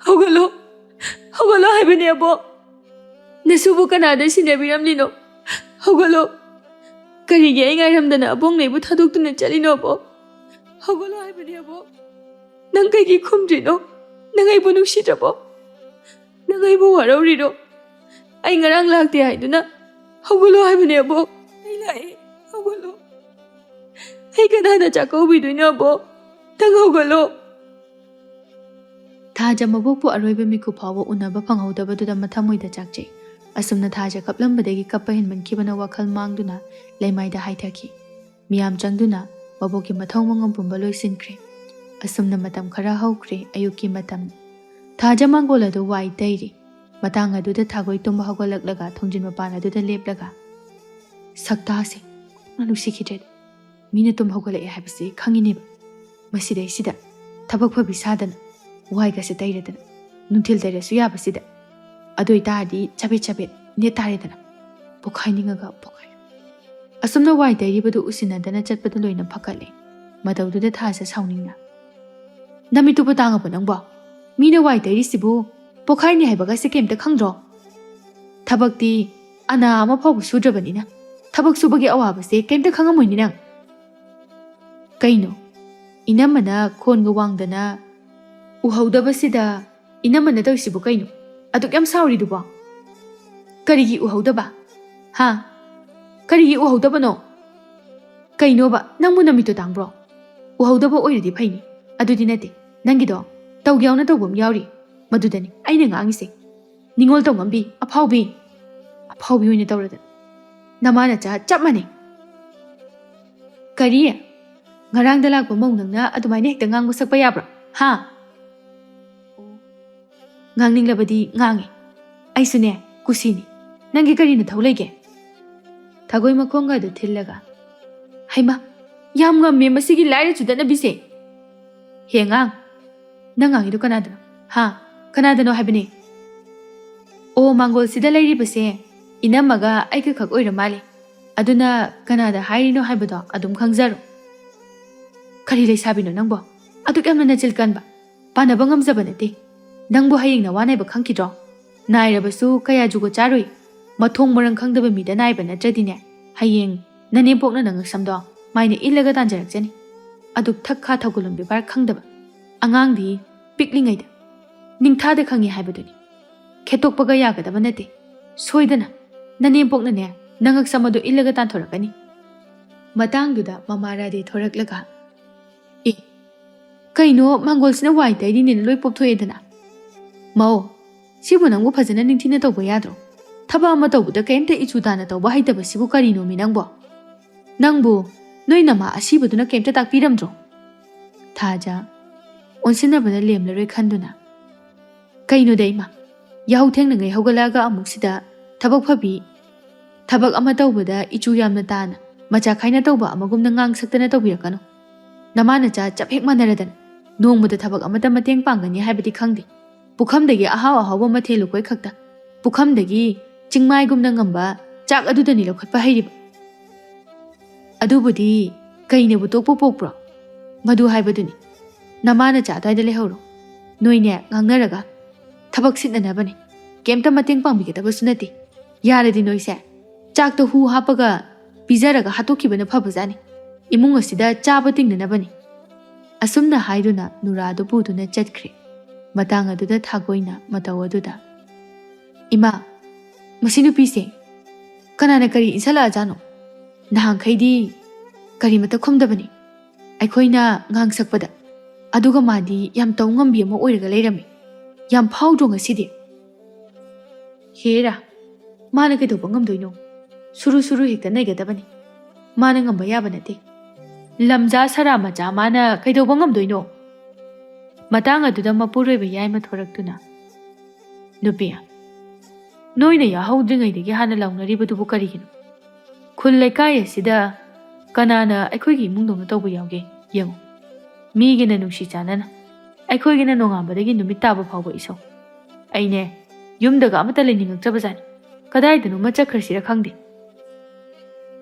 ꯍꯧꯒꯠꯂꯣ, ꯍꯧꯒꯠꯂꯣ ꯍꯥꯏꯕꯅꯦ ꯑꯕꯣꯛ꯫ ꯅꯁꯨꯕꯨ ꯀꯅꯥꯗ ꯁꯤꯟꯅꯕꯤꯔꯝꯂꯤꯅꯣ? ꯍꯧꯒꯠꯂꯣ꯫ ꯀꯔꯤꯒꯤ ꯑꯩ ꯉꯥꯏꯔꯝꯗꯅ ꯑꯕꯣꯛꯅ ꯑꯩꯕꯨ ꯊꯥꯗꯣꯛꯇꯨꯅ ꯆꯠꯂꯤꯅꯣ ꯑꯕꯣꯛ? ꯍꯧꯒꯠꯂꯣ ꯍꯥꯏꯕꯅꯦ ꯑꯕꯣꯛ꯫ ꯅꯪ ꯀꯩꯒꯤ ꯈꯨꯝꯗ꯭ꯔꯤꯅꯣ? ꯅꯪ ꯑꯩꯕꯨ ꯅꯨꯡꯁꯤꯗ꯭ꯔꯕꯣ? ꯅꯪ ꯑꯩꯕꯨ ꯋꯥꯔꯧꯔꯤꯔꯣ? ꯑꯩ ꯉꯔꯥꯡ ꯂꯥꯛꯇꯦ ꯍꯥꯏꯗꯨꯅ ꯍꯧꯒꯠꯂꯣ ꯍꯥꯏꯕꯅꯦ ꯑꯕꯣꯛ꯫ ꯑꯩ ꯂꯥꯛꯑꯦ, ꯍꯧꯒꯠꯂꯣ꯫ ꯑꯩ ꯀꯅꯥꯅ ꯆꯥꯛꯀꯧꯕꯤꯗꯣꯏꯅꯣ ꯑꯕꯣꯛ? ꯅꯪ ꯍꯧꯒꯠꯂꯣ!" ꯊꯥꯖ ꯃꯕꯣꯛꯄꯨ ꯑꯔꯣꯏꯕ ꯃꯤꯀꯨꯞ ꯐꯥꯎꯕ ꯎꯅꯕ ꯐꯪꯍꯧꯗꯕꯗꯨꯗ ꯃꯊꯃꯣꯏꯗ ꯆꯥꯛꯆꯩ꯫ ꯑꯁꯨꯝꯅ ꯊꯥꯖ ꯀꯞꯂꯝꯕꯗꯒꯤ ꯀꯞꯄ ꯍꯦꯟꯃꯟꯈꯤꯕꯅ ꯋꯥꯈꯜ ꯃꯥꯡꯗꯨꯅ ꯂꯩꯃꯥꯏꯗ ꯍꯥꯏꯊꯈꯤ꯫ ꯃꯤꯌꯥꯝ ꯆꯪꯗꯨꯅ ꯃꯕꯣꯛꯀꯤ ꯃꯊꯧ ꯃꯉꯝ ꯄꯨꯝꯕ ꯂꯣꯏꯁꯤꯟꯈ꯭ꯔꯦ꯫ ꯑꯁꯨꯝꯅ ꯃꯇꯝ ꯈꯔ ꯍꯧꯈ꯭ꯔꯦ꯫ ꯑꯌꯨꯛꯀꯤ ꯃꯇꯝ꯫ ꯊꯥꯖ ꯃꯥꯡꯒꯣꯜ ꯑꯗꯨ ꯋꯥꯏ ꯇꯩꯔꯤ꯫ ꯃꯇꯥꯡ ꯑꯗꯨꯗ ꯊꯥꯒꯣꯏ ꯇꯨꯝꯕ ꯍꯧꯒꯠꯂꯛꯂꯒ ꯊꯣꯡꯖꯤꯟ ꯃꯄꯥꯟ ꯑꯗꯨꯗ ꯂꯦꯞꯂꯒ, "ꯁꯛꯇꯥꯁꯦ ꯑꯣꯟꯊꯣꯛꯅ ꯅꯨꯡꯁꯤꯈꯤꯗ꯭ꯔꯦꯗ꯫ ꯃꯤꯅ ꯇꯨꯝ ꯍꯧꯒꯠꯂꯛꯑꯦ ꯍꯥꯏꯕꯁꯤ ꯈꯪꯉꯤꯅꯦꯕ꯫ ꯃꯁꯤꯗꯩꯁꯤꯗ ꯊꯕꯛ ꯐꯕꯤ ꯁꯥꯗꯅ, ꯋꯥꯏꯒꯁꯦ ꯇꯩꯔꯗꯅ, ꯅꯨꯡꯊꯤꯜ ꯇꯩꯔꯁꯨ ꯌꯥꯕꯁꯤꯗ꯫ ꯑꯗꯨ ꯑꯣꯏꯇꯥꯔꯗꯤ ꯆꯕꯦꯠ ꯆꯕꯦꯠ ꯅꯦꯠ ꯇꯥꯔꯦꯗꯅ꯫ ꯄꯣꯈꯥꯏꯅꯤꯡꯉꯒ ꯄꯣꯈꯥꯏ"꯫ ꯑꯁꯨꯝꯅ ꯋꯥꯏ ꯇꯩꯔꯤꯕꯗꯨ ꯎꯁꯤꯟꯅꯗꯅ ꯆꯠꯄꯗ ꯂꯣꯏꯅ ꯐꯒꯠꯂꯦ꯫ ꯃꯇꯧꯗꯨꯗ ꯊꯥꯖ ꯁꯥꯎꯅꯤꯡꯅ, "ꯅꯃꯤꯠꯇꯨꯕꯨ ꯇꯥꯡꯉꯕꯣ ꯅꯪꯕꯣ? ꯃꯤꯅ ꯋꯥꯏ ꯇꯩꯔꯤꯁꯤꯕꯨ ꯄꯣꯈꯥꯏꯅꯤ ꯍꯥꯏꯕꯒꯁꯦ ꯀꯩꯝꯇ ꯈꯪꯗ꯭ꯔꯣ? ꯊꯕꯛꯇꯤ ꯑꯅꯥ ꯑꯃ ꯐꯥꯎꯕ ꯁꯨꯗ꯭ꯔꯕꯅꯤꯅ ꯊꯕꯛ ꯁꯨꯕꯒꯤ ꯑꯋꯥꯕꯁꯦ ꯀꯩꯝꯇ ꯈꯪꯉꯝꯃꯣꯏꯅꯦ ꯅꯪ꯫ ꯀꯩꯅꯣ, ꯏꯅꯝꯃꯅ ꯈꯣꯟꯒ ꯋꯥꯡꯗꯅ ꯎꯍꯧꯗꯕꯁꯤꯗ ꯏꯅꯝꯃꯅ ꯇꯧꯔꯤꯁꯤꯕꯨ ꯀꯩꯅꯣ? ꯑꯗꯨꯛ ꯌꯥꯝ ꯁꯥꯎꯔꯤꯗꯨꯕꯣ? ꯀꯔꯤꯒꯤ ꯎꯍꯧꯗꯕ? ꯍꯥ? ꯀꯔꯤꯒꯤ ꯎꯍꯧꯗꯕꯅꯣ? ꯀꯩꯅꯣꯕ, ꯅꯪꯕꯨ ꯅꯃꯤꯠꯇꯣ ꯇꯥꯡꯕ꯭ꯔꯣ? ꯎꯍꯧꯗꯕ ꯑꯣꯏꯔꯗꯤ ꯐꯩꯅꯤ꯫ ꯑꯗꯨꯗꯤ ꯅꯠꯇꯦ, ꯅꯪꯒꯤꯗꯣ ꯇꯧꯒꯦ ꯌꯥꯎꯅ ꯇꯧꯕ ꯑꯃ ꯌꯥꯎꯔꯤ꯫ ꯃꯗꯨꯗꯅꯤ ꯑꯩꯅ ꯉꯥꯡꯉꯤꯁꯦ꯫ ꯅꯤꯉꯣꯜ ꯇꯧꯉꯝꯕꯤ, ꯑꯐꯥꯎꯕꯤ꯫ ꯑꯐꯥꯎꯕꯤ ꯑꯣꯏꯅ ꯇꯧꯔꯗꯅ꯫ ꯅꯃꯥ ꯅꯆꯥ ꯆꯞ ꯃꯥꯟꯅꯩ꯫ ꯀꯔꯤ? ꯉꯔꯥꯡꯗ ꯂꯥꯛꯄ ꯃꯧ ꯅꯪꯅ ꯑꯗꯨꯃꯥꯏꯅ ꯍꯦꯛꯇ ꯉꯥꯡꯕ ꯁꯛꯄ ꯌꯥꯕ꯭ꯔꯣ? ꯍꯥ? ꯉꯥꯡꯅꯤꯡꯂꯕꯗꯤ ꯉꯥꯡꯉꯦ꯫ ꯑꯩꯁꯨꯅꯦ, ꯀꯨꯁꯤꯅꯤ꯫ ꯅꯪꯒꯤ ꯀꯔꯤ ꯅꯊꯧ ꯂꯩꯒꯦ? ꯊꯥꯒꯣꯏ ꯃꯈꯣꯡꯒ ꯑꯗꯨ ꯊꯤꯜꯂꯒ, "ꯍꯩꯃꯥ, ꯌꯥꯝ ꯉꯝꯃꯦ ꯃꯁꯤꯒꯤ ꯂꯥꯏꯔ ꯆꯨꯗꯠꯅꯕꯤꯁꯦ!" "ꯍꯦ ꯑꯉꯥꯡ, ꯅꯪ ꯉꯥꯡꯉꯤꯗꯣ ꯀꯅꯥꯗꯅꯣ? ꯍꯥ? ꯀꯅꯥꯗꯅꯣ ꯍꯥꯏꯕꯅꯦ?" "ꯑꯣ, ꯃꯥꯡꯒꯣꯜꯁꯤꯗ ꯂꯩꯔꯤꯕꯁꯦ ꯏꯅꯝꯃꯒ ꯑꯩꯒ ꯈꯛ ꯑꯣꯏꯔ ꯃꯥꯜꯂꯦ꯫ ꯑꯗꯨꯅ ꯀꯅꯥꯗ ꯍꯥꯏꯔꯤꯅꯣ ꯍꯥꯏꯕꯗꯣ ꯑꯗꯨꯝ ꯈꯪꯖꯔꯣ꯫" "ꯀꯔꯤ ꯂꯩꯁꯥꯕꯤꯅꯣ ꯅꯪꯕꯣ? ꯑꯗꯨꯛ ꯌꯥꯝꯅ ꯅꯆꯤꯜ ꯀꯟꯕ? ꯄꯥꯟꯅꯕ ꯉꯝꯖꯕ ꯅꯠꯇꯦ꯫ ꯅꯪꯕꯨ ꯍꯌꯦꯡ ꯅꯋꯥ ꯅꯥꯏꯕ ꯈꯪꯈꯤꯗ꯭ꯔꯣ? ꯅꯥꯏꯔꯕꯁꯨ ꯀꯌꯥ ꯖꯨꯒꯣꯠ ꯆꯥꯔꯣꯏ꯫ ꯃꯊꯣꯡ ꯃꯔꯝ ꯈꯪꯗꯕ ꯃꯤꯗ ꯅꯥꯏꯕ ꯅꯠꯇ꯭ꯔꯗꯤꯅꯦ, ꯍꯌꯦꯡ ꯅꯅꯦꯝꯄꯣꯛꯅ ꯅꯉꯛꯁꯝꯗꯣ ꯃꯥꯏꯅ ꯏꯜꯂꯒ ꯇꯥꯟꯖꯔꯛꯆꯅꯤ꯫ ꯑꯗꯨꯛ ꯊꯛ ꯈꯥ ꯊꯧꯒꯜꯂꯣꯟ ꯕꯦꯕꯥꯔ ꯈꯪꯗꯕ ꯑꯉꯥꯡꯗꯤ ꯄꯤꯛꯂꯤꯉꯩꯗ ꯅꯤꯡꯊꯥꯗ ꯈꯪꯉꯤ ꯍꯥꯏꯕꯗꯨꯅꯤ꯫ ꯈꯦꯠꯇꯣꯛꯄꯒ ꯌꯥꯒꯗꯕ ꯅꯠꯇꯦ꯫ ꯁꯣꯏꯗꯅ ꯅꯅꯦꯝꯄꯣꯛꯅꯅꯦ ꯅꯉꯛꯁꯝ ꯑꯗꯨ ꯏꯜꯂꯒ ꯇꯥꯟꯊꯣꯔꯛꯀꯅꯤ꯫" ꯃꯇꯥꯡꯗꯨꯗ ꯃꯃꯥ ꯔꯥꯙꯦ ꯊꯣꯔꯛꯂꯒ, "ꯑꯦ, ꯀꯩꯅꯣ, ꯃꯥꯡꯒꯣꯜꯁꯤꯅ ꯋꯥꯏ ꯇꯩꯔꯤꯅꯦꯅ ꯂꯣꯏ ꯄꯣꯞꯊꯣꯛꯑꯦꯗꯅ꯫ ꯃꯧ, ꯁꯤꯕꯨ ꯅꯪꯕꯨ ꯐꯖꯅ ꯅꯤꯡꯊꯤꯅ ꯇꯧꯕ ꯌꯥꯗ꯭ꯔꯣ? ꯊꯕꯛ ꯑꯃ ꯇꯧꯕꯗ ꯀꯩꯝꯇ ꯏꯆꯨ ꯇꯥꯅ ꯇꯧꯕ ꯍꯩꯇꯕꯁꯤꯕꯨ ꯀꯔꯤꯅꯣꯃꯤ ꯅꯪꯕꯣ? ꯅꯪꯕꯨ ꯅꯣꯏ ꯅꯃꯥ ꯑꯁꯤꯕꯗꯨꯅ ꯀꯩꯝꯇ ꯇꯥꯛꯄꯤꯔꯝꯗ꯭ꯔꯣ? ꯊꯥꯖ, ꯑꯣꯟꯁꯤꯟꯅꯕꯗ ꯂꯦꯝꯂꯔꯣꯏ ꯈꯟꯗꯨꯅ, "ꯀꯩꯅꯣꯗ ꯏꯃꯥ, ꯌꯥꯍꯧ ꯊꯦꯡꯅꯉꯩ ꯍꯧꯒꯠꯂꯛꯑꯒ ꯑꯃꯨꯛ ꯁꯤꯗ ꯊꯕꯛ ꯐꯕꯤ, ꯊꯕꯛ ꯑꯃ ꯇꯧꯕꯗ ꯏꯆꯨ ꯌꯥꯝꯅ ꯇꯥꯅ, ꯃꯆꯥ ꯈꯥꯏꯅ ꯇꯧꯕ ꯑꯃꯒꯨꯝꯅ ꯉꯥꯡ ꯁꯛꯇꯅ ꯇꯧꯕꯤꯔꯛꯀꯅꯨ꯫ ꯅꯃꯥ ꯅꯆꯥ ꯆꯞ ꯍꯦꯛ ꯃꯥꯟꯅꯔꯗꯅ, ꯅꯣꯡꯃꯗ ꯊꯕꯛ ꯑꯃꯇ ꯃꯇꯦꯡ ꯄꯥꯡꯒꯅꯤ ꯍꯥꯏꯕꯗꯤ ꯈꯪꯗꯦ꯫ ꯄꯨꯈꯝꯗꯒꯤ ꯑꯍꯥꯎ ꯑꯍꯥꯎꯕ ꯃꯊꯦꯜ ꯂꯨꯀꯣꯏ ꯈꯛꯇ, ꯄꯨꯈꯝꯗꯒꯤ ꯆꯤꯡꯃꯥꯏꯒꯨꯝꯅ ꯉꯝꯕ ꯆꯥꯛ ꯑꯗꯨꯗꯅꯤ ꯂꯧꯈꯠꯄ ꯍꯩꯔꯤꯕ꯫ ꯑꯗꯨꯕꯨꯗꯤ ꯀꯩꯅꯕꯨ ꯇꯣꯛꯄ ꯄꯣꯛꯄ꯭ꯔꯣ? ꯃꯗꯨ ꯍꯥꯏꯕꯗꯨꯅꯤ꯫ ꯅꯃꯥ ꯅꯆꯥ ꯑꯗ꯭ꯋꯥꯏꯗ ꯂꯩꯍꯧꯔꯣ꯫ ꯅꯣꯏꯅꯦ ꯉꯥꯡꯅꯔꯒ ꯊꯕꯛ ꯁꯤꯠꯅꯅꯕꯅꯦ꯫ ꯀꯩꯝꯇ ꯃꯇꯦꯡ ꯄꯥꯡꯕꯤꯒꯗꯕꯁꯨ ꯅꯠꯇꯦ꯫ ꯌꯥꯔꯗꯤ ꯅꯣꯏꯁꯦ ꯆꯥꯛꯇ ꯍꯨ ꯍꯥꯞꯄꯒ ꯄꯤꯖꯔꯒ ꯍꯥꯠꯇꯣꯛꯈꯤꯕꯅ ꯐꯕꯖꯥꯠꯅꯤ꯫ ꯏꯃꯨꯡ ꯑꯁꯤꯗ ꯆꯥꯕ ꯇꯤꯡꯅꯅꯕꯅꯤ꯫" ꯑꯁꯨꯝꯅ ꯍꯥꯏꯗꯨꯅ ꯅꯨꯔꯥꯗꯨ ꯄꯨꯗꯨꯅ ꯆꯠꯈ꯭ꯔꯦ꯫ ꯃꯇꯥꯡ ꯑꯗꯨꯗ ꯊꯥꯒꯣꯏꯅ ꯃꯇꯧ ꯑꯗꯨꯗ, "ꯏꯃꯥ, ꯃꯁꯤ ꯅꯨꯄꯤꯁꯦ ꯀꯅꯥꯅ ꯀꯔꯤ ꯏꯟꯁꯜꯂꯛꯑꯖꯥꯠꯅꯣ? ꯅꯍꯥꯟꯈꯩꯗꯤ ꯀꯔꯤꯃꯠꯇ ꯈꯨꯝꯗꯕꯅꯤ꯫ ꯑꯩꯈꯣꯏꯅ ꯉꯥꯡꯁꯛꯄꯗ, ꯑꯗꯨꯒ ꯃꯥꯗꯤ ꯌꯥꯝ ꯇꯧ ꯉꯝꯕꯤ ꯑꯃ ꯑꯣꯏꯔꯒ ꯂꯩꯔꯝꯃꯤ꯫ ꯌꯥꯝ ꯐꯥꯎꯗ꯭ꯔꯣ ꯉꯁꯤꯗꯤ?" "ꯍꯦꯔꯥ, ꯃꯥꯅ ꯀꯩꯗꯧꯕ ꯉꯝꯗꯣꯏꯅꯣ? ꯁꯨꯔꯨ ꯁꯨꯔꯨ ꯍꯦꯛꯇ ꯅꯩꯒꯗꯕꯅꯤ꯫ ꯃꯥꯅ ꯉꯝꯕ ꯌꯥꯕ ꯅꯠꯇꯦ꯫ ꯂꯝꯖꯥ ꯁꯔꯥ ꯃꯆꯥ ꯃꯥꯅ ꯀꯩꯗꯧꯕ ꯉꯝꯗꯣꯏꯅꯣ?" ꯃꯇꯥꯡ ꯑꯗꯨꯗ ꯃꯄꯨꯔꯣꯏꯕ ꯌꯥꯏꯃ ꯊꯣꯔꯛꯇꯨꯅ, "ꯅꯨꯄꯤ, ꯅꯣꯏꯅ ꯌꯥꯍꯧꯗ꯭ꯔꯤꯉꯩꯗꯒꯤ ꯍꯥꯟꯅ ꯂꯥꯎꯅꯔꯤꯕꯗꯨꯕꯨ ꯀꯔꯤꯒꯤꯅꯣ? ꯈꯨꯜ ꯂꯩꯀꯥꯏ ꯑꯁꯤꯗ ꯀꯅꯥꯅ ꯑꯩꯈꯣꯏꯒꯤ ꯏꯃꯨꯡꯗꯧꯅ ꯇꯧꯕ ꯌꯥꯎꯒꯦ? ꯌꯦꯡꯉꯨ, ꯃꯤꯒꯤꯅ ꯅꯨꯡꯁꯤ ꯆꯥꯟꯅꯅ, ꯑꯩꯈꯣꯏꯒꯤꯅ ꯅꯣꯡꯉꯥꯟꯕꯗꯒꯤ ꯅꯨꯃꯤꯠ ꯇꯥꯕ ꯐꯥꯎꯕ ꯏꯁꯧ꯫ ꯑꯩꯅꯦ, ꯌꯨꯝꯗꯒ ꯑꯃꯠꯇ ꯂꯩꯅꯤꯡꯉꯛꯇ꯭ꯔꯕꯖꯥꯠꯅꯤ꯫ ꯀꯗꯥꯏꯗꯅꯣꯃ ꯆꯠꯈ꯭ꯔꯁꯤꯔ ꯈꯪꯗꯦ꯫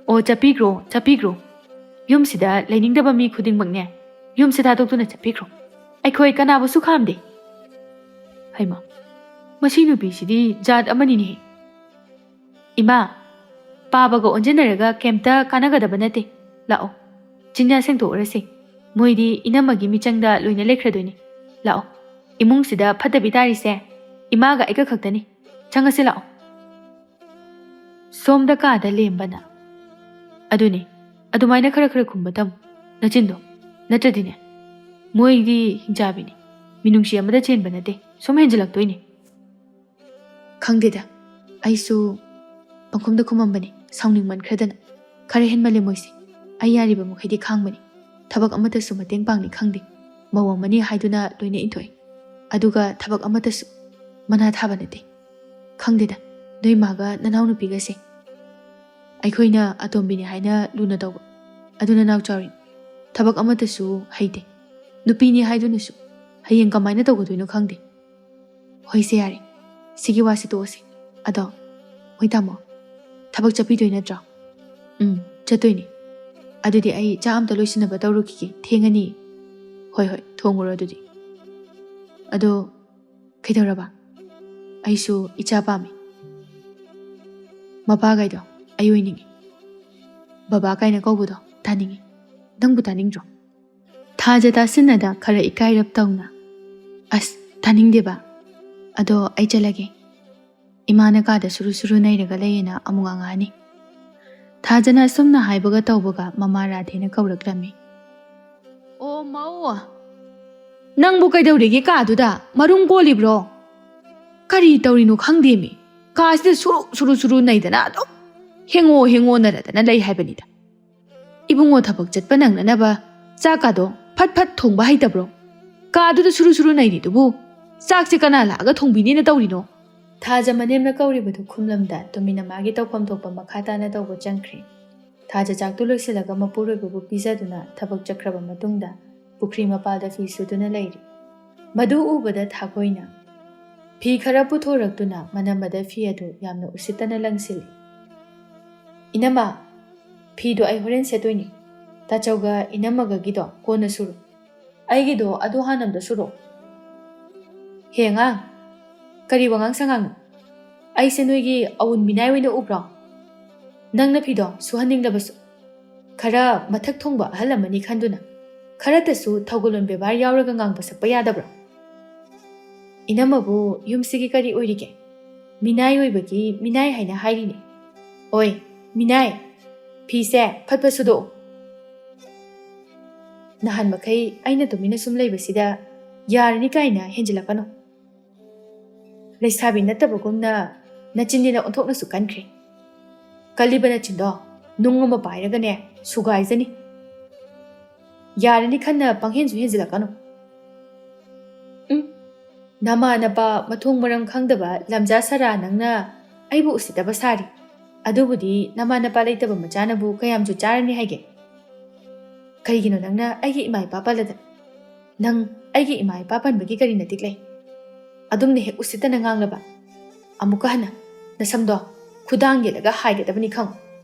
ꯑꯣ, ꯆꯠꯄꯤꯈ꯭ꯔꯣ, ꯆꯠꯄꯤꯈ꯭ꯔꯣ꯫ ꯌꯨꯝꯁꯤꯗ ꯂꯩꯅꯤꯡꯗꯕ ꯃꯤ ꯈꯨꯗꯤꯡꯃꯛꯅꯦ, ꯌꯨꯝꯁꯦ ꯊꯥꯗꯣꯛꯇꯨꯅ ꯆꯠꯄꯤꯈ꯭ꯔꯣ꯫ ꯑꯩꯈꯣꯏ ꯀꯅꯥꯕꯨꯁꯨ ꯈꯥꯝꯗꯦ꯫" ꯍꯩꯃꯥ, ꯃꯁꯤ ꯅꯨꯄꯤꯁꯤꯗꯤ ꯖꯥꯠ ꯑꯃꯅꯤꯅꯦꯍꯦ꯫ "ꯏꯃꯥ, ꯄꯥꯕꯒ ꯑꯣꯟꯁꯤꯟꯅꯔꯒ ꯀꯩꯝꯇ ꯀꯥꯟꯅꯒꯗꯕ ꯅꯠꯇꯦ꯫ ꯂꯥꯛꯑꯣ, ꯆꯤꯟꯌꯥ ꯁꯦꯡꯗꯣꯛꯎꯔꯁꯤ꯫ ꯃꯣꯏꯗꯤ ꯏꯅꯝꯃꯒꯤ ꯃꯤꯆꯪꯗ ꯂꯣꯏꯅ ꯂꯩꯈ꯭ꯔꯗꯣꯏꯅꯤ꯫ ꯂꯥꯛꯑꯣ, ꯏꯃꯨꯡꯁꯤꯗ ꯐꯠꯇꯕꯤ ꯇꯥꯔꯤꯁꯦ ꯏꯃꯥꯒ ꯑꯩꯒ ꯈꯛꯇꯅꯤ꯫ ꯆꯪꯉꯁꯤ ꯂꯥꯛꯑꯣ꯫" ꯁꯣꯝꯗ ꯀꯥꯗ ꯂꯦꯝꯕꯅ, "ꯑꯗꯨꯅꯦ, ꯑꯗꯨꯃꯥꯏꯅ ꯈꯔ ꯈꯔ ꯈꯨꯝꯕ ꯇꯝꯃꯨ ꯅꯆꯤꯟꯗꯣ, ꯅꯠꯇ꯭ꯔꯗꯤꯅꯦ, ꯃꯣꯏꯗꯤ ꯍꯤꯡꯆꯥꯕꯤꯅꯤ, ꯃꯤꯅꯨꯡꯁꯤ ꯑꯃꯗ ꯆꯦꯟꯕ ꯅꯠꯇꯦ, ꯁꯨꯝ ꯍꯦꯟꯖꯤꯜꯂꯛꯇꯣꯏꯅꯤ꯫ ꯈꯪꯗꯦꯗ, ꯑꯩꯁꯨ ꯄꯪꯈꯨꯝꯗ ꯈꯨꯝꯃꯝꯕꯅꯤ, ꯁꯥꯎꯅꯤꯡꯃꯟꯈ꯭ꯔꯗꯅ꯫ ꯈꯔ ꯍꯦꯟꯃꯜꯂꯦ ꯃꯣꯏꯁꯦ꯫ ꯑꯩ ꯌꯥꯔꯤꯕ ꯃꯈꯩꯗꯤ ꯈꯥꯡꯕꯅꯤ꯫ ꯊꯕꯛ ꯑꯃꯠꯇꯁꯨ ꯃꯇꯦꯡ ꯄꯥꯡꯅꯤ ꯈꯪꯗꯦ꯫ ꯃꯧ ꯑꯃꯅꯤ ꯍꯥꯏꯗꯨꯅ ꯂꯣꯏꯅ ꯏꯟꯊꯣꯛꯏ꯫ ꯑꯗꯨꯒ ꯊꯕꯛ ꯑꯃꯠꯇꯁꯨ ꯃꯅꯥ ꯊꯥꯕ ꯅꯠꯇꯦ꯫ ꯈꯪꯗꯦꯗ, ꯅꯣꯏ ꯃꯥꯒ ꯅꯅꯥꯎꯅꯨꯄꯤꯒꯁꯦ꯫ ꯑꯩꯈꯣꯏꯅ ꯑꯇꯣꯝꯕꯤꯅꯤ ꯍꯥꯏꯅ ꯂꯨꯅ ꯇꯧꯕ꯫ ꯑꯗꯨ ꯅꯅꯥꯎ ꯆꯥꯎꯔꯤ꯫ ꯊꯕꯛ ꯑꯃꯠꯇꯁꯨ ꯍꯩꯇꯦ꯫ ꯅꯨꯄꯤꯅꯤ ꯍꯥꯏꯗꯨꯅꯁꯨ꯫ ꯍꯌꯦꯡ ꯀꯃꯥꯏꯅ ꯇꯧꯒꯗꯣꯏꯅꯣ ꯈꯪꯗꯦ꯫ ꯍꯣꯏꯁꯦ, ꯌꯥꯔꯦ꯫ ꯁꯤꯒꯤ ꯋꯥꯁꯤ ꯇꯣꯛꯑꯁꯤ꯫ ꯑꯗꯣ, ꯍꯣꯏ ꯇꯥꯃꯣ, ꯊꯕꯛ ꯆꯠꯄꯤꯗꯣꯏ ꯅꯠꯇ꯭ꯔꯣ? ꯎꯝ, ꯆꯠꯇꯣꯏꯅꯦ꯫ ꯑꯗꯨꯗꯤ ꯑꯩ ꯆꯥꯛ ꯑꯝꯇ ꯂꯣꯏꯁꯤꯟꯅꯕ ꯇꯧꯔꯨꯈꯤꯒꯦ, ꯊꯦꯡꯉꯅꯤ꯫ ꯍꯣꯏ, ꯍꯣꯏ, ꯊꯣꯡꯉꯨꯔꯣ ꯑꯗꯨꯗꯤ꯫ ꯑꯗꯣ, ꯀꯩꯗꯧꯔꯕ? ꯑꯩꯁꯨ ꯏꯆꯥ ꯄꯥꯝꯃꯤ꯫ ꯃꯄꯥꯒꯥꯏꯗꯣ ꯑꯩ ꯑꯣꯏꯅꯤꯡꯉꯤ꯫ ꯕꯕꯥ ꯀꯥꯏꯅ ꯀꯧꯕꯗꯣ ꯇꯥꯅꯤꯡꯉꯤ꯫ ꯅꯪꯕꯨ ꯇꯥꯅꯤꯡꯗ꯭ꯔꯣ? ꯊꯥꯖ ꯇꯥꯁꯤꯟꯅꯗ ꯈꯔ ꯏꯀꯥꯏꯔꯞ ꯇꯧꯅ, "ꯑꯁ, ꯇꯥꯅꯤꯡꯗꯦꯕ꯫ ꯑꯗꯣ ꯑꯩ ꯆꯠꯂꯒꯦ꯫ ꯏꯃꯥꯅ ꯀꯥꯗ ꯁꯨꯔꯨ ꯁꯨꯔꯨ ꯅꯩꯔꯒ ꯂꯩꯌꯦꯅ ꯑꯃꯨꯛ ꯉꯥꯡꯉꯛꯑꯅꯤ꯫" ꯊꯥꯖꯅ ꯑꯁꯨꯝꯅ ꯍꯥꯏꯕꯒ ꯇꯧꯕꯒ ꯃꯃꯥ ꯔꯥꯙꯦꯅ ꯀꯧꯔꯛꯂꯝꯃꯤ꯫ "ꯑꯣ ꯃꯧ, ꯅꯪꯕꯨ ꯀꯩꯗꯧꯔꯤꯒꯦ ꯀꯥꯗꯨꯗ? ꯃꯔꯨꯝ ꯀꯣꯜꯂꯤꯕ꯭ꯔꯣ? ꯀꯔꯤ ꯇꯧꯔꯤꯅꯣ ꯈꯪꯗꯦꯃꯤ꯫ ꯀꯥꯁꯤꯗ ꯁꯨꯔꯨ ꯁꯨꯔꯨ ꯁꯨꯔꯨ ꯅꯩꯗꯅ ꯑꯗꯨꯝ ꯍꯦꯡꯉꯣ ꯍꯦꯡꯉꯣꯅꯔꯗꯅ ꯂꯩ ꯍꯥꯏꯕꯅꯤꯗ꯫ ꯏꯕꯨꯡꯉꯣ ꯊꯕꯛ ꯆꯠꯄ ꯅꯪꯅꯅꯕ ꯆꯥꯛꯀꯥꯗꯣ ꯐꯠ ꯐꯠ ꯊꯣꯡꯕ ꯍꯩꯇꯕ꯭ꯔꯣ? ꯀꯥꯗꯨꯗ ꯁꯨꯔꯨ ꯁꯨꯔꯨ ꯅꯩꯔꯤꯗꯨꯕꯨ ꯆꯥꯛꯁꯦ ꯀꯅꯥ ꯂꯥꯛꯑꯒ ꯊꯣꯡꯕꯤꯅꯤꯅ ꯇꯧꯔꯤꯅꯣ?" ꯊꯥꯖ ꯃꯅꯦꯝꯅ ꯀꯧꯔꯤꯕꯗꯨ ꯈꯨꯝꯂꯝꯗ ꯇꯨꯃꯤꯟꯅ ꯃꯥꯒꯤ ꯇꯧꯐꯝ ꯊꯣꯛꯄ ꯃꯈꯥ ꯇꯥꯅ ꯇꯧꯕ ꯆꯪꯈ꯭ꯔꯦ꯫ ꯊꯥꯖ ꯆꯥꯛꯇꯨ ꯂꯣꯏꯁꯤꯜꯂꯒ ꯃꯄꯨꯔꯣꯏꯕꯕꯨ ꯄꯤꯖꯗꯨꯅ ꯊꯕꯛ ꯆꯠꯈ꯭ꯔꯕ ꯃꯇꯨꯡꯗ ꯄꯨꯈ꯭ꯔꯤ ꯃꯄꯥꯜꯗ ꯐꯤ ꯁꯨꯗꯨꯅ ꯂꯩꯔꯤ꯫ ꯃꯗꯨ ꯎꯕꯗ ꯊꯥꯈꯣꯏꯅ ꯐꯤ ꯈꯔ ꯄꯨꯊꯣꯔꯛꯇꯨꯅ ꯃꯅꯝꯃꯗ ꯐꯤ ꯑꯗꯨ ꯌꯥꯝꯅ ꯎꯁꯤꯠꯇꯅ ꯂꯪꯁꯤꯜꯂꯤ꯫ "ꯏꯅꯝꯃ, ꯐꯤꯗꯣ ꯑꯩ ꯍꯣꯔꯦꯟ ꯁꯦꯠꯇꯣꯏꯅꯤ꯫ ꯇꯥꯆꯧꯒ ꯏꯅꯝꯃꯒꯒꯤꯗꯣ ꯀꯣꯟꯅ ꯁꯨꯔꯣ꯫ ꯑꯩꯒꯤꯗꯣ ꯑꯗꯨ ꯍꯥꯟꯅ ꯑꯝꯇ ꯁꯨꯔꯣ꯫" "ꯍꯦ ꯑꯉꯥꯡ, ꯀꯔꯤ ꯋꯥꯉꯥꯡ ꯁꯉꯥꯡꯅꯣ? ꯑꯩꯁꯦ ꯅꯣꯏꯒꯤ ꯑꯋꯨꯟ ꯃꯤꯅꯥꯏ ꯑꯣꯏꯅ ꯎꯕ꯭ꯔꯣ? ꯅꯪꯅ ꯐꯤꯗꯣ ꯁꯨꯍꯟꯅꯤꯡꯂꯕꯁꯨ ꯈꯔ ꯃꯊꯛ ꯊꯣꯡꯕ ꯑꯍꯜ ꯑꯃꯅꯤ ꯈꯟꯗꯨꯅ ꯈꯔꯇꯁꯨ ꯊꯧꯒꯜꯂꯣꯟ ꯕꯦꯕꯥꯔ ꯌꯥꯎꯔꯒ ꯉꯥꯡꯕ ꯁꯛꯄ ꯌꯥꯗꯕ꯭ꯔꯣ? ꯏꯅꯝꯃꯕꯨ ꯌꯨꯝꯁꯤꯒꯤ ꯀꯔꯤ ꯑꯣꯏꯔꯤꯒꯦ? ꯃꯤꯅꯥꯏ ꯑꯣꯏꯕꯒꯤ ꯃꯤꯅꯥꯏ ꯍꯥꯏꯅ ꯍꯥꯏꯔꯤꯅꯦ꯫ ꯑꯣꯏ, ꯃꯤꯅꯥꯏ, ꯐꯤꯁꯦ ꯐꯠ ꯐꯠ ꯁꯨꯗꯣꯛꯎ꯫" ꯅꯍꯥꯟ ꯃꯈꯩ ꯑꯩꯅ ꯇꯨꯃꯤꯟꯅ ꯁꯨꯝ ꯂꯩꯕꯁꯤꯗ ꯌꯥꯔꯅꯤ ꯀꯥꯏꯅ ꯍꯦꯟꯖꯤꯜꯂꯛꯀꯅꯨ꯫ ꯂꯩꯁꯥꯕꯤ ꯅꯠꯇꯕꯒꯨꯝꯅ ꯅꯆꯤꯟꯅꯤꯅ ꯑꯣꯟꯊꯣꯛꯅꯁꯨ ꯀꯟꯈ꯭ꯔꯦ꯫ ꯀꯜꯂꯤꯕ ꯅꯆꯤꯟꯗꯣ ꯅꯨꯡ ꯑꯃ ꯄꯥꯏꯔꯒꯅꯦ ꯁꯨꯒꯥꯏꯖꯅꯤ꯫ ꯌꯥꯔꯅꯤ ꯈꯟꯅ ꯄꯪꯍꯦꯟꯁꯨ ꯍꯦꯟꯖꯤꯜꯂꯛꯀꯅꯨ꯫ ꯎꯝ, ꯅꯃꯥ ꯅꯄꯥ ꯃꯊꯣꯡ ꯃꯔꯝ ꯈꯪꯗꯕ ꯂꯝꯖꯥ ꯁꯔꯥ ꯅꯪꯅ ꯑꯩꯕꯨ ꯎꯁꯤꯠꯇꯕ ꯁꯥꯔꯤ꯫ ꯑꯗꯨꯕꯨꯗꯤ ꯅꯃꯥ ꯅꯄꯥ ꯂꯩꯇꯕ ꯃꯆꯥꯅꯕꯨ ꯀꯌꯥꯝꯁꯨ ꯆꯥꯔꯅꯤ ꯍꯥꯏꯒꯦ? ꯀꯔꯤꯒꯤꯅꯣ ꯅꯪꯅ ꯑꯩꯒꯤ ꯏꯃꯥ ꯏꯄꯥ ꯄꯜꯂꯗꯅ? ꯅꯪ ꯑꯩꯒꯤ ꯏꯃꯥ ꯏꯄꯥ ꯄꯟꯕꯒꯤ ꯀꯔꯤ ꯅꯇꯤꯛ ꯂꯩ? ꯑꯗꯨꯝꯅ ꯍꯦꯛ ꯎꯁꯤꯠꯇꯅ ꯉꯥꯡꯂꯕ? ꯑꯃꯨꯛꯀ ꯍꯟꯅ ꯅꯁꯝꯗꯣ ꯈꯨꯗꯥꯡ ꯌꯦꯠꯂꯒ ꯍꯥꯏꯒꯗꯕꯅꯤ ꯈꯪꯉꯨ꯫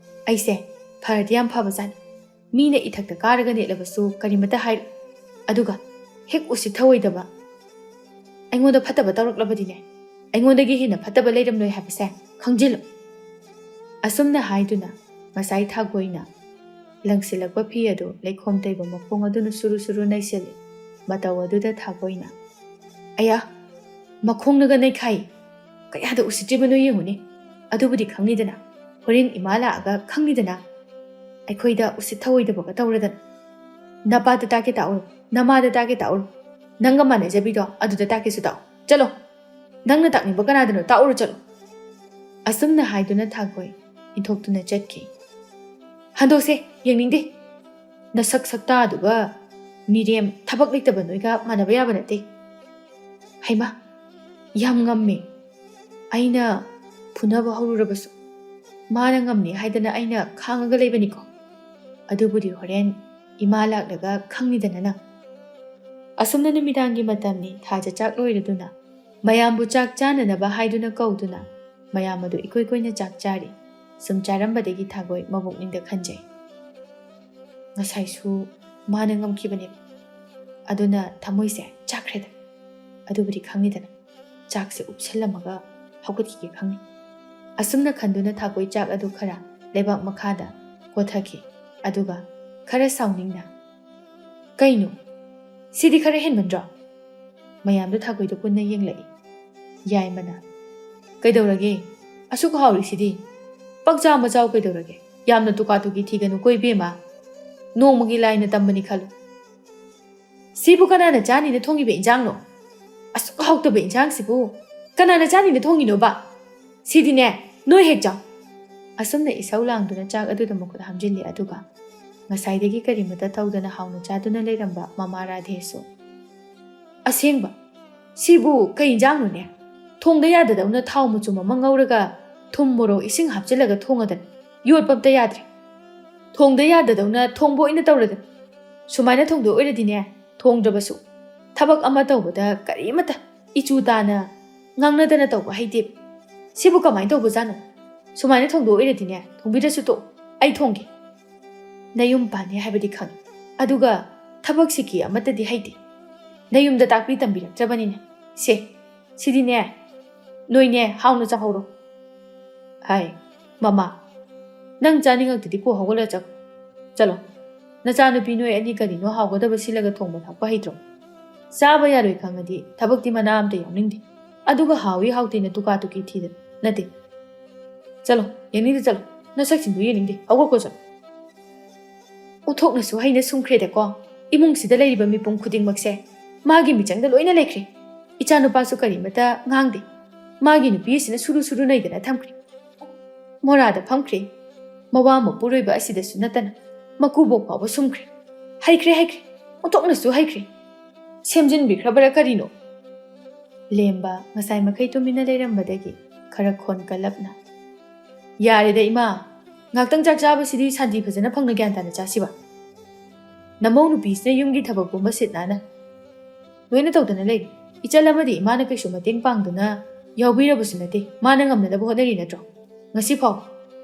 ꯑꯩꯁꯦ ꯐꯔꯗꯤ ꯌꯥꯝ ꯐꯕꯖꯥꯠꯅꯤ꯫ ꯃꯤꯅ ꯏꯊꯛꯇ ꯀꯥꯔꯒ ꯅꯦꯠꯂꯕꯁꯨ ꯀꯔꯤꯃꯇ ꯍꯥꯏꯔꯣꯏ꯫ ꯑꯗꯨꯒ ꯍꯦꯛ ꯎꯁꯤꯠ ꯊꯑꯣꯏꯗꯕ, ꯑꯩꯉꯣꯟꯗ ꯐꯠꯇꯕ ꯇꯧꯔꯛꯂꯕꯗꯤꯅꯦ, ꯑꯩꯉꯣꯟꯗꯒꯤ ꯍꯦꯟꯅ ꯐꯠꯇꯕ ꯂꯩꯔꯝꯂꯣꯏ ꯍꯥꯏꯕꯁꯦ ꯈꯪꯖꯤꯜꯂꯨ꯫ ꯑꯁꯨꯝꯅ ꯍꯥꯏꯗꯨꯅ ꯉꯁꯥꯏ ꯊꯥꯒꯣꯏꯅ ꯂꯪꯁꯤꯜꯂꯛꯄ ꯐꯤ ꯑꯗꯨ ꯂꯩꯈꯣꯝ ꯇꯩꯕ ꯃꯈꯣꯡ ꯑꯗꯨꯅ ꯁꯨꯔꯨ ꯁꯨꯔꯨ ꯅꯩꯁꯤꯜꯂꯤ꯫ ꯃꯇꯧ ꯑꯗꯨꯗ ꯊꯥꯒꯣꯏꯅ, "ꯑꯌꯥ, ꯃꯈꯣꯡꯅꯒ ꯅꯩꯈꯥꯏ! ꯀꯌꯥꯗ ꯎꯁꯤꯠꯇ꯭ꯔꯤꯕꯅꯣ ꯌꯦꯡꯉꯨꯅꯦ꯫ ꯑꯗꯨꯕꯨꯗꯤ ꯈꯪꯅꯤꯗꯅ, ꯍꯣꯔꯦꯟ ꯏꯃꯥ ꯂꯥꯛꯑꯒ ꯈꯪꯅꯤꯗꯅ꯫ ꯑꯩꯈꯣꯏꯗ ꯎꯁꯤꯠ ꯊꯑꯣꯏꯗꯕꯒ ꯇꯧꯔꯗꯅ꯫ ꯅꯄꯥꯗ ꯇꯥꯛꯀꯦ ꯇꯥꯛꯎꯔꯣ, ꯅꯃꯥꯗ ꯇꯥꯛꯀꯦ ꯇꯥꯛꯎꯔꯣ, ꯅꯪꯒ ꯃꯥꯟꯅꯖꯕꯤꯗꯣ ꯑꯗꯨꯗ ꯇꯥꯛꯀꯦꯁꯨ ꯇꯥꯛꯑꯣ꯫ ꯆꯠꯂꯣ꯫ ꯅꯪꯅ ꯇꯥꯛꯅꯤꯡꯕ ꯀꯅꯥꯗꯅꯣ ꯇꯥꯛꯎꯔꯣ, ꯆꯠꯂꯣ"꯫ ꯑꯁꯨꯝꯅ ꯍꯥꯏꯗꯨꯅ ꯊꯥꯒꯣꯏ ꯏꯟꯊꯣꯛꯇꯨꯅ ꯆꯠꯈꯤ꯫ "ꯍꯟꯗꯣꯛꯁꯦ, ꯌꯦꯡꯅꯤꯡꯗꯦ꯫ ꯅꯁꯛ ꯁꯛꯇꯥꯗꯨꯒ ꯃꯤꯔꯦꯝ ꯊꯕꯛ ꯂꯩꯇꯕ ꯅꯣꯏꯒ ꯃꯥꯟꯅꯕ ꯌꯥꯕ ꯅꯠꯇꯦ꯫ ꯍꯩꯃꯥ, ꯌꯥꯝ ꯉꯝꯃꯦ꯫ ꯑꯩꯅ ꯐꯨꯅꯕ ꯍꯧꯔꯨꯔꯕꯁꯨ ꯃꯥꯅ ꯉꯝꯅꯤ ꯍꯥꯏꯗꯅ ꯑꯩꯅ ꯈꯥꯡꯉꯒ ꯂꯩꯕꯅꯤꯀꯣ꯫ ꯑꯗꯨꯕꯨꯗꯤ ꯍꯣꯔꯦꯟ ꯏꯃꯥ ꯂꯥꯛꯂꯒ ꯈꯪꯅꯤꯗꯅ ꯅꯪ"꯫ ꯑꯁꯨꯝꯅ ꯅꯨꯃꯤꯗꯥꯡꯒꯤ ꯃꯇꯝꯅꯤ꯫ ꯊꯥꯖ ꯆꯥꯛ ꯂꯣꯏꯔꯗꯨꯅ ꯃꯌꯥꯝꯕꯨ ꯆꯥꯛ ꯆꯥꯅꯅꯕ ꯍꯥꯏꯗꯨꯅ ꯀꯧꯗꯨꯅ ꯃꯌꯥꯝ ꯑꯗꯨ ꯏꯀꯣꯏ ꯀꯣꯏꯅ ꯆꯥꯛ ꯆꯥꯔꯤ꯫ ꯁꯨꯝ ꯆꯥꯔꯝꯕꯗꯒꯤ ꯊꯥꯒꯣꯏ ꯃꯕꯨꯛꯅꯤꯡꯗ ꯈꯟꯖꯩ, "ꯉꯁꯥꯏꯁꯨ ꯃꯥꯅ ꯉꯝꯈꯤꯕꯅꯦꯕ꯫ ꯑꯗꯨꯅ ꯊꯃꯣꯏꯁꯦ ꯆꯥꯛꯈ꯭ꯔꯦꯗ꯫ ꯑꯗꯨꯕꯨꯗꯤ ꯈꯪꯉꯤꯗꯅ, ꯆꯥꯛꯁꯦ ꯎꯞꯁꯜꯂꯝꯃꯒ ꯍꯧꯒꯠꯈꯤꯒꯦ ꯈꯪꯉꯤ"꯫ ꯑꯁꯨꯝꯅ ꯈꯟꯗꯨꯅ ꯊꯥꯒꯣꯏ ꯆꯥꯛ ꯑꯗꯨ ꯈꯔ ꯂꯩꯕꯥꯛ ꯃꯈꯥꯗ ꯀꯣꯊꯈꯤ꯫ ꯑꯗꯨꯒ ꯈꯔ ꯁꯥꯎꯅꯤꯡꯅ, "ꯀꯩꯅꯣ? ꯁꯤꯗꯤ ꯈꯔ ꯍꯦꯟꯃꯟꯗ꯭ꯔꯣ?" ꯃꯌꯥꯝꯗꯣ ꯊꯥꯒꯣꯏꯗꯣ ꯄꯨꯟꯅ ꯌꯦꯡꯂꯛꯏ꯫ ꯌꯥꯏꯃꯅ, "ꯀꯩꯗꯧꯔꯒꯦ? ꯑꯁꯨꯛ ꯍꯥꯎꯔꯤꯁꯤꯗꯤ꯫ ꯄꯪꯆꯥ ꯃꯆꯥꯎ ꯀꯩꯗꯧꯔꯒꯦ? ꯌꯥꯝꯅ ꯇꯨꯀꯥ ꯇꯨꯀꯤ ꯊꯤꯒꯅꯨꯀꯣ ꯏꯕꯦꯝꯃ꯫ ꯅꯣꯡꯃꯒꯤ ꯂꯥꯏꯅ ꯇꯝꯕꯅꯤ ꯈꯜꯂꯨ"꯫ "ꯁꯤꯕꯨ ꯀꯅꯥꯅ ꯆꯥꯅꯤꯅ ꯊꯣꯡꯉꯤꯕ ꯏꯟꯖꯥꯡꯅꯣ? ꯑꯁꯨꯛ ꯍꯥꯎꯇꯕ ꯏꯟꯖꯥꯡꯁꯤꯕꯨ ꯀꯅꯥꯅ ꯆꯥꯅꯤꯅ ꯊꯣꯡꯉꯤꯅꯣꯕ? ꯁꯤꯗꯤꯅꯦ, ꯅꯣꯏ ꯍꯦꯛ ꯆꯥꯎ!" ꯑꯁꯨꯝꯅ ꯏꯁꯧ ꯂꯥꯡꯗꯨꯅ ꯆꯥꯛ ꯑꯗꯨꯗ ꯃꯈꯨꯠ ꯍꯥꯝꯖꯤꯜꯂꯤ꯫ ꯑꯗꯨꯒ ꯉꯁꯥꯏꯗꯒꯤ ꯀꯔꯤꯃꯇ ꯇꯧꯗꯅ ꯍꯥꯎꯅ ꯆꯥꯗꯨꯅ ꯂꯩꯔꯝꯕ ꯃꯃꯥ ꯔꯥꯙꯦꯁꯨ, "ꯑꯁꯦꯡꯕ, ꯁꯤꯕꯨ ꯀꯩ ꯏꯟꯖꯥꯡꯅꯣꯅꯦ? ꯊꯣꯡꯗ ꯌꯥꯗꯗꯧꯅ ꯊꯥꯎ ꯃꯆꯨꯝ ꯑꯃ ꯉꯧꯔꯒ ꯊꯨꯝ, ꯃꯣꯔꯣꯛ, ꯏꯁꯤꯡ ꯍꯥꯞꯆꯤꯜꯂꯒ ꯊꯣꯡꯉꯗꯅ ꯌꯣꯠꯄ ꯑꯝꯇ ꯌꯥꯗ꯭ꯔꯦ꯫ ꯊꯣꯡꯗ ꯌꯥꯗꯗꯧꯅ ꯊꯣꯡꯕ ꯑꯣꯏꯅ ꯇꯧꯔꯗꯅ꯫ ꯁꯨꯃꯥꯏꯅ ꯊꯣꯡꯗꯣꯛ ꯑꯣꯏꯔꯗꯤꯅꯦ, ꯊꯣꯡꯗ꯭ꯔꯕꯁꯨ ꯊꯕꯛ ꯑꯃ ꯇꯧꯕꯗ ꯀꯔꯤꯃꯇ ꯏꯆꯨ ꯇꯥꯅ ꯉꯥꯡꯅꯗꯅ ꯇꯧꯕ ꯍꯩꯇꯦ꯫ ꯁꯤꯕꯨ ꯀꯃꯥꯏꯅ ꯇꯧꯕꯖꯥꯠꯅꯣ? ꯁꯨꯃꯥꯏꯅ ꯊꯣꯡꯗꯣꯛ ꯑꯣꯏꯔꯗꯤꯅꯦ, ꯊꯣꯡꯕꯤꯗ꯭ꯔꯁꯨ ꯇꯣꯛ, ꯑꯩ ꯊꯣꯡꯒꯦ꯫ ꯅꯌꯨꯝ ꯄꯥꯟꯅꯤ ꯍꯥꯏꯕꯗꯤ ꯈꯪꯉꯤ, ꯑꯗꯨꯒ ꯊꯕꯛ ꯁꯤꯀꯤ ꯑꯃꯠꯇꯗꯤ ꯍꯩꯇꯦ꯫ ꯅꯌꯨꯝꯗ ꯇꯥꯛꯄꯤ ꯇꯝꯕꯤꯔꯛꯇ꯭ꯔꯕꯅꯤꯅ꯫ ꯁꯦ, ꯁꯤꯗꯤꯅꯦ, ꯅꯣꯏꯅꯦ ꯍꯥꯎꯅ ꯆꯥꯍꯧꯔꯣ꯫" "ꯍꯥꯏ, ꯃꯃꯥ, ꯅꯪ ꯆꯥꯅꯤꯡꯉꯛꯇꯗꯤ ꯀꯣꯛ ꯍꯧꯒꯠꯂ ꯆꯠꯈ꯭ꯔꯣ꯫ ꯆꯠꯂꯣ, ꯅꯆꯥꯅꯨꯄꯤ ꯅꯣꯏ ꯑꯅꯤ ꯀꯔꯤꯅꯣ ꯍꯥꯎꯒꯗꯕ ꯁꯤꯜꯂꯒ ꯊꯣꯡꯕ ꯊꯥꯛꯄ ꯍꯩꯇ꯭ꯔꯣ? ꯆꯥꯕ ꯌꯥꯔꯣꯏ ꯈꯪꯉꯗꯤ ꯊꯕꯛꯇꯤ ꯃꯅꯥ ꯑꯝꯇ ꯌꯥꯎꯅꯤꯡꯗꯦ꯫ ꯑꯗꯨꯒ ꯍꯥꯎꯏ ꯍꯥꯎꯇꯦꯅ ꯇꯨꯀꯥ ꯇꯨꯀꯤ ꯊꯤꯗꯅ ꯅꯠꯇꯦ꯫ ꯆꯠꯂꯣ, ꯌꯦꯡꯅꯤꯡꯗꯦ ꯆꯠꯂꯣ, ꯅꯁꯛꯁꯤꯡꯗꯨ ꯌꯦꯡꯅꯤꯡꯗꯦ, ꯍꯧꯒꯠꯈꯣ ꯆꯠꯂꯣ꯫" ꯑꯣꯟꯊꯣꯛꯅꯁꯨ ꯍꯩꯅ ꯁꯨꯝꯈ꯭ꯔꯦꯗꯀꯣ꯫ ꯏꯃꯨꯡꯁꯤꯗ ꯂꯩꯔꯤꯕ ꯃꯤꯄꯨꯝ ꯈꯨꯗꯤꯡꯃꯛꯁꯦ ꯃꯥꯒꯤ ꯃꯤꯆꯪꯗ ꯂꯣꯏꯅ ꯂꯩꯈ꯭ꯔꯦ꯫ ꯏꯆꯥꯅꯨꯄꯥꯁꯨ ꯀꯔꯤꯃꯇ ꯉꯥꯡꯗꯦ꯫ ꯃꯥꯒꯤ ꯅꯨꯄꯤ ꯑꯁꯤꯅ ꯁꯨꯔꯨ ꯁꯨꯔꯨ ꯅꯩꯗꯅ ꯊꯝꯈ꯭ꯔꯦ꯫ ꯃꯣꯔꯥꯗ ꯐꯝꯈ꯭ꯔꯦ꯫ ꯃꯋꯥ ꯃꯄꯨꯔꯣꯏꯕ ꯑꯁꯤꯗꯁꯨ ꯅꯠꯇꯅ ꯃꯀꯨꯕꯣꯛ ꯐꯥꯎꯕ ꯁꯨꯝꯈ꯭ꯔꯦ꯫ ꯍꯩꯈ꯭ꯔꯦ, ꯍꯩꯈ꯭ꯔꯦ, ꯑꯣꯟꯊꯣꯛꯅꯁꯨ ꯍꯩꯈ꯭ꯔꯦ꯫ ꯁꯦꯝꯖꯤꯟꯕꯤꯈ꯭ꯔꯕꯔꯥ ꯀꯔꯤꯅꯣ? ꯂꯦꯝꯕ ꯉꯁꯥꯏ ꯃꯈꯩ ꯇꯨꯃꯤꯟꯅ ꯂꯩꯔꯝꯕꯗꯒꯤ ꯈꯔ ꯈꯣꯟꯀꯜꯂꯞꯅ, "ꯌꯥꯔꯦꯗ ꯏꯃꯥ, ꯉꯥꯛꯇꯪ ꯆꯥꯛ ꯆꯥꯕꯁꯤꯗꯤ ꯁꯥꯟꯇꯤ ꯐꯖꯅ ꯐꯪꯅ ꯒ꯭ꯌꯥꯟ ꯇꯥꯅ ꯆꯥꯁꯤꯕ꯫ ꯅꯃꯧ ꯅꯨꯄꯤꯁꯤꯅ ꯌꯨꯝꯒꯤ ꯊꯕꯛ ꯄꯨꯝꯕ ꯁꯤꯠ ꯅꯥꯟꯅ ꯂꯣꯏꯅ ꯇꯧꯗꯅ ꯂꯩꯔꯤ꯫ ꯏꯆꯜ ꯑꯃꯗꯤ ꯏꯃꯥꯅ ꯀꯩꯁꯨ ꯃꯇꯦꯡ ꯄꯥꯡꯗꯨꯅ ꯌꯥꯎꯕꯤꯔꯕꯁꯨ ꯅꯠꯇꯦ, ꯃꯥꯅ ꯉꯝꯅꯅꯕ ꯍꯣꯠꯅꯔꯤ ꯅꯠꯇ꯭ꯔꯣ? ꯉꯁꯤ ꯐꯥꯎ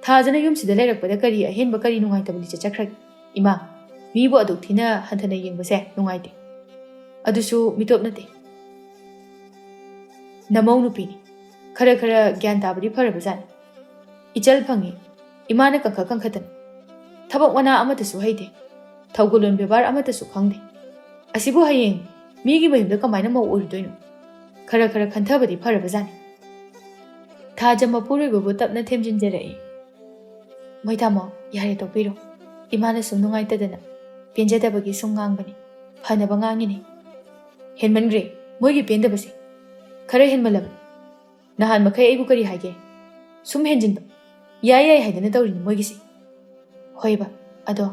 ꯊꯥꯖꯅ ꯌꯨꯝꯁꯤꯗ ꯂꯩꯔꯛꯄꯗ ꯀꯔꯤ ꯑꯍꯦꯟꯕ, ꯀꯔꯤ ꯅꯨꯡꯉꯥꯏꯇꯕ ꯂꯤꯆꯠ ꯆꯠꯈ꯭ꯔꯒꯦ? ꯏꯃꯥ, ꯃꯤꯕꯨ ꯑꯗꯨꯛ ꯊꯤꯅ ꯍꯟꯊꯅ ꯌꯦꯡꯕꯁꯦ ꯅꯨꯡꯉꯥꯏꯇꯦ꯫ ꯑꯗꯨꯁꯨ ꯃꯤꯇꯣꯞ ꯅꯠꯇꯦ, ꯅꯃꯧ ꯅꯨꯄꯤꯅꯤ꯫ ꯈꯔ ꯈꯔ ꯒ꯭ꯌꯥꯟ ꯇꯥꯕꯗꯤ ꯐꯔꯕꯖꯥꯠꯅꯤ꯫ ꯏꯆꯜ ꯐꯪꯉꯤ, ꯏꯃꯥꯅ ꯀꯟꯈꯠ ꯀꯟꯈꯠꯇꯅ꯫ ꯊꯕꯛ ꯃꯅꯥ ꯑꯃꯠꯇꯁꯨ ꯍꯩꯇꯦ, ꯊꯧꯒꯜꯂꯣꯟ ꯕꯦꯕꯥꯔ ꯑꯃꯠꯇꯁꯨ ꯈꯪꯗꯦ꯫ ꯑꯁꯤꯕꯨ ꯍꯌꯦꯡ ꯃꯤꯒꯤ ꯃꯌꯨꯝꯗ ꯀꯃꯥꯏꯅ ꯃꯧ ꯑꯣꯏꯔꯨꯗꯣꯏꯅꯣ? ꯈꯔ ꯈꯔ ꯈꯟꯊꯕꯗꯤ ꯐꯔꯕꯖꯥꯠꯅꯤ꯫" ꯊꯥꯖ ꯃꯄꯨꯔꯣꯏꯕꯕꯨ ꯇꯞꯅ ꯊꯦꯝꯖꯤꯟꯖꯔꯛꯏ꯫ "ꯃꯣꯏ ꯇꯥꯃꯣ, ꯌꯥꯔꯦ, ꯇꯣꯛꯄꯤꯔꯣ꯫ ꯏꯃꯥꯅ ꯁꯨꯝ ꯅꯨꯡꯉꯥꯏꯇꯗꯅ, ꯄꯦꯟꯖꯗꯕꯒꯤ ꯁꯨꯝ ꯉꯥꯡꯕꯅꯤ꯫ ꯐꯅꯕ ꯉꯥꯡꯉꯤꯅꯦ꯫ ꯍꯦꯟꯃꯟꯈ꯭ꯔꯦ ꯃꯣꯏꯒꯤ ꯄꯦꯟꯗꯕꯁꯦ꯫ ꯈꯔ ꯍꯦꯟꯃꯜꯂꯕꯅꯤ꯫ ꯅꯍꯥꯟ ꯃꯈꯩ ꯑꯩꯕꯨ ꯀꯔꯤ ꯍꯥꯏꯒꯦ? ꯁꯨꯝ ꯍꯦꯟꯖꯤꯟꯕ꯫ ꯌꯥꯏ ꯌꯥꯏ ꯍꯥꯏꯗꯅ ꯇꯧꯔꯤꯅꯤ ꯃꯣꯏꯒꯤꯁꯦ꯫ ꯍꯣꯏꯕ, ꯑꯗꯣ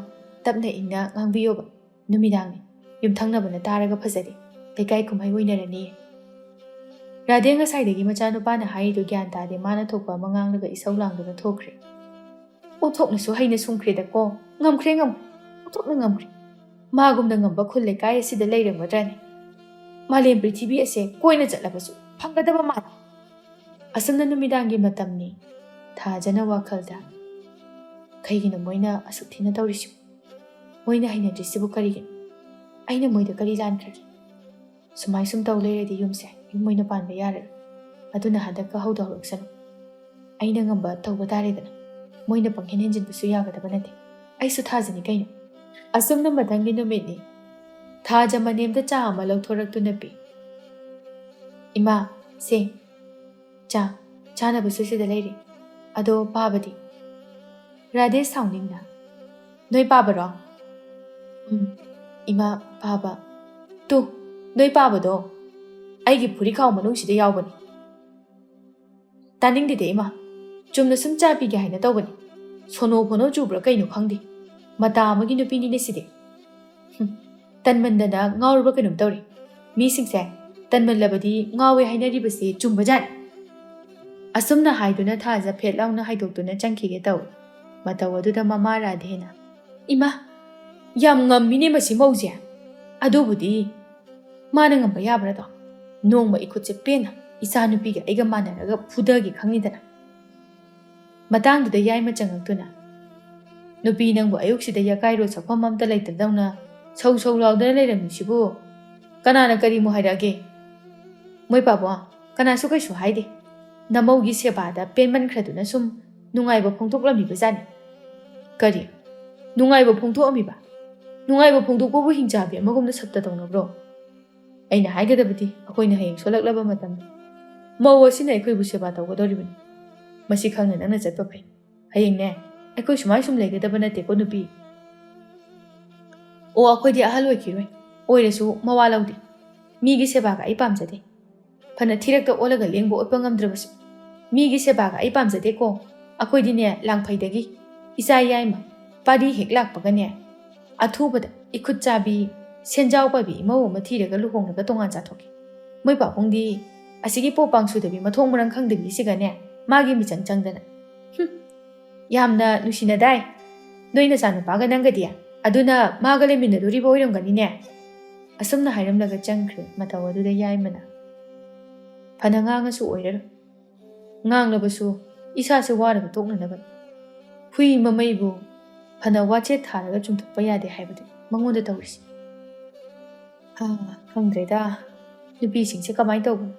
ꯇꯞꯅ ꯏꯪꯅ ꯉꯥꯡꯕꯤꯌꯣꯕ꯫ ꯅꯨꯃꯤꯗꯥꯡꯅꯤ, ꯌꯨꯝꯊꯪꯅꯕꯅ ꯇꯥꯔꯒ ꯐꯖꯔꯦ, ꯂꯩꯀꯥꯏ ꯀꯨꯝꯍꯩ ꯑꯣꯏꯅꯔꯅꯤꯌꯦ꯫ ꯔꯥꯙꯦ ꯉꯁꯥꯏꯗꯒꯤ ꯃꯆꯥꯅꯨꯄꯥꯅ ꯍꯥꯏꯔꯤꯗꯨ ꯒ꯭ꯌꯥꯟ ꯇꯥꯗꯦ, ꯃꯥꯅ ꯊꯣꯛꯄ ꯑꯃ ꯉꯥꯡꯂꯒ ꯏꯁꯧ ꯂꯥꯡꯗꯨꯅ ꯊꯣꯛꯈ꯭ꯔꯦ꯫ ꯑꯣꯟꯊꯣꯛꯅꯁꯨ ꯍꯩꯅ ꯁꯨꯡꯈ꯭ꯔꯦꯗꯀꯣ꯫ ꯉꯝꯈ꯭ꯔꯦ, ꯉꯝꯈ꯭ꯔꯦ꯫ ꯑꯣꯟꯊꯣꯛꯅ ꯉꯝꯈ꯭ꯔꯦ꯫ ꯃꯥꯒꯨꯝꯅ ꯉꯝꯕ ꯈꯨꯜ ꯂꯩꯀꯥꯏ ꯑꯁꯤꯗ ꯂꯩꯔꯝꯒꯗ꯭ꯔꯅꯦ? ꯃꯥꯂꯦꯝ ꯄ꯭ꯔꯤꯊꯤꯕꯤ ꯑꯁꯦ ꯀꯣꯏꯅ ꯆꯠꯂꯕꯁꯨ ꯐꯪꯒꯗꯕ ꯃꯥꯜꯂꯦ꯫ ꯑꯁꯨꯝꯅ ꯅꯨꯃꯤꯗꯥꯡꯒꯤ ꯃꯇꯝꯅꯤ꯫ ꯊꯥꯖꯅ ꯋꯥꯈꯜꯗ, "ꯀꯩꯒꯤꯅꯣ ꯃꯣꯏꯅ ꯑꯁꯨꯛ ꯊꯤꯅ ꯇꯧꯔꯤꯁꯤꯕꯨ? ꯃꯣꯏꯅ ꯍꯩꯅꯗ꯭ꯔꯤꯁꯤꯕꯨ ꯀꯔꯤꯒꯤꯅꯣ? ꯑꯩꯅ ꯃꯣꯏꯗ ꯀꯔꯤ ꯂꯥꯟꯈ꯭ꯔꯒꯦ? ꯁꯨꯃꯥꯏ ꯁꯨꯝ ꯇꯧ ꯂꯩꯔꯗꯤ ꯌꯨꯝꯁꯦ ꯌꯨꯝ ꯑꯣꯏꯅ ꯄꯥꯟꯕ ꯌꯥꯔꯔꯣꯏ꯫ ꯑꯗꯨꯅ ꯍꯟꯗꯛꯀ ꯍꯧꯗꯍꯧꯔꯛꯁꯅꯨ꯫ ꯑꯩꯅ ꯉꯝꯕ ꯇꯧꯕ ꯇꯥꯔꯦꯗꯅ꯫ ꯃꯣꯏꯅ ꯄꯪꯍꯦꯟ ꯍꯦꯟꯖꯤꯟꯕꯁꯨ ꯌꯥꯒꯗꯕ ꯅꯠꯇꯦ꯫ ꯑꯩꯁꯨ ꯊꯥꯖꯅꯤ ꯀꯩꯅꯣ?" ꯑꯁꯨꯝꯅ ꯃꯊꯪꯒꯤ ꯅꯨꯃꯤꯠꯅꯤ꯫ ꯊꯥꯖ ꯃꯅꯦꯝꯗ ꯆꯥ ꯑꯃ ꯂꯧꯊꯣꯔꯛꯇꯨꯅ ꯄꯤ꯫ "ꯏꯃꯥ, ꯁꯦ, ꯆꯥ, ꯆꯥꯅꯕꯁꯨ ꯁꯤꯗ ꯂꯩꯔꯦ꯫ ꯑꯗꯣ ꯄꯥꯕꯗꯤ?" ꯔꯥꯙꯦ ꯁꯥꯎꯅꯤꯡꯅ, "ꯅꯣꯏ ꯄꯥꯕꯔꯣ?" "ꯎꯝ, ꯏꯃꯥ, ꯄꯥꯕ꯫ ꯇꯨ, ꯅꯣꯏ ꯄꯥꯕꯗꯣ ꯑꯩꯒꯤ ꯐꯨꯔꯤꯠꯈꯥꯎ ꯃꯅꯨꯡꯁꯤꯗ ꯌꯥꯎꯕꯅꯤ꯫" "ꯇꯥꯅꯤꯡꯗꯦꯗ ꯏꯃꯥ, ꯆꯨꯝꯅ ꯁꯨꯝ ꯆꯥ ꯄꯤꯒꯦ ꯍꯥꯏꯅ ꯇꯧꯕꯅꯤ꯫ ꯁꯣꯅꯣ ꯐꯣꯅꯣ ꯆꯨꯕ꯭ꯔꯥ ꯀꯩꯅꯣ ꯈꯪꯗꯦ꯫ ꯃꯇꯥ ꯑꯃꯒꯤ ꯅꯨꯄꯤꯅꯤꯅꯦ ꯁꯤꯗꯤ꯫ ꯍꯨꯝ, ꯇꯟꯃꯟꯗꯅ ꯉꯥꯎꯔꯕ ꯀꯩꯅꯣꯝ ꯇꯧꯔꯦ꯫ ꯃꯤꯁꯤꯡꯁꯦ ꯇꯟꯃꯜꯂꯕꯗꯤ ꯉꯥꯎꯋꯦ ꯍꯥꯏꯅꯔꯤꯕꯁꯤ ꯆꯨꯝꯕꯖꯥꯠꯅꯤ꯫" ꯑꯁꯨꯝꯅ ꯍꯥꯏꯗꯨꯅ ꯊꯥꯖ ꯐꯦꯠ ꯂꯥꯎꯅ ꯍꯥꯏꯗꯣꯛꯇꯨꯅ ꯆꯪꯈꯤꯒꯦ ꯇꯧꯏ꯫ ꯃꯇꯧ ꯑꯗꯨꯗ ꯃꯃꯥ ꯔꯥꯙꯦꯅ, "ꯏꯃꯥ, ꯌꯥꯝ ꯉꯝꯃꯤꯅꯦ ꯃꯁꯤ ꯃꯧꯁꯦ꯫ ꯑꯗꯨꯕꯨꯗꯤ ꯃꯥꯅ ꯉꯝꯕ ꯌꯥꯕ꯭ꯔꯥꯗꯣ? ꯅꯣꯡꯃ ꯏꯈꯨꯠꯁꯦ ꯄꯦꯟꯅ ꯏꯆꯥꯅꯨꯄꯤꯒ ꯑꯩꯒ ꯃꯥꯟꯅꯔꯒ ꯐꯨꯗꯒꯦ ꯈꯪꯉꯤꯗꯅ꯫" ꯃꯇꯥꯡꯗꯨꯗ ꯌꯥꯏꯃ ꯆꯪꯉꯛꯇꯨꯅ, "ꯅꯨꯄꯤ ꯅꯪꯕꯨ ꯑꯌꯨꯛꯁꯤꯗ ꯌꯥꯀꯥꯏꯔꯣ ꯁꯛꯐꯝ ꯑꯝꯇ ꯂꯩꯇꯗꯧꯅ ꯁꯧ ꯁꯧ ꯂꯥꯎꯗꯅ ꯂꯩꯔꯝꯃꯤꯁꯤꯕꯨ ꯀꯅꯥꯅ ꯀꯔꯤꯃꯨꯛ ꯍꯥꯏꯔꯛꯑꯒꯦ?" "ꯃꯣꯏ ꯄꯥꯕꯣ, ꯀꯅꯥꯁꯨ ꯀꯩꯁꯨ ꯍꯥꯏꯗꯦ꯫ ꯅꯃꯧꯒꯤ ꯁꯦꯕꯥꯗ ꯄꯦꯟꯃꯟꯈ꯭ꯔꯗꯨꯅ ꯁꯨꯝ ꯅꯨꯡꯉꯥꯏꯕ ꯐꯣꯡꯗꯣꯛꯂꯝꯃꯤꯕꯖꯥꯠꯅꯤ꯫" "ꯀꯔꯤ? ꯅꯨꯡꯉꯥꯏꯕ ꯐꯣꯡꯗꯣꯛꯑꯝꯃꯤꯕ? ꯅꯨꯡꯉꯥꯏꯕ ꯐꯣꯡꯗꯣꯛꯄꯕꯨ ꯍꯤꯡꯆꯥꯕꯤ ꯑꯃꯒꯨꯝꯅ ꯁꯞꯇ ꯇꯧꯅꯕ꯭ꯔꯣ?" "ꯑꯩꯅ ꯍꯥꯏꯒꯗꯕꯗꯤ ꯑꯩꯈꯣꯏꯅ ꯍꯌꯦꯡ ꯁꯣꯜꯂꯛꯂꯕ ꯃꯇꯝꯗ ꯃꯧ ꯑꯁꯤꯅ ꯑꯩꯈꯣꯏꯕꯨ ꯁꯦꯕꯥ ꯇꯧꯒꯗꯧꯔꯤꯕꯅꯤ꯫ ꯃꯁꯤ ꯈꯪꯅ ꯅꯪꯅ ꯆꯠꯄ ꯐꯩ꯫ ꯍꯌꯦꯡꯅꯦ, ꯑꯩꯈꯣꯏ ꯁꯨꯃꯥꯏ ꯁꯨꯝ ꯂꯩꯒꯗꯕ ꯅꯠꯇꯦꯀꯣ ꯅꯨꯄꯤ꯫ ꯑꯣ, ꯑꯩꯈꯣꯏꯗꯤ ꯑꯍꯜ ꯑꯣꯏꯈꯤꯔꯣꯏ꯫ ꯑꯣꯏꯔꯁꯨ ꯃꯋꯥ ꯂꯧꯗꯦ꯫ ꯃꯤꯒꯤ ꯁꯦꯕꯥꯒ ꯑꯩ ꯄꯥꯝꯖꯗꯦ꯫ ꯐꯅ ꯊꯤꯔꯛꯇ ꯑꯣꯜꯂꯒ ꯂꯦꯡꯕ ꯑꯣꯠꯄ ꯉꯝꯗ꯭ꯔꯕꯁꯨ꯫ ꯃꯤꯒꯤ ꯁꯦꯕꯥꯒ ꯑꯩ ꯄꯥꯝꯖꯗꯦꯀꯣ꯫ ꯑꯩꯈꯣꯏꯗꯤꯅꯦ, ꯂꯥꯡꯐꯩꯗꯒꯤ ꯏꯆꯥ ꯌꯥꯏꯃ ꯄꯥꯔꯤ ꯍꯦꯛ ꯂꯥꯛꯄꯒꯅꯦ, ꯑꯊꯨꯕꯗ ꯏꯈꯨꯠ ꯆꯥꯕꯤ, ꯁꯦꯟꯖꯥꯎ ꯄꯥꯏꯕꯤ ꯏꯃꯧ ꯑꯃ ꯊꯤꯔꯒ ꯂꯨꯍꯣꯡꯂꯒ ꯇꯣꯉꯥꯟ ꯆꯥꯊꯣꯛꯀꯦ꯫ ꯃꯣꯏ ꯄꯥꯕꯨꯡꯗꯤ ꯑꯁꯤꯒꯤ ꯄꯣ ꯄꯥꯡ ꯁꯨꯗꯕꯤ, ꯃꯊꯣꯡ ꯃꯔꯝ ꯈꯪꯗꯕꯤꯁꯤꯒꯅꯦ, ꯃꯥꯒꯤ ꯃꯤꯆꯪ ꯆꯪꯗꯅ꯫ ꯍꯨꯝ, ꯌꯥꯝꯅ ꯅꯨꯡꯁꯤꯅꯗꯥꯏ ꯅꯣꯏ ꯅꯆꯥꯅꯨꯄꯥꯒ ꯅꯪꯒꯗꯤ? ꯑꯗꯨꯅ ꯃꯥꯒ ꯂꯩꯃꯤꯟꯅꯗꯣꯔꯤꯕ ꯑꯣꯏꯔꯝꯒꯅꯤꯅꯦ꯫ ꯑꯁꯨꯝꯅ ꯍꯥꯏꯔꯝꯂꯒ ꯆꯪꯈ꯭ꯔꯦ ꯃꯇꯧ ꯑꯗꯨꯗ ꯌꯥꯏꯃꯅ꯫ ꯐꯅ ꯉꯥꯡꯉꯁꯨ ꯑꯣꯏꯔꯔꯣꯏ꯫ ꯉꯥꯡꯂꯕꯁꯨ ꯏꯁꯥꯁꯦ ꯋꯥꯔꯒ ꯇꯣꯛꯅꯅꯕꯅꯤ꯫ ꯍꯨꯏ ꯃꯃꯩꯕꯨ ꯐꯅ ꯋꯥꯆꯦꯠ ꯊꯥꯔꯒ ꯆꯨꯝꯊꯣꯛꯄ ꯌꯥꯗꯦ ꯍꯥꯏꯕꯗꯨ ꯃꯉꯣꯟꯗ ꯇꯧꯔꯤꯁꯤ꯫ ꯍꯥ, ꯈꯪꯗ꯭ꯔꯦꯗ, ꯅꯨꯄꯤꯁꯤꯡꯁꯦ ꯀꯃꯥꯏꯅ ꯇꯧꯕꯅꯣ?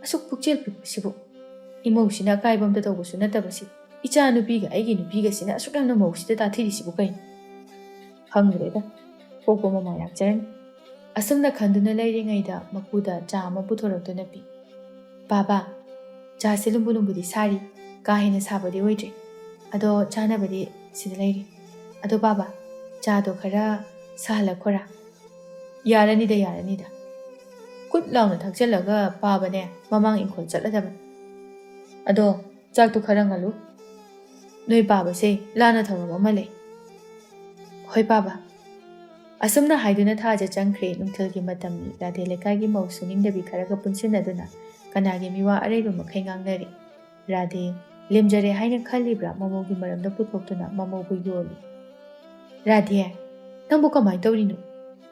ꯑꯁꯨꯛ ꯄꯨꯛꯆꯦꯜ ꯄꯤꯛꯄꯁꯤꯕꯨ꯫ ꯏꯃꯧꯁꯤꯅ ꯑꯀꯥꯏꯕ ꯑꯝꯇ ꯇꯧꯕꯁꯨ ꯅꯠꯇꯕꯁꯤ, ꯏꯆꯥ ꯅꯨꯄꯤꯒ ꯑꯩꯒꯤ ꯅꯨꯄꯤꯒꯁꯤꯅ ꯑꯁꯨꯛ ꯌꯥꯝꯅ ꯃꯧꯁꯤꯗ ꯇꯥꯊꯤꯔꯤꯁꯤꯕꯨ ꯀꯩꯅꯣ? ꯈꯪꯗ꯭ꯔꯦꯗ, ꯄꯣꯛꯄ ꯃꯃꯥ ꯂꯥꯛꯆꯔꯅꯤ꯫ ꯑꯁꯨꯝꯅ ꯈꯟꯗꯨꯅ ꯂꯩꯔꯤꯉꯩꯗ ꯃꯀꯨꯗ ꯆꯥ ꯑꯃ ꯄꯨꯊꯣꯔꯛꯇꯨꯅ ꯄꯤ꯫ "ꯕꯥꯕꯥ, ꯆꯥꯁꯦ ꯂꯨꯝꯕꯨ ꯂꯨꯝꯕꯨꯗꯤ ꯁꯥꯔꯤ, ꯀꯥ ꯍꯦꯟꯅ ꯁꯥꯕꯗꯤ ꯑꯣꯏꯗ꯭ꯔꯤ꯫ ꯑꯗꯣ ꯆꯥꯅꯕꯗꯤ ꯁꯤꯗ ꯂꯩꯔꯤ꯫ ꯑꯗꯣ ꯕꯥꯕꯥ, ꯆꯥꯗꯣ ꯈꯔ ꯁꯥꯍꯜꯂꯛꯈꯣꯔꯥ?" "ꯌꯥꯔꯅꯤꯗ, ꯌꯥꯔꯅꯤꯗ꯫ ꯀꯨꯠ ꯂꯥꯎꯅ ꯊꯛꯆꯜꯂꯒ ꯄꯥꯕꯅꯦ ꯃꯃꯥꯡ ꯏꯪꯈꯣꯜ ꯆꯠꯂꯗꯕꯅꯤ꯫ ꯑꯗꯣ ꯆꯥꯛꯇꯣ ꯈꯔ ꯉꯜꯂꯨ꯫ ꯅꯣꯏ ꯄꯥꯕꯁꯦ ꯂꯥꯟꯅ ꯊꯧꯔꯝ ꯑꯃ ꯂꯩ꯫" "ꯍꯣꯏ ꯄꯥꯕ꯫" ꯑꯁꯨꯝꯅ ꯍꯥꯏꯗꯨꯅ ꯊꯥꯖ ꯆꯪꯈ꯭ꯔꯦ꯫ ꯅꯨꯡꯊꯤꯜꯒꯤ ꯃꯇꯝꯅꯤ꯫ ꯔꯥꯙꯦ ꯂꯩꯀꯥꯏꯒꯤ ꯃꯧ ꯁꯨꯅꯤꯡꯗꯕꯤ ꯈꯔꯒ ꯄꯨꯟꯁꯤꯟꯅꯗꯨꯅ ꯀꯅꯥꯒꯤ ꯃꯤꯋꯥ ꯑꯔꯩꯕ ꯃꯈꯩ ꯉꯥꯡꯅꯔꯤ꯫ ꯔꯥꯙꯦ ꯂꯦꯝꯖꯔꯦ ꯍꯥꯏꯅ ꯈꯜꯂꯤꯕ꯭ꯔꯥ ꯃꯃꯧꯒꯤ ꯃꯔꯝꯗ ꯄꯨꯊꯣꯛꯇꯨꯅ ꯃꯃꯧꯕꯨ ꯌꯣꯜꯂꯤ꯫ "ꯔꯥꯙꯦ, ꯅꯪꯕꯨ ꯀꯃꯥꯏꯅ ꯇꯧꯔꯤꯅꯣ?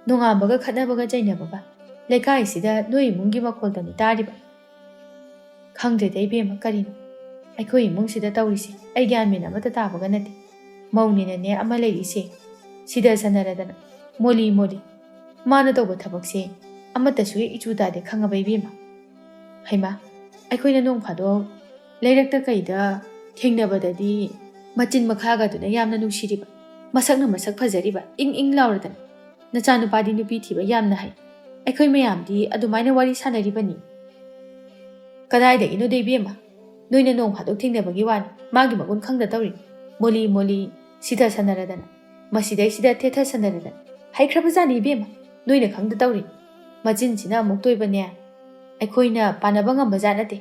ꯅꯣꯡꯉꯥꯟꯕꯒ ꯈꯠꯅꯕꯒ ꯆꯩꯅꯕꯒ꯫ ꯂꯩꯀꯥꯏꯁꯤꯗ ꯅꯣꯏ ꯏꯃꯨꯡꯒꯤ ꯃꯈꯣꯜꯗꯅꯤ ꯇꯥꯔꯤꯕ꯫" "ꯈꯪꯗ꯭ꯔꯦꯗ ꯏꯕꯦꯝꯃ, ꯀꯔꯤꯅꯣ ꯑꯩꯈꯣꯏ ꯏꯃꯨꯡꯁꯤꯗ ꯇꯧꯔꯤꯁꯦ? ꯑꯩ ꯒ꯭ꯌꯥꯟ ꯃꯦꯟ ꯑꯃꯠꯇ ꯇꯥꯕꯒ ꯅꯠꯇꯦ꯫ ꯃꯧꯅꯦꯅꯅꯦ ꯑꯃ ꯂꯩꯔꯤꯁꯦ, ꯁꯤꯗ ꯁꯥꯟꯅꯔꯗꯅ, ꯃꯣꯂꯤ ꯃꯣꯂꯤ꯫ ꯃꯥꯅ ꯇꯧꯕ ꯊꯕꯛꯁꯦ ꯑꯃꯠꯇꯁꯨ ꯍꯦꯛ ꯏꯆꯨ ꯇꯥꯗꯦ, ꯈꯪꯉꯕ ꯏꯕꯦꯝꯃ?" ꯍꯩꯃꯥ, ꯑꯩꯈꯣꯏꯅ ꯅꯣꯡ ꯐꯥꯗꯣꯛ ꯂꯩꯔꯛꯇ ꯀꯩꯗ ꯊꯦꯡꯅꯕꯗꯗꯤ ꯃꯆꯤꯟ ꯃꯈꯥꯒꯗꯨꯅ ꯌꯥꯝꯅ ꯅꯨꯡꯁꯤꯔꯤꯕ, ꯃꯁꯛꯅ ꯃꯁꯛ ꯐꯖꯔꯤꯕ, ꯏꯪ ꯏꯪ ꯂꯥꯎꯔꯗꯅ꯫ ꯅꯆꯥꯅꯨꯄꯥꯗꯤ ꯅꯨꯄꯤ ꯊꯤꯕ ꯌꯥꯝꯅ ꯍꯩ꯫ ꯑꯩꯈꯣꯏ ꯃꯌꯥꯝꯗꯤ ꯑꯗꯨꯃꯥꯏꯅ ꯋꯥꯔꯤ ꯁꯥꯟꯅꯔꯤꯕꯅꯤ꯫ ꯀꯗꯥꯏꯗꯒꯤꯅꯣꯗ ꯏꯕꯦꯝꯃ? ꯅꯣꯏꯅ ꯅꯣꯡ ꯐꯥꯗꯣꯛ ꯊꯦꯡꯅꯕꯒꯤ ꯋꯥꯅꯤ꯫ ꯃꯥꯒꯤ ꯃꯒꯨꯟ ꯈꯪꯗ ꯇꯧꯔꯤꯅꯤ꯫ ꯃꯣꯂꯤ ꯃꯣꯂꯤ, ꯁꯤꯗ ꯁꯥꯟꯅꯔꯗꯅ, ꯃꯁꯤꯗꯩꯁꯤꯗ ꯊꯦꯠꯊ ꯁꯥꯟꯅꯔꯗꯅ꯫ ꯍꯩꯈ꯭ꯔꯕꯖꯥꯠꯅꯤ ꯏꯕꯦꯝꯃ꯫ ꯅꯣꯏꯅ ꯈꯪꯗ ꯇꯧꯔꯤ꯫ ꯃꯆꯤꯟꯁꯤꯅ ꯑꯃꯨꯛ ꯇꯣꯏꯕꯅꯦ꯫ ꯑꯩꯈꯣꯏꯅ ꯄꯥꯟꯅꯕ ꯉꯝꯕ ꯖꯥꯠ ꯅꯠꯇꯦ꯫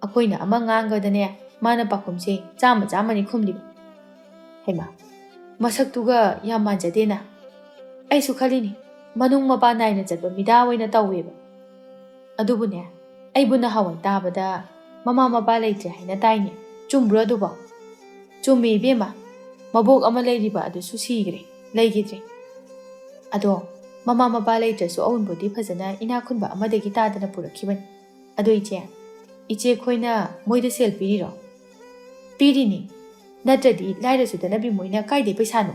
ꯑꯩꯈꯣꯏꯅ ꯑꯃ ꯉꯥꯡꯒꯗꯅꯦ, ꯃꯥꯅ ꯄꯥꯎꯈꯨꯝꯁꯦ ꯆꯥꯝꯃ ꯆꯥꯝꯃꯅꯤ ꯈꯨꯝꯂꯤꯕ꯫ ꯍꯩꯃꯥ, ꯃꯁꯛꯇꯨꯒ ꯌꯥꯝ ꯃꯥꯟꯖꯗꯦꯅ꯫ ꯑꯩꯁꯨ ꯈꯜꯂꯤꯅꯤ, ꯃꯅꯨꯡ ꯃꯄꯥꯟ ꯅꯥꯏꯅ ꯆꯠꯄ ꯃꯤꯗꯥ ꯑꯣꯏꯅ ꯇꯧꯋꯦꯕ꯫ ꯑꯗꯨꯕꯨꯅꯦ, ꯑꯩꯕꯨ ꯅꯍꯥꯟꯋꯥꯏ ꯇꯥꯕꯗ ꯃꯃꯥ ꯃꯄꯥ ꯂꯩꯇ꯭ꯔꯦ ꯍꯥꯏꯅ ꯇꯥꯏꯅꯦ꯫ ꯆꯨꯝꯕ꯭ꯔꯣ ꯑꯗꯨꯕꯣ? ꯆꯨꯝꯃꯦ ꯏꯕꯦꯝꯃ, ꯃꯕꯣꯛ ꯑꯃ ꯂꯩꯔꯤꯕ ꯑꯗꯨꯁꯨ ꯁꯤꯈ꯭ꯔꯦ, ꯂꯩꯈꯤꯗ꯭ꯔꯦ꯫ ꯑꯗꯣ ꯃꯃꯥ ꯃꯄꯥ ꯂꯩꯇ꯭ꯔꯁꯨ ꯑꯎꯟꯄꯣꯠꯇꯤ ꯐꯖꯅ ꯏꯅꯥꯛ ꯈꯨꯟꯕ ꯑꯃꯗꯒꯤ ꯇꯥꯗꯅ ꯄꯨꯔꯛꯈꯤꯕꯅꯤ꯫ ꯑꯗꯣ ꯏꯆꯦ, ꯏꯆꯦ ꯈꯣꯏꯅ ꯃꯣꯏꯗ ꯁꯦꯜ ꯄꯤꯔꯤꯔꯣ? ꯄꯤꯔꯤꯅꯤ, ꯅꯠꯇ꯭ꯔꯗꯤ ꯂꯥꯏꯔꯁꯨ ꯇꯅꯕꯤ ꯃꯣꯏꯅ ꯀꯥꯏꯗꯩ ꯄꯩꯁꯥꯅꯣ?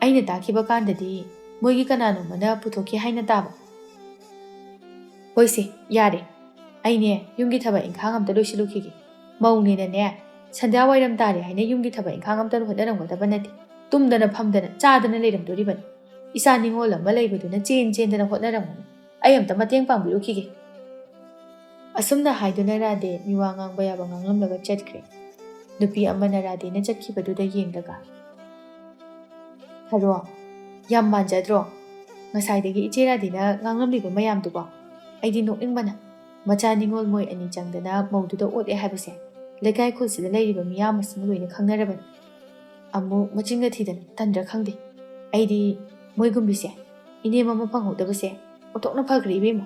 ꯑꯩꯅ ꯇꯥꯈꯤꯕ ꯀꯥꯟꯗꯗꯤ ꯃꯣꯏꯒꯤ ꯀꯅꯥꯅꯣꯝꯃꯅ ꯄꯨꯊꯣꯛꯈꯤ ꯍꯥꯏꯅ ꯇꯥꯕ꯫ ꯍꯣꯏꯁꯦ, ꯌꯥꯔꯦ, ꯑꯩꯅꯦ ꯌꯨꯝꯒꯤ ꯊꯕꯛ ꯏꯪꯈꯥꯡ ꯑꯝꯇ ꯂꯣꯏꯁꯤꯜꯂꯨꯈꯤꯒꯦ꯫ ꯃꯧꯅꯦꯅꯅꯦ, ꯁꯟꯙ꯭ꯌꯥ ꯋꯥꯏꯔꯝ ꯇꯥꯔꯦ ꯍꯥꯏꯅ ꯌꯨꯝꯒꯤ ꯊꯕꯛ ꯏꯪꯈꯥꯡ ꯑꯝꯇ ꯍꯣꯠꯅꯔꯝꯒꯗꯕ ꯅꯠꯇꯦ꯫ ꯇꯨꯝꯗꯅ ꯐꯝꯗꯅ ꯆꯥꯗꯅ ꯂꯩꯔꯝꯗꯣꯔꯤꯕꯅꯤ꯫ ꯏꯆꯥ ꯅꯤꯉꯣꯜ ꯑꯃ ꯂꯩꯕꯗꯨꯅ ꯆꯦꯟ ꯆꯦꯟꯗꯅ ꯍꯣꯠꯅꯔꯝꯒꯅꯤ꯫ ꯑꯩ ꯑꯝꯇ ꯃꯇꯦꯡ ꯄꯥꯡꯕꯤꯔꯨꯈꯤꯒꯦ꯫ ꯑꯁꯨꯝꯅ ꯍꯥꯏꯗꯨꯅ ꯔꯥꯙꯦ ꯃꯤꯋꯥ ꯉꯥꯡꯕ ꯌꯥꯕ ꯉꯥꯡꯂꯝꯂꯒ ꯆꯠꯈ꯭ꯔꯦ꯫ ꯅꯨꯄꯤ ꯑꯃꯅ ꯔꯥꯙꯦꯅ ꯆꯠꯈꯤꯕꯗꯨꯗ ꯌꯦꯡꯂꯒ, "ꯍꯔꯣ, ꯌꯥꯝ ꯃꯥꯟꯖꯗ꯭ꯔꯣ? ꯉꯁꯥꯏꯗꯒꯤ ꯏꯆꯦ ꯔꯥꯙꯦꯅ ꯉꯥꯡꯂꯝꯂꯤꯕ ꯃꯌꯥꯝꯗꯨꯕꯣ? ꯑꯩꯗꯤ ꯅꯣꯛꯅꯤꯡꯕꯅ꯫ ꯃꯆꯥ ꯅꯤꯉꯣꯜ ꯃꯣꯏ ꯑꯅꯤ ꯆꯪꯗꯅ ꯃꯧꯗꯨꯗ ꯑꯣꯠꯂꯦ ꯍꯥꯏꯕꯁꯦ ꯂꯩꯀꯥꯏ ꯈꯨꯜꯁꯤꯗ ꯂꯩꯔꯤꯕ ꯃꯤꯌꯥꯝ ꯑꯁꯤꯅ ꯂꯣꯏꯅ ꯈꯪꯅꯔꯕꯅꯤ꯫ ꯑꯃꯨꯛ ꯃꯆꯤꯟꯒ ꯊꯤꯗꯅ ꯇꯟꯗ꯭ꯔꯥ ꯈꯪꯗꯦ꯫ ꯑꯩꯗꯤ ꯃꯣꯏꯒꯨꯝꯕꯤꯁꯦ, ꯏꯅꯦꯝ ꯑꯃ ꯐꯪꯍꯧꯗꯕꯁꯦ ꯑꯣꯟꯊꯣꯛꯅ ꯐꯈ꯭ꯔꯦ ꯏꯕꯦꯝꯃ꯫"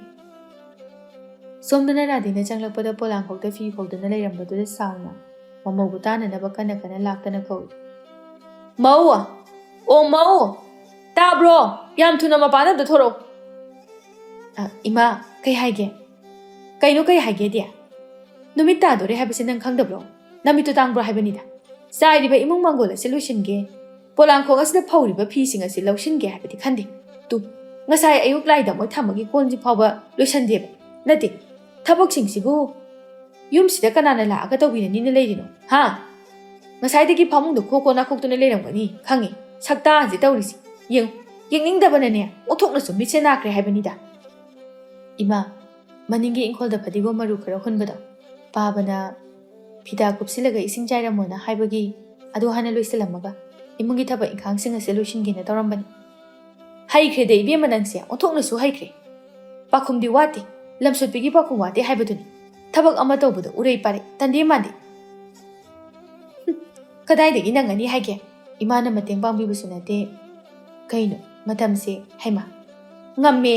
ꯁꯣꯝꯗꯅ ꯔꯥꯙꯦꯅ ꯆꯪꯂꯛꯄꯗ ꯄꯣꯂꯥꯡꯈꯣꯛꯇ ꯐꯤ ꯐꯧꯗꯨꯅ ꯂꯩꯔꯝꯕꯗꯨꯗ ꯁꯥꯎꯅ ꯃꯃꯧꯕꯨ ꯇꯥꯅꯅꯕ ꯀꯟꯅ ꯀꯟꯅ ꯂꯥꯛꯇꯅ ꯀꯧꯏ꯫ "ꯃꯧ! ꯑꯣ ꯃꯧ! ꯇꯥꯕ꯭ꯔꯣ? ꯌꯥꯝ ꯊꯨꯅ ꯃꯄꯥꯟꯗ ꯑꯝꯇ ꯊꯣꯔꯛꯑꯣ꯫" "ꯑ, ꯏꯃꯥ, ꯀꯩ ꯍꯥꯏꯒꯦ?" "ꯀꯩꯅꯣ ꯀꯩ ꯍꯥꯏꯒꯦꯗꯤ? ꯅꯨꯃꯤꯠ ꯇꯥꯗꯣꯔꯦ ꯍꯥꯏꯕꯁꯦ ꯅꯪ ꯈꯪꯗꯕ꯭ꯔꯣ? ꯅꯃꯤꯠꯇꯨ ꯇꯥꯡꯕ꯭ꯔꯣ ꯍꯥꯏꯕꯅꯤꯗ꯫ ꯆꯥꯏꯔꯤꯕ ꯏꯃꯨꯡ ꯃꯪꯒꯣꯜ ꯑꯁꯤ ꯂꯣꯏꯁꯤꯟꯒꯦ, ꯄꯣꯂꯥꯡꯈꯣꯛ ꯑꯁꯤꯗ ꯐꯧꯔꯤꯕ ꯐꯤꯁꯤꯡ ꯑꯁꯤ ꯂꯧꯁꯤꯟꯒꯦ ꯍꯥꯏꯕꯗꯤ ꯈꯟꯗꯦ꯫ ꯇꯨ, ꯉꯁꯥꯏ ꯑꯌꯨꯛ ꯂꯥꯏꯗ ꯃꯣꯏ ꯊꯝꯕꯒꯤ ꯀꯣꯟꯁꯤ ꯐꯥꯎꯕ ꯂꯣꯏꯁꯟꯗꯦꯕ꯫ ꯅꯠꯇꯦ, ꯊꯕꯛꯁꯤꯡꯁꯤꯕꯨ ꯌꯨꯝꯁꯤꯗ ꯀꯅꯥꯅ ꯂꯥꯛꯑꯒ ꯇꯧꯕꯤꯔꯅꯤꯅ ꯂꯩꯔꯤꯅꯣ? ꯍꯥ? ꯉꯁꯥꯏꯗꯒꯤ ꯐꯃꯨꯡꯗ ꯈꯣꯛ ꯀꯣ ꯅꯥꯈꯣꯛꯇꯨꯅ ꯂꯩꯔꯝꯒꯅꯤ ꯈꯪꯉꯤ꯫ ꯁꯛꯇꯥꯁꯤ ꯇꯧꯔꯤꯁꯤ꯫ ꯌꯦꯡꯉꯨ, ꯌꯦꯡꯅꯤꯡꯗꯕꯅꯅꯦ ꯑꯣꯟꯊꯣꯛꯅꯁꯨ ꯃꯤꯠꯁꯦ ꯅꯥꯈ꯭ꯔꯦ ꯍꯥꯏꯕꯅꯤꯗ꯫" "ꯏꯃꯥ, ꯃꯅꯤꯡꯒꯤ ꯏꯪꯈꯣꯜꯗ ꯐꯗꯤꯒꯣꯝ ꯃꯔꯨ ꯈꯔ ꯍꯨꯟꯕꯗꯣ, ꯄꯥꯕꯅ ꯐꯤꯗꯥ ꯀꯨꯞꯁꯤꯜꯂꯒ ꯏꯁꯤꯡ ꯆꯥꯏꯔꯝꯃꯣꯅ ꯍꯥꯏꯕꯒꯤ ꯑꯗꯨ ꯍꯥꯟꯅ ꯂꯣꯏꯁꯤꯜꯂꯝꯃꯒ ꯏꯃꯨꯡꯒꯤ ꯊꯕꯛ ꯏꯪꯈꯥꯡꯁꯤꯡ ꯑꯁꯦ ꯂꯣꯏꯁꯤꯟꯒꯦꯅ ꯇꯧꯔꯝꯕꯅꯤ꯫" "ꯍꯩꯈ꯭ꯔꯦꯗ ꯏꯕꯦꯝꯃ, ꯅꯪꯁꯦ ꯑꯣꯟꯊꯣꯛꯅꯁꯨ ꯍꯩꯈ꯭ꯔꯦ꯫ ꯄꯥꯈꯨꯝꯗꯤ ꯋꯥꯠꯇꯦ, ꯂꯝꯁꯣꯠꯄꯤꯒꯤ ꯄꯥꯈꯨꯝ ꯋꯥꯠꯇꯦ ꯍꯥꯏꯕꯗꯨꯅꯤ꯫ ꯊꯕꯛ ꯑꯃ ꯇꯧꯕꯗ ꯎꯔꯩ ꯄꯥꯔꯩ, ꯇꯟꯗꯦ ꯃꯥꯟꯗꯦ꯫ ꯍꯨꯝ, ꯀꯗꯥꯏꯗꯒꯤ ꯅꯪꯉꯅꯤ ꯍꯥꯏꯒꯦ? ꯏꯃꯥꯅ ꯃꯇꯦꯡ ꯄꯥꯡꯕꯤꯕꯁꯨ ꯅꯠꯇꯦ꯫ ꯀꯩꯅꯣ ꯃꯇꯝꯁꯦ? ꯍꯩꯃꯥ, ꯉꯝꯃꯦ,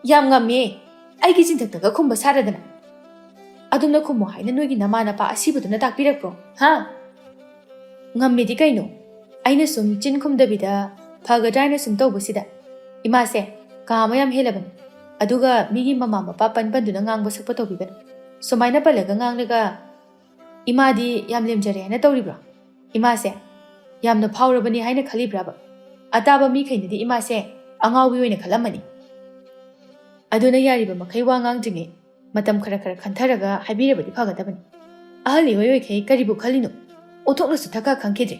ꯌꯥꯝ ꯉꯝꯃꯦ꯫ ꯑꯩꯒꯤ ꯆꯤꯟꯊꯛꯇꯒ ꯈꯨꯝꯕ ꯁꯥꯔꯗꯅ꯫ ꯑꯗꯨꯝꯅ ꯈꯨꯝꯃꯣ ꯍꯥꯏꯅ ꯅꯣꯏꯒꯤ ꯅꯃꯥ ꯅꯄꯥ ꯑꯁꯤꯕꯗꯨꯅ ꯇꯥꯛꯄꯤꯔꯛꯄ꯭ꯔꯣ? ꯍꯥ?" "ꯉꯝꯃꯤꯗꯤ ꯀꯩꯅꯣ? ꯑꯩꯅ ꯁꯨꯝ ꯆꯤꯟ ꯈꯨꯝꯗꯕꯤꯗ ꯐꯒꯗ꯭ꯔꯥ ꯍꯥꯏꯅ ꯁꯨꯝ ꯇꯧꯕꯁꯤꯗ ꯏꯃꯥꯁꯦ ꯀꯥ ꯑꯃ ꯌꯥꯝ ꯍꯦꯜꯂꯕꯅꯤ꯫ ꯑꯗꯨꯒ ꯃꯤꯒꯤ ꯃꯃꯥ ꯃꯄꯥ ꯄꯟ ꯄꯟꯗꯨꯅ ꯉꯥꯡꯕ ꯁꯛꯄ ꯇꯧꯕꯤꯒꯅꯨ꯫ ꯁꯨꯃꯥꯏꯅ ꯄꯜꯂꯒ ꯉꯥꯡꯂꯒ ꯏꯃꯥꯗꯤ ꯌꯥꯝ ꯂꯦꯝꯖꯔꯦ ꯍꯥꯏꯅ ꯇꯧꯔꯤꯕ꯭ꯔꯣ? ꯏꯃꯥꯁꯦ ꯌꯥꯝꯅ ꯐꯥꯎꯔꯕꯅꯤ ꯍꯥꯏꯅ ꯈꯜꯂꯤꯕ꯭ꯔꯥꯕ? ꯑꯇꯥꯕ ꯃꯤꯈꯩꯅꯗꯤ ꯏꯃꯥꯁꯦ ꯑꯉꯥꯎꯕꯤ ꯑꯣꯏꯅ ꯈꯜꯂꯝꯃꯅꯤ꯫ ꯑꯗꯨꯅ ꯌꯥꯔꯤꯕ ꯃꯈꯩ ꯋꯥ ꯉꯥꯡꯗ꯭ꯔꯤꯉꯩ ꯃꯇꯝ ꯈꯔ ꯈꯔ ꯈꯟꯊꯔꯒ ꯍꯥꯏꯕꯤꯔꯕꯗꯤ ꯐꯒꯗꯕꯅꯤ꯫ ꯑꯍꯜ ꯏꯑꯣꯏ ꯑꯣꯏꯈꯩ ꯀꯔꯤꯕꯨ ꯈꯜꯂꯤꯅꯣ? ꯑꯣꯟꯊꯣꯛꯅꯁꯨ ꯊꯛꯀꯥ ꯈꯪꯈꯤꯗ꯭ꯔꯦ꯫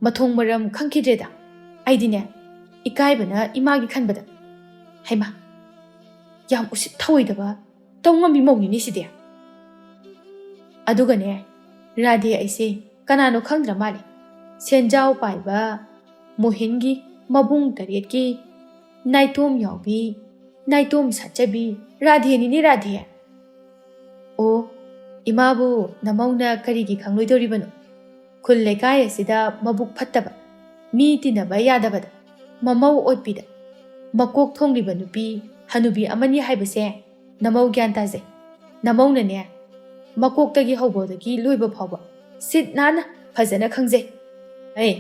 ꯃꯊꯣꯡ ꯃꯔꯝ ꯈꯪꯈꯤꯗ꯭ꯔꯦꯗ꯫ ꯑꯩꯗꯤꯅꯦ, ꯏꯀꯥꯏꯕꯅ ꯏꯃꯥꯒꯤ ꯈꯟꯕꯗ꯫ ꯍꯩꯃꯥ, ꯌꯥꯝ ꯎꯁꯤꯠ ꯊꯑꯣꯏꯗꯕ ꯇꯧ ꯉꯝꯕꯤ ꯃꯧꯅꯤꯅꯦ ꯁꯤꯗꯤ꯫ ꯑꯗꯨꯒꯅꯦ, ꯔꯥꯙꯦ ꯑꯩꯁꯦ ꯀꯅꯥꯅꯣ ꯈꯪꯗ꯭ꯔ ꯃꯥꯜꯂꯦ꯫ ꯁꯦꯟꯖꯥꯎ ꯄꯥꯏꯕ, ꯃꯣꯍꯤꯟꯒꯤ ꯃꯕꯨꯡ ꯇꯔꯦꯠꯀꯤ ꯅꯥꯏꯇꯣꯝ ꯌꯥꯎꯕꯤ, ꯅꯥꯏꯇꯣꯝ ꯁꯥꯠꯆꯕꯤ ꯔꯥꯙꯦꯅꯤꯅꯦ, ꯔꯥꯙꯦ꯫ ꯑꯣ, ꯏꯃꯥꯕꯨ ꯅꯃꯧꯅ ꯀꯔꯤꯒꯤ ꯈꯪꯂꯣꯏꯗꯧꯔꯤꯕꯅꯣ? ꯈꯨꯜ ꯂꯩꯀꯥꯏ ꯑꯁꯤꯗ ꯃꯕꯨꯛ ꯐꯠꯇꯕ, ꯃꯤ ꯇꯤꯟꯅꯕ ꯌꯥꯗꯕꯗ, ꯃꯃꯧ ꯑꯣꯠꯄꯤꯗ ꯃꯀꯣꯛ ꯊꯣꯡꯂꯤꯕ ꯅꯨꯄꯤ ꯍꯅꯨꯕꯤ ꯑꯃꯅꯤ ꯍꯥꯏꯕꯁꯦ ꯅꯃꯧ ꯒ꯭ꯌꯥꯟ ꯇꯥꯖꯩ꯫ ꯅꯃꯧꯅꯅꯦ, ꯃꯀꯣꯛꯇꯒꯤ ꯍꯧꯕꯗꯒꯤ ꯂꯣꯏꯕ ꯐꯥꯎꯕ ꯁꯤꯠ ꯅꯥꯟꯅ ꯐꯖꯅ ꯈꯪꯖꯩ꯫ ꯑꯦ,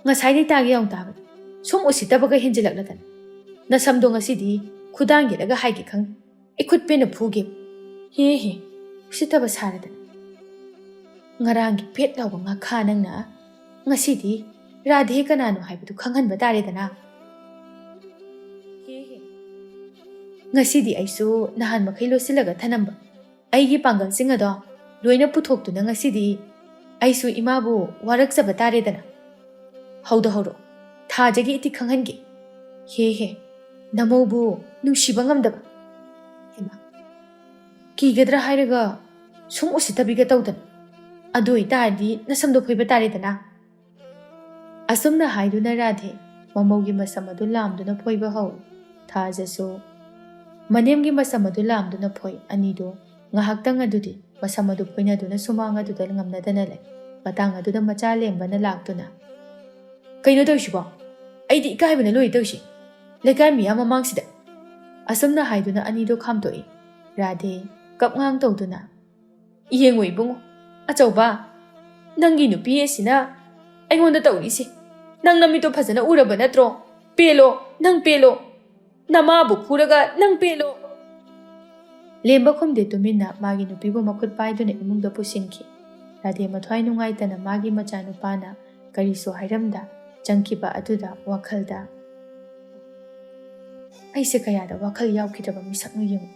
ꯉꯁꯥꯏꯗꯩ ꯇꯥꯒꯦ ꯌꯥꯎꯅ ꯇꯥꯕꯅꯤ꯫ ꯁꯨꯝ ꯎꯁꯤꯠꯇꯕꯒ ꯍꯦꯟꯖꯤꯜꯂꯛꯂꯗꯅ꯫ ꯅꯁꯝꯗꯣ ꯉꯁꯤꯗꯤ ꯈꯨꯗꯥꯡ ꯌꯦꯠꯂꯒ ꯍꯥꯏꯒꯦ ꯈꯪꯉꯤ꯫ ꯏꯈꯨꯠ ꯄꯦꯟꯅ ꯐꯨꯒꯦ꯫ ꯍꯦ ꯍꯦ, ꯎꯁꯤꯠꯇꯕ ꯁꯥꯔꯗꯅ꯫ ꯉꯔꯥꯡꯒꯤ ꯄꯦꯠ ꯂꯥꯎꯕ ꯉꯥꯈꯥ ꯅꯪꯅ ꯉꯁꯤꯗꯤ ꯔꯥꯙꯦ ꯀꯅꯥꯅꯣ ꯍꯥꯏꯕꯗꯨ ꯈꯪꯍꯟꯕ ꯇꯥꯔꯦꯗꯅ꯫ ꯍꯦ ꯍꯦ꯫ ꯉꯁꯤꯗꯤ ꯑꯩꯁꯨ ꯅꯍꯥꯟ ꯃꯈꯩ ꯂꯣꯠꯁꯤꯜꯂꯒ ꯊꯅꯝꯕ ꯑꯩꯒꯤ ꯄꯥꯡꯒꯜꯁꯤꯡ ꯑꯗꯣ ꯂꯣꯏꯅ ꯄꯨꯊꯣꯛꯇꯨꯅ ꯉꯁꯤꯗꯤ ꯑꯩꯁꯨ ꯏꯃꯥꯕꯨ ꯋꯥꯔꯛꯆꯕ ꯇꯥꯔꯦꯗꯅ꯫ ꯍꯧꯗ ꯍꯧꯔꯛꯑꯣ, ꯊꯥꯖꯒꯤ ꯏꯇꯤꯛ ꯈꯪꯍꯟꯒꯦ꯫ ꯍꯦ ꯍꯦ, ꯅꯃꯧꯕꯨ ꯅꯨꯡꯁꯤꯕ ꯉꯝꯗꯕ꯫ ꯍꯩꯃꯥ, ꯀꯤꯒꯗ꯭ꯔꯥ ꯍꯥꯏꯔꯒ ꯁꯨꯝ ꯎꯁꯤꯠꯇꯕꯤꯒ ꯇꯧꯗꯅ꯫ ꯑꯗꯨ ꯑꯣꯏꯇꯥꯔꯗꯤ ꯅꯁꯝꯗꯣ ꯐꯣꯏꯕ ꯇꯥꯔꯦꯗꯅ꯫ ꯑꯁꯨꯝꯅ ꯍꯥꯏꯗꯨꯅ ꯔꯥꯙꯦ ꯃꯃꯧꯒꯤ ꯃꯁꯝ ꯑꯗꯨ ꯂꯥꯝꯗꯨꯅ ꯐꯣꯏꯕ ꯍꯧꯏ꯫ ꯊꯥꯖꯁꯨ ꯃꯅꯦꯝꯒꯤ ꯃꯁꯝ ꯑꯗꯨ ꯂꯥꯝꯗꯨꯅ ꯐꯣꯏ꯫ ꯑꯅꯤꯗꯨ ꯉꯥꯏꯍꯥꯛꯇꯪ ꯑꯗꯨꯗꯤ ꯃꯁꯝ ꯑꯗꯨ ꯐꯣꯏꯅꯗꯨꯅ ꯁꯨꯃꯥꯡ ꯑꯗꯨꯗ ꯉꯝꯅꯗꯅ ꯂꯩ꯫ ꯃꯇꯥꯡ ꯑꯗꯨꯗ ꯃꯆꯥ ꯂꯦꯝꯕꯅ ꯂꯥꯛꯇꯨꯅ, "ꯀꯩꯅꯣ ꯇꯧꯔꯤꯁꯤꯕꯣ? ꯑꯩꯗꯤ ꯏꯀꯥꯏꯕꯅ ꯂꯣꯏꯔꯦ ꯇꯧꯔꯤꯁꯤ꯫ ꯂꯩꯀꯥꯏ ꯃꯤꯌꯥꯝ ꯃꯃꯥꯡꯁꯤꯗ!" ꯑꯁꯨꯝꯅ ꯍꯥꯏꯗꯨꯅ ꯑꯅꯤꯗꯨ ꯈꯥꯝꯗꯣꯛꯏ꯫ ꯔꯥꯙꯦ ꯀꯞꯉꯥꯡ ꯇꯧꯗꯨꯅ, "ꯌꯦꯡꯉꯨ ꯏꯕꯨꯡꯉꯣ, ꯑꯆꯧꯕ, ꯅꯪꯒꯤ ꯅꯨꯄꯤ ꯑꯁꯤꯅ ꯑꯩꯉꯣꯟꯗ ꯇꯧꯔꯤꯁꯦ꯫ ꯅꯪ ꯅꯃꯤꯠꯇꯣ ꯐꯖꯅ ꯎꯔꯕ ꯅꯠꯇ꯭ꯔꯣ? ꯄꯦꯜꯂꯣ, ꯅꯪ ꯄꯦꯜꯂꯣ꯫ ꯅꯃꯥꯕꯨ ꯐꯨꯔꯒ ꯅꯪ ꯄꯦꯜꯂꯣ!" ꯂꯦꯝꯕ ꯈꯨꯝꯗꯦ, ꯇꯨꯃꯤꯟꯅ ꯃꯥꯒꯤ ꯅꯨꯄꯤꯕꯨ ꯃꯈꯨꯠ ꯄꯥꯏꯗꯨꯅ ꯏꯃꯨꯡꯗ ꯄꯨꯁꯤꯟꯈꯤ꯫ ꯔꯥꯙꯦ ꯃꯊ꯭ꯋꯥꯏ ꯅꯨꯡꯉꯥꯏꯇꯅ ꯃꯥꯒꯤ ꯃꯆꯥꯅꯨꯄꯥꯅ ꯀꯔꯤꯁꯨ ꯍꯥꯏꯔꯝꯗ ꯆꯪꯈꯤꯕ ꯑꯗꯨꯗ ꯋꯥꯈꯜꯗ, "ꯑꯩꯁꯦ ꯀꯌꯥꯗ ꯋꯥꯈꯜ ꯌꯥꯎꯈꯤꯗ꯭ꯔꯕ ꯃꯤꯁꯛꯅꯣ ꯌꯦꯡꯉꯨ꯫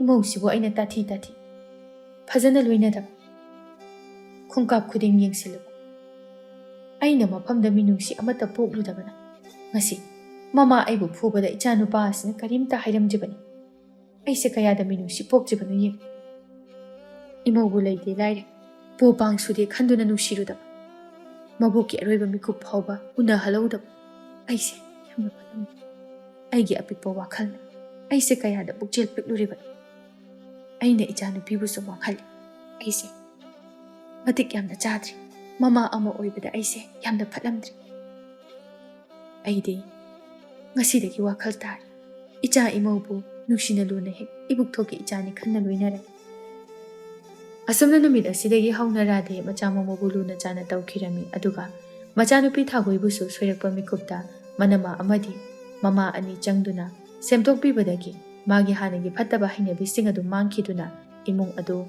ꯏꯃꯧꯁꯤꯕꯨ ꯑꯩꯅ ꯇꯥꯊꯤ ꯇꯥꯊꯤ, ꯐꯖꯅ ꯂꯣꯏꯅꯗꯕ, ꯈꯣꯡꯀꯥꯞ ꯈꯨꯗꯤꯡ ꯌꯦꯡꯁꯤꯜꯂꯨ꯫ ꯑꯩꯅ ꯃꯐꯝꯗ ꯃꯤꯅꯨꯡꯁꯤ ꯑꯃꯠꯇ ꯄꯣꯛꯂꯨꯗꯕꯅ ꯉꯁꯤ ꯃꯃꯥ ꯑꯩꯕꯨ ꯐꯨꯕꯗ ꯏꯆꯥꯅꯨꯄꯥ ꯑꯁꯤꯅ ꯀꯔꯤꯝꯇ ꯍꯥꯏꯔꯝꯗ꯭ꯔꯤꯕꯅꯤ꯫ ꯑꯩꯁꯦ ꯀꯌꯥꯗ ꯃꯤꯅꯨꯡꯁꯤ ꯄꯣꯛꯇ꯭ꯔꯤꯕꯅꯣ ꯌꯦꯡꯉꯨ꯫ ꯏꯃꯧꯕꯨ ꯂꯩꯇꯦ ꯂꯥꯏꯔꯦ, ꯄꯨ ꯄꯥꯡ ꯁꯨꯗꯦ ꯈꯟꯗꯨꯅ ꯅꯨꯡꯁꯤꯔꯨꯗꯕ, ꯃꯕꯣꯛꯀꯤ ꯑꯔꯣꯏꯕ ꯃꯤꯀꯨꯞ ꯐꯥꯎꯕ ꯎꯅꯍꯜꯍꯧꯗꯕ ꯑꯩꯁꯦ ꯌꯥꯝꯅ ꯐꯠꯂꯝꯗꯦ꯫ ꯑꯩꯒꯤ ꯑꯄꯤꯛꯄ ꯋꯥꯈꯜꯅ ꯑꯩꯁꯦ ꯀꯌꯥꯗ ꯄꯨꯛꯆꯦꯜ ꯄꯤꯛꯂꯨꯔꯤꯕꯅꯣ꯫ ꯑꯩꯅ ꯏꯆꯥꯅꯨꯄꯤꯕꯨꯁꯨ ꯃꯥꯡꯍꯜꯂꯤ꯫ ꯑꯩꯁꯦ ꯃꯇꯤꯛ ꯌꯥꯝꯅ ꯆꯥꯗ꯭ꯔꯤ꯫ ꯃꯃꯥ ꯑꯃ ꯑꯣꯏꯕꯗ ꯑꯩꯁꯦ ꯌꯥꯝꯅ ꯐꯠꯂꯝꯗ꯭ꯔꯤ꯫ ꯑꯩꯗꯤ ꯉꯁꯤꯗꯒꯤ ꯋꯥꯈꯜ ꯇꯥꯔꯦ꯫ ꯏꯆꯥ ꯏꯃꯧꯕꯨ ꯅꯨꯡꯁꯤꯅ ꯂꯨꯅ ꯍꯦꯛ ꯏꯕꯨꯛꯊꯣꯛꯀꯤ ꯏꯆꯥꯅꯤ ꯈꯟꯅ ꯂꯣꯏꯅꯔꯦ꯫" ꯑꯁꯨꯝꯅ ꯅꯨꯃꯤꯠ ꯑꯁꯤꯗꯒꯤ ꯍꯧꯅ ꯔꯥꯙꯦ ꯃꯆꯥ ꯃꯃꯧꯕꯨ ꯂꯨꯅ ꯆꯥꯅ ꯇꯧꯈꯤꯔꯝꯃꯤ꯫ ꯑꯗꯨꯒ ꯃꯆꯥꯅꯨꯄꯤ ꯊꯥꯒꯣꯏꯕꯨꯁꯨ ꯁꯣꯏꯔꯛꯄ ꯃꯤꯀꯨꯞꯇ ꯃꯅꯃꯥ ꯑꯃꯗꯤ ꯃꯃꯥ ꯑꯅꯤ ꯆꯪꯗꯨꯅ ꯁꯦꯝꯗꯣꯛꯄꯤꯕꯗꯒꯤ ꯃꯥꯒꯤ ꯍꯥꯟꯅꯒꯤ ꯐꯠꯇꯕ ꯍꯩꯅꯕꯤꯁꯤꯡ ꯑꯗꯨ ꯃꯥꯡꯈꯤꯗꯨꯅ ꯏꯃꯨꯡ ꯑꯗꯨ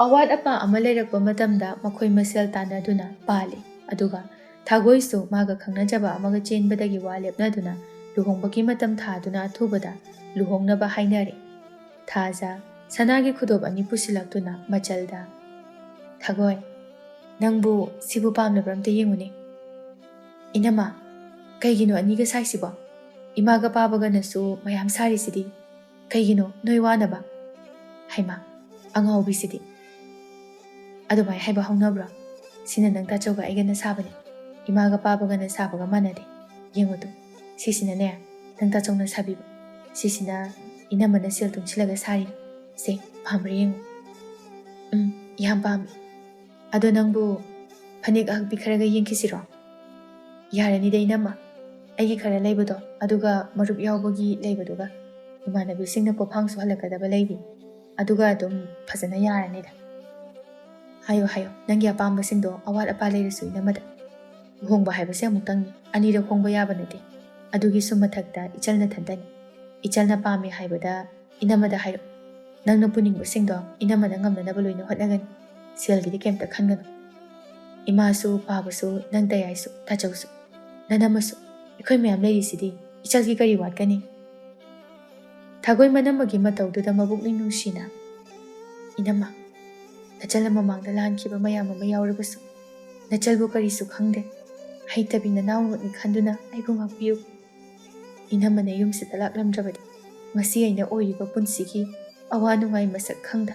ꯑꯋꯥꯠ ꯑꯄꯥ ꯑꯃ ꯂꯩꯔꯛꯄ ꯃꯇꯝꯗ ꯃꯈꯣꯏ ꯃꯁꯦꯜ ꯇꯥꯟꯅꯗꯨꯅ ꯄꯥꯜꯂꯤ꯫ ꯑꯗꯨꯒ ꯊꯥꯒꯣꯏꯁꯨ ꯃꯥꯒ ꯈꯪꯅꯖꯕ ꯑꯃꯒ ꯆꯦꯟꯕꯗꯒꯤ ꯋꯥ ꯂꯦꯞꯅꯗꯨꯅ ꯂꯨꯍꯣꯡꯕꯒꯤ ꯃꯇꯝ ꯊꯥꯗꯨꯅ ꯑꯊꯨꯕꯗ ꯂꯨꯍꯣꯡꯅꯕ ꯍꯥꯏꯅꯔꯦ꯫ ꯊꯥꯖ ꯁꯅꯥꯒꯤ ꯈꯨꯗꯣꯞ ꯑꯅꯤ ꯄꯨꯁꯤꯜꯂꯛꯇꯨꯅ ꯃꯆꯜꯗ, "ꯊꯥꯒꯣꯏ, ꯅꯪꯕꯨ ꯁꯤꯕꯨ ꯄꯥꯝꯂꯕ꯭ꯔꯥ ꯑꯝꯇ ꯌꯦꯡꯉꯨꯅꯦ꯫ ꯏꯅꯝꯃ, ꯀꯩꯒꯤꯅꯣ ꯑꯅꯤꯒ ꯁꯥꯏꯁꯤꯕꯣ? ꯏꯃꯥꯒ ꯄꯥꯕꯒꯅꯁꯨ ꯃꯌꯥꯝ ꯁꯥꯔꯤꯁꯤꯗꯤ꯫ ꯀꯩꯒꯤꯅꯣ ꯅꯣꯏ ꯋꯥꯅꯕ? ꯍꯩꯃꯥ, ꯑꯉꯥꯎꯕꯤꯁꯤꯗꯤ꯫ ꯑꯗꯨꯃꯥꯏ ꯍꯥꯏꯕ ꯍꯧꯅꯕ꯭ꯔꯣ? ꯁꯤꯅ ꯅꯪ ꯇꯥꯆꯧꯒ ꯑꯩꯒꯅ ꯁꯥꯕꯅꯦ꯫ ꯏꯃꯥꯒ ꯄꯥꯕꯒꯅ ꯁꯥꯕꯒ ꯃꯥꯟꯅꯗꯦ꯫ ꯌꯦꯡꯉꯨ ꯇꯨ, ꯁꯤꯁꯤꯅꯅꯦ, ꯅꯪ ꯇꯥꯆꯧꯅ ꯁꯥꯕꯤꯕ꯫ ꯁꯤꯁꯤꯅ ꯏꯅꯝꯃꯅ ꯁꯦꯜ ꯇꯨꯡꯁꯤꯜꯂꯒ ꯁꯥꯔꯤꯅꯤ꯫ ꯁꯦ, ꯄꯥꯝꯕ꯭ꯔꯥ ꯌꯦꯡꯉꯨ꯫ ꯎꯝ, ꯌꯥꯝ ꯄꯥꯝꯃꯤ꯫ ꯑꯗꯣ ꯅꯪꯕꯨ ꯐꯅꯦꯛ ꯑꯍꯛꯄꯤ ꯈꯔꯒ ꯌꯦꯡꯈꯤꯁꯤꯔꯣ? ꯌꯥꯔꯅꯤꯗ ꯏꯅꯝꯃ, ꯑꯩꯒꯤ ꯈꯔ ꯂꯩꯕꯗꯣ, ꯑꯗꯨꯒ ꯃꯔꯨꯞ ꯌꯥꯎꯕꯒꯤ ꯂꯩꯕꯗꯨꯒ꯫ ꯏꯃꯥꯟꯅꯕꯤꯁꯤꯡꯅ ꯄꯣꯐꯥꯡꯁꯨ ꯍꯜꯂꯛꯀꯗꯕ ꯂꯩꯔꯤ, ꯑꯗꯨꯒ ꯑꯗꯨꯝ ꯐꯖꯅ ꯌꯥꯔꯅꯤꯗ꯫ ꯍꯥꯏꯌꯣ, ꯍꯥꯏꯌꯣ, ꯅꯪꯒꯤ ꯑꯄꯥꯝꯕꯁꯤꯡꯗꯣ, ꯑꯋꯥꯠ ꯑꯄꯥ ꯂꯩꯔꯁꯨ ꯏꯅꯝꯃꯗ꯫ ꯂꯨꯍꯣꯡꯕ ꯍꯥꯏꯕꯁꯦ ꯑꯃꯨꯛꯇꯪꯅꯤ, ꯑꯅꯤꯔꯛ ꯍꯣꯡꯕ ꯌꯥꯕ ꯅꯠꯇꯦ꯫ ꯑꯗꯨꯒꯤꯁꯨ ꯃꯊꯛꯇ ꯏꯆꯜ ꯅꯊꯟꯇꯅꯤ꯫ ꯏꯆꯜꯅ ꯄꯥꯝꯃꯤ ꯍꯥꯏꯕꯗ ꯏꯅꯝꯃꯗ ꯍꯥꯏꯔꯛꯎ꯫ ꯅꯪꯅ ꯄꯨꯅꯤꯡꯕꯁꯤꯡꯗꯣ ꯏꯅꯝꯃꯅ ꯉꯝꯅꯅꯕ ꯂꯣꯏꯅ ꯍꯣꯠꯅꯒꯅꯤ꯫ ꯁꯦꯜꯒꯤꯗꯤ ꯀꯩꯝꯇ ꯈꯟꯒꯅꯨ꯫ ꯏꯃꯥꯁꯨ, ꯄꯥꯕꯁꯨ, ꯅꯪ ꯇꯌꯥꯏꯁꯨ, ꯇꯥꯆꯧꯁꯨ, ꯅꯅꯝꯃꯁꯨ, ꯑꯩꯈꯣꯏ ꯃꯌꯥꯝ ꯂꯩꯔꯤꯁꯤꯗꯤ꯫ ꯏꯆꯜꯒꯤ ꯀꯔꯤ ꯋꯥꯠꯀꯅꯤ? ꯊꯥꯒꯣꯏ ꯃꯅꯝꯃꯒꯤ ꯃꯇꯧꯗꯨꯗ ꯃꯕꯨꯛꯅꯤꯡ ꯅꯨꯡꯁꯤꯅ, "ꯏꯅꯝꯃ, ꯅꯆꯜꯅ ꯃꯃꯥꯡꯗ ꯂꯥꯟꯈꯤꯕ ꯃꯌꯥꯝ ꯑꯃ ꯌꯥꯎꯔꯕꯁꯨ, ꯅꯆꯜꯕꯨ ꯀꯔꯤꯁꯨ ꯈꯪꯗꯦ, ꯍꯩꯇꯕꯤ ꯅꯅꯥꯎꯃꯛꯅꯤ ꯈꯟꯗꯨꯅ ꯑꯩꯕꯨ ꯉꯥꯛꯄꯤꯌꯨ꯫ ꯏꯅꯝꯃꯅ ꯌꯨꯝꯁꯤꯗ ꯂꯥꯛꯂꯝꯗ꯭ꯔꯕꯗꯤ ꯉꯁꯤ ꯑꯩꯅ ꯑꯣꯏꯔꯤꯕ ꯄꯨꯟꯁꯤꯒꯤ ꯑꯋꯥ ꯅꯨꯡꯉꯥꯏ ꯃꯁꯛ ꯈꯪꯗ,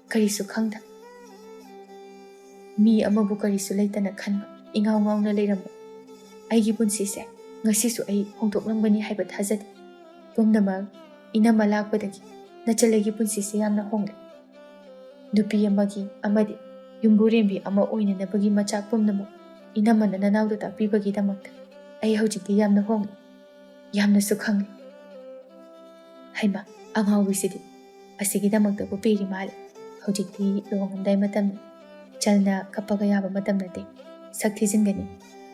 ꯀꯔꯤꯁꯨ ꯈꯪꯗ, ꯃꯤ ꯑꯃꯕꯨ ꯀꯔꯤꯁꯨ ꯂꯩꯇꯅ ꯈꯟꯕ, ꯏꯉꯥꯎ ꯉꯥꯎꯅ ꯂꯩꯔꯝꯕ ꯑꯩꯒꯤ ꯄꯨꯟꯁꯤꯁꯦ ꯉꯁꯤꯁꯨ ꯑꯩ ꯍꯣꯡꯗꯣꯛꯂꯝꯒꯅꯤ ꯍꯥꯏꯕ ꯊꯥꯖꯗꯦ꯫ ꯄꯨꯝꯅꯃꯛ ꯏꯅꯝꯃ ꯂꯥꯛꯄꯗꯒꯤ ꯅꯆꯜ ꯑꯩꯒꯤ ꯄꯨꯟꯁꯤꯁꯦ ꯌꯥꯝꯅ ꯍꯣꯡꯂꯦ꯫ ꯅꯨꯄꯤ ꯑꯃꯒꯤ ꯑꯃꯗꯤ ꯌꯨꯝꯕꯨꯔꯦꯝꯕꯤ ꯑꯃ ꯑꯣꯏꯅꯅꯕꯒꯤ ꯃꯆꯥꯛ ꯄꯨꯝꯅꯃꯛ ꯏꯅꯝꯃꯅ ꯅꯅꯥꯎꯗ ꯇꯥꯛꯄꯤꯕꯒꯤꯗꯃꯛꯇ ꯑꯩ ꯍꯧꯖꯤꯛꯇꯤ ꯌꯥꯝꯅ ꯍꯣꯡꯂꯦ, ꯌꯥꯝꯅꯁꯨ ꯈꯪꯂꯦ꯫" ꯍꯩꯃꯥ, ꯑꯉꯥꯎꯕꯤꯁꯤꯗꯤ ꯑꯁꯤꯒꯤꯗꯃꯛꯇꯕꯨ ꯄꯤꯔꯤ ꯃꯥꯜꯂꯦ꯫ ꯍꯧꯖꯤꯛꯇꯤ ꯂꯨꯍꯣꯡꯉꯝꯗꯥꯏ ꯃꯇꯝꯅꯤ꯫ ꯏꯆꯜꯅ ꯀꯞꯄꯒ ꯌꯥꯕ ꯃꯇꯝ ꯅꯠꯇꯦ꯫ ꯁꯛ ꯊꯤꯖꯤꯟꯒꯅꯤ꯫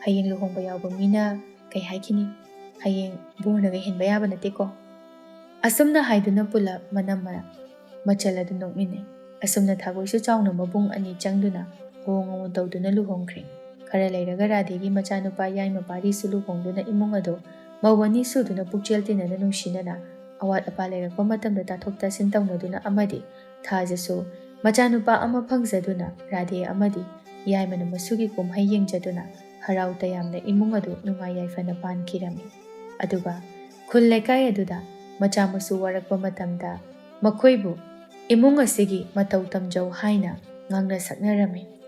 ꯍꯌꯦꯡ ꯂꯨꯍꯣꯡꯕ ꯌꯥꯎꯕ ꯃꯤꯅ ꯀꯩ ꯍꯥꯏꯈꯤꯅꯤ? ꯍꯌꯦꯡ ꯕꯣꯔꯅꯒ ꯍꯦꯟꯕ ꯌꯥꯕ ꯅꯠꯇꯦꯀꯣ꯫ ꯑꯁꯨꯝꯅ ꯍꯥꯏꯗꯨꯅ ꯄꯨꯂꯞ ꯃꯅꯝꯃ ꯃꯆꯜ ꯑꯗꯨ ꯅꯣꯛꯃꯤꯟꯅꯩ꯫ ꯑꯁꯨꯝꯅ ꯊꯥꯒꯣꯏꯁꯨ ꯆꯥꯎꯅ ꯃꯕꯨꯡ ꯑꯅꯤ ꯆꯪꯗꯨꯅ ꯍꯣꯡ ꯑꯃꯨꯛ ꯇꯧꯗꯨꯅ ꯂꯨꯍꯣꯡꯈ꯭ꯔꯦ꯫ ꯈꯔ ꯂꯩꯔꯒ ꯔꯥꯙꯦꯒꯤ ꯃꯆꯥꯅꯨꯄꯥ ꯌꯥꯏꯃ ꯄꯥꯔꯤꯁꯨ ꯂꯨꯍꯣꯡꯗꯨꯅ ꯏꯃꯨꯡ ꯑꯗꯨ ꯃꯧ ꯑꯅꯤ ꯁꯨꯗꯨꯅ ꯄꯨꯛꯆꯦꯜ ꯇꯤꯟꯅꯅ ꯅꯨꯡꯁꯤꯅꯅ ꯑꯋꯥꯠ ꯑꯄꯥ ꯂꯩꯔꯛꯄ ꯃꯇꯝꯗ ꯇꯥꯊꯣꯛ ꯇꯥꯁꯤꯟ ꯇꯧꯅꯗꯨꯅ ꯑꯃꯗꯤ ꯊꯥꯖꯁꯨ ꯃꯆꯥꯅꯨꯄꯥ ꯑꯃ ꯐꯪꯖꯗꯨꯅ ꯔꯥꯙꯦ ꯑꯃꯗꯤ ꯌꯥꯏꯃꯅ ꯃꯁꯨꯒꯤ ꯀꯨꯝꯍꯩ ꯌꯦꯡꯖꯗꯨꯅ ꯍꯔꯥꯎ ꯇꯌꯥꯝꯅ ꯏꯃꯨꯡ ꯑꯗꯨ ꯅꯨꯡꯉꯥꯏ ꯌꯥꯏꯐꯅ ꯄꯥꯟꯈꯤꯔꯝꯃꯤ꯫ ꯑꯗꯨꯒ ꯈꯨꯜ ꯂꯩꯀꯥꯏ ꯑꯗꯨꯗ ꯃꯆꯥ ꯃꯁꯨ ꯋꯥꯔꯛꯄ ꯃꯇꯝꯗ ꯃꯈꯣꯏꯕꯨ ꯏꯃꯨꯡ ꯑꯁꯤꯒꯤ ꯃꯇꯧ ꯇꯝꯖꯧ ꯍꯥꯏꯅ ꯉꯥꯡꯅ ꯁꯛꯅꯔꯝꯃꯤ꯫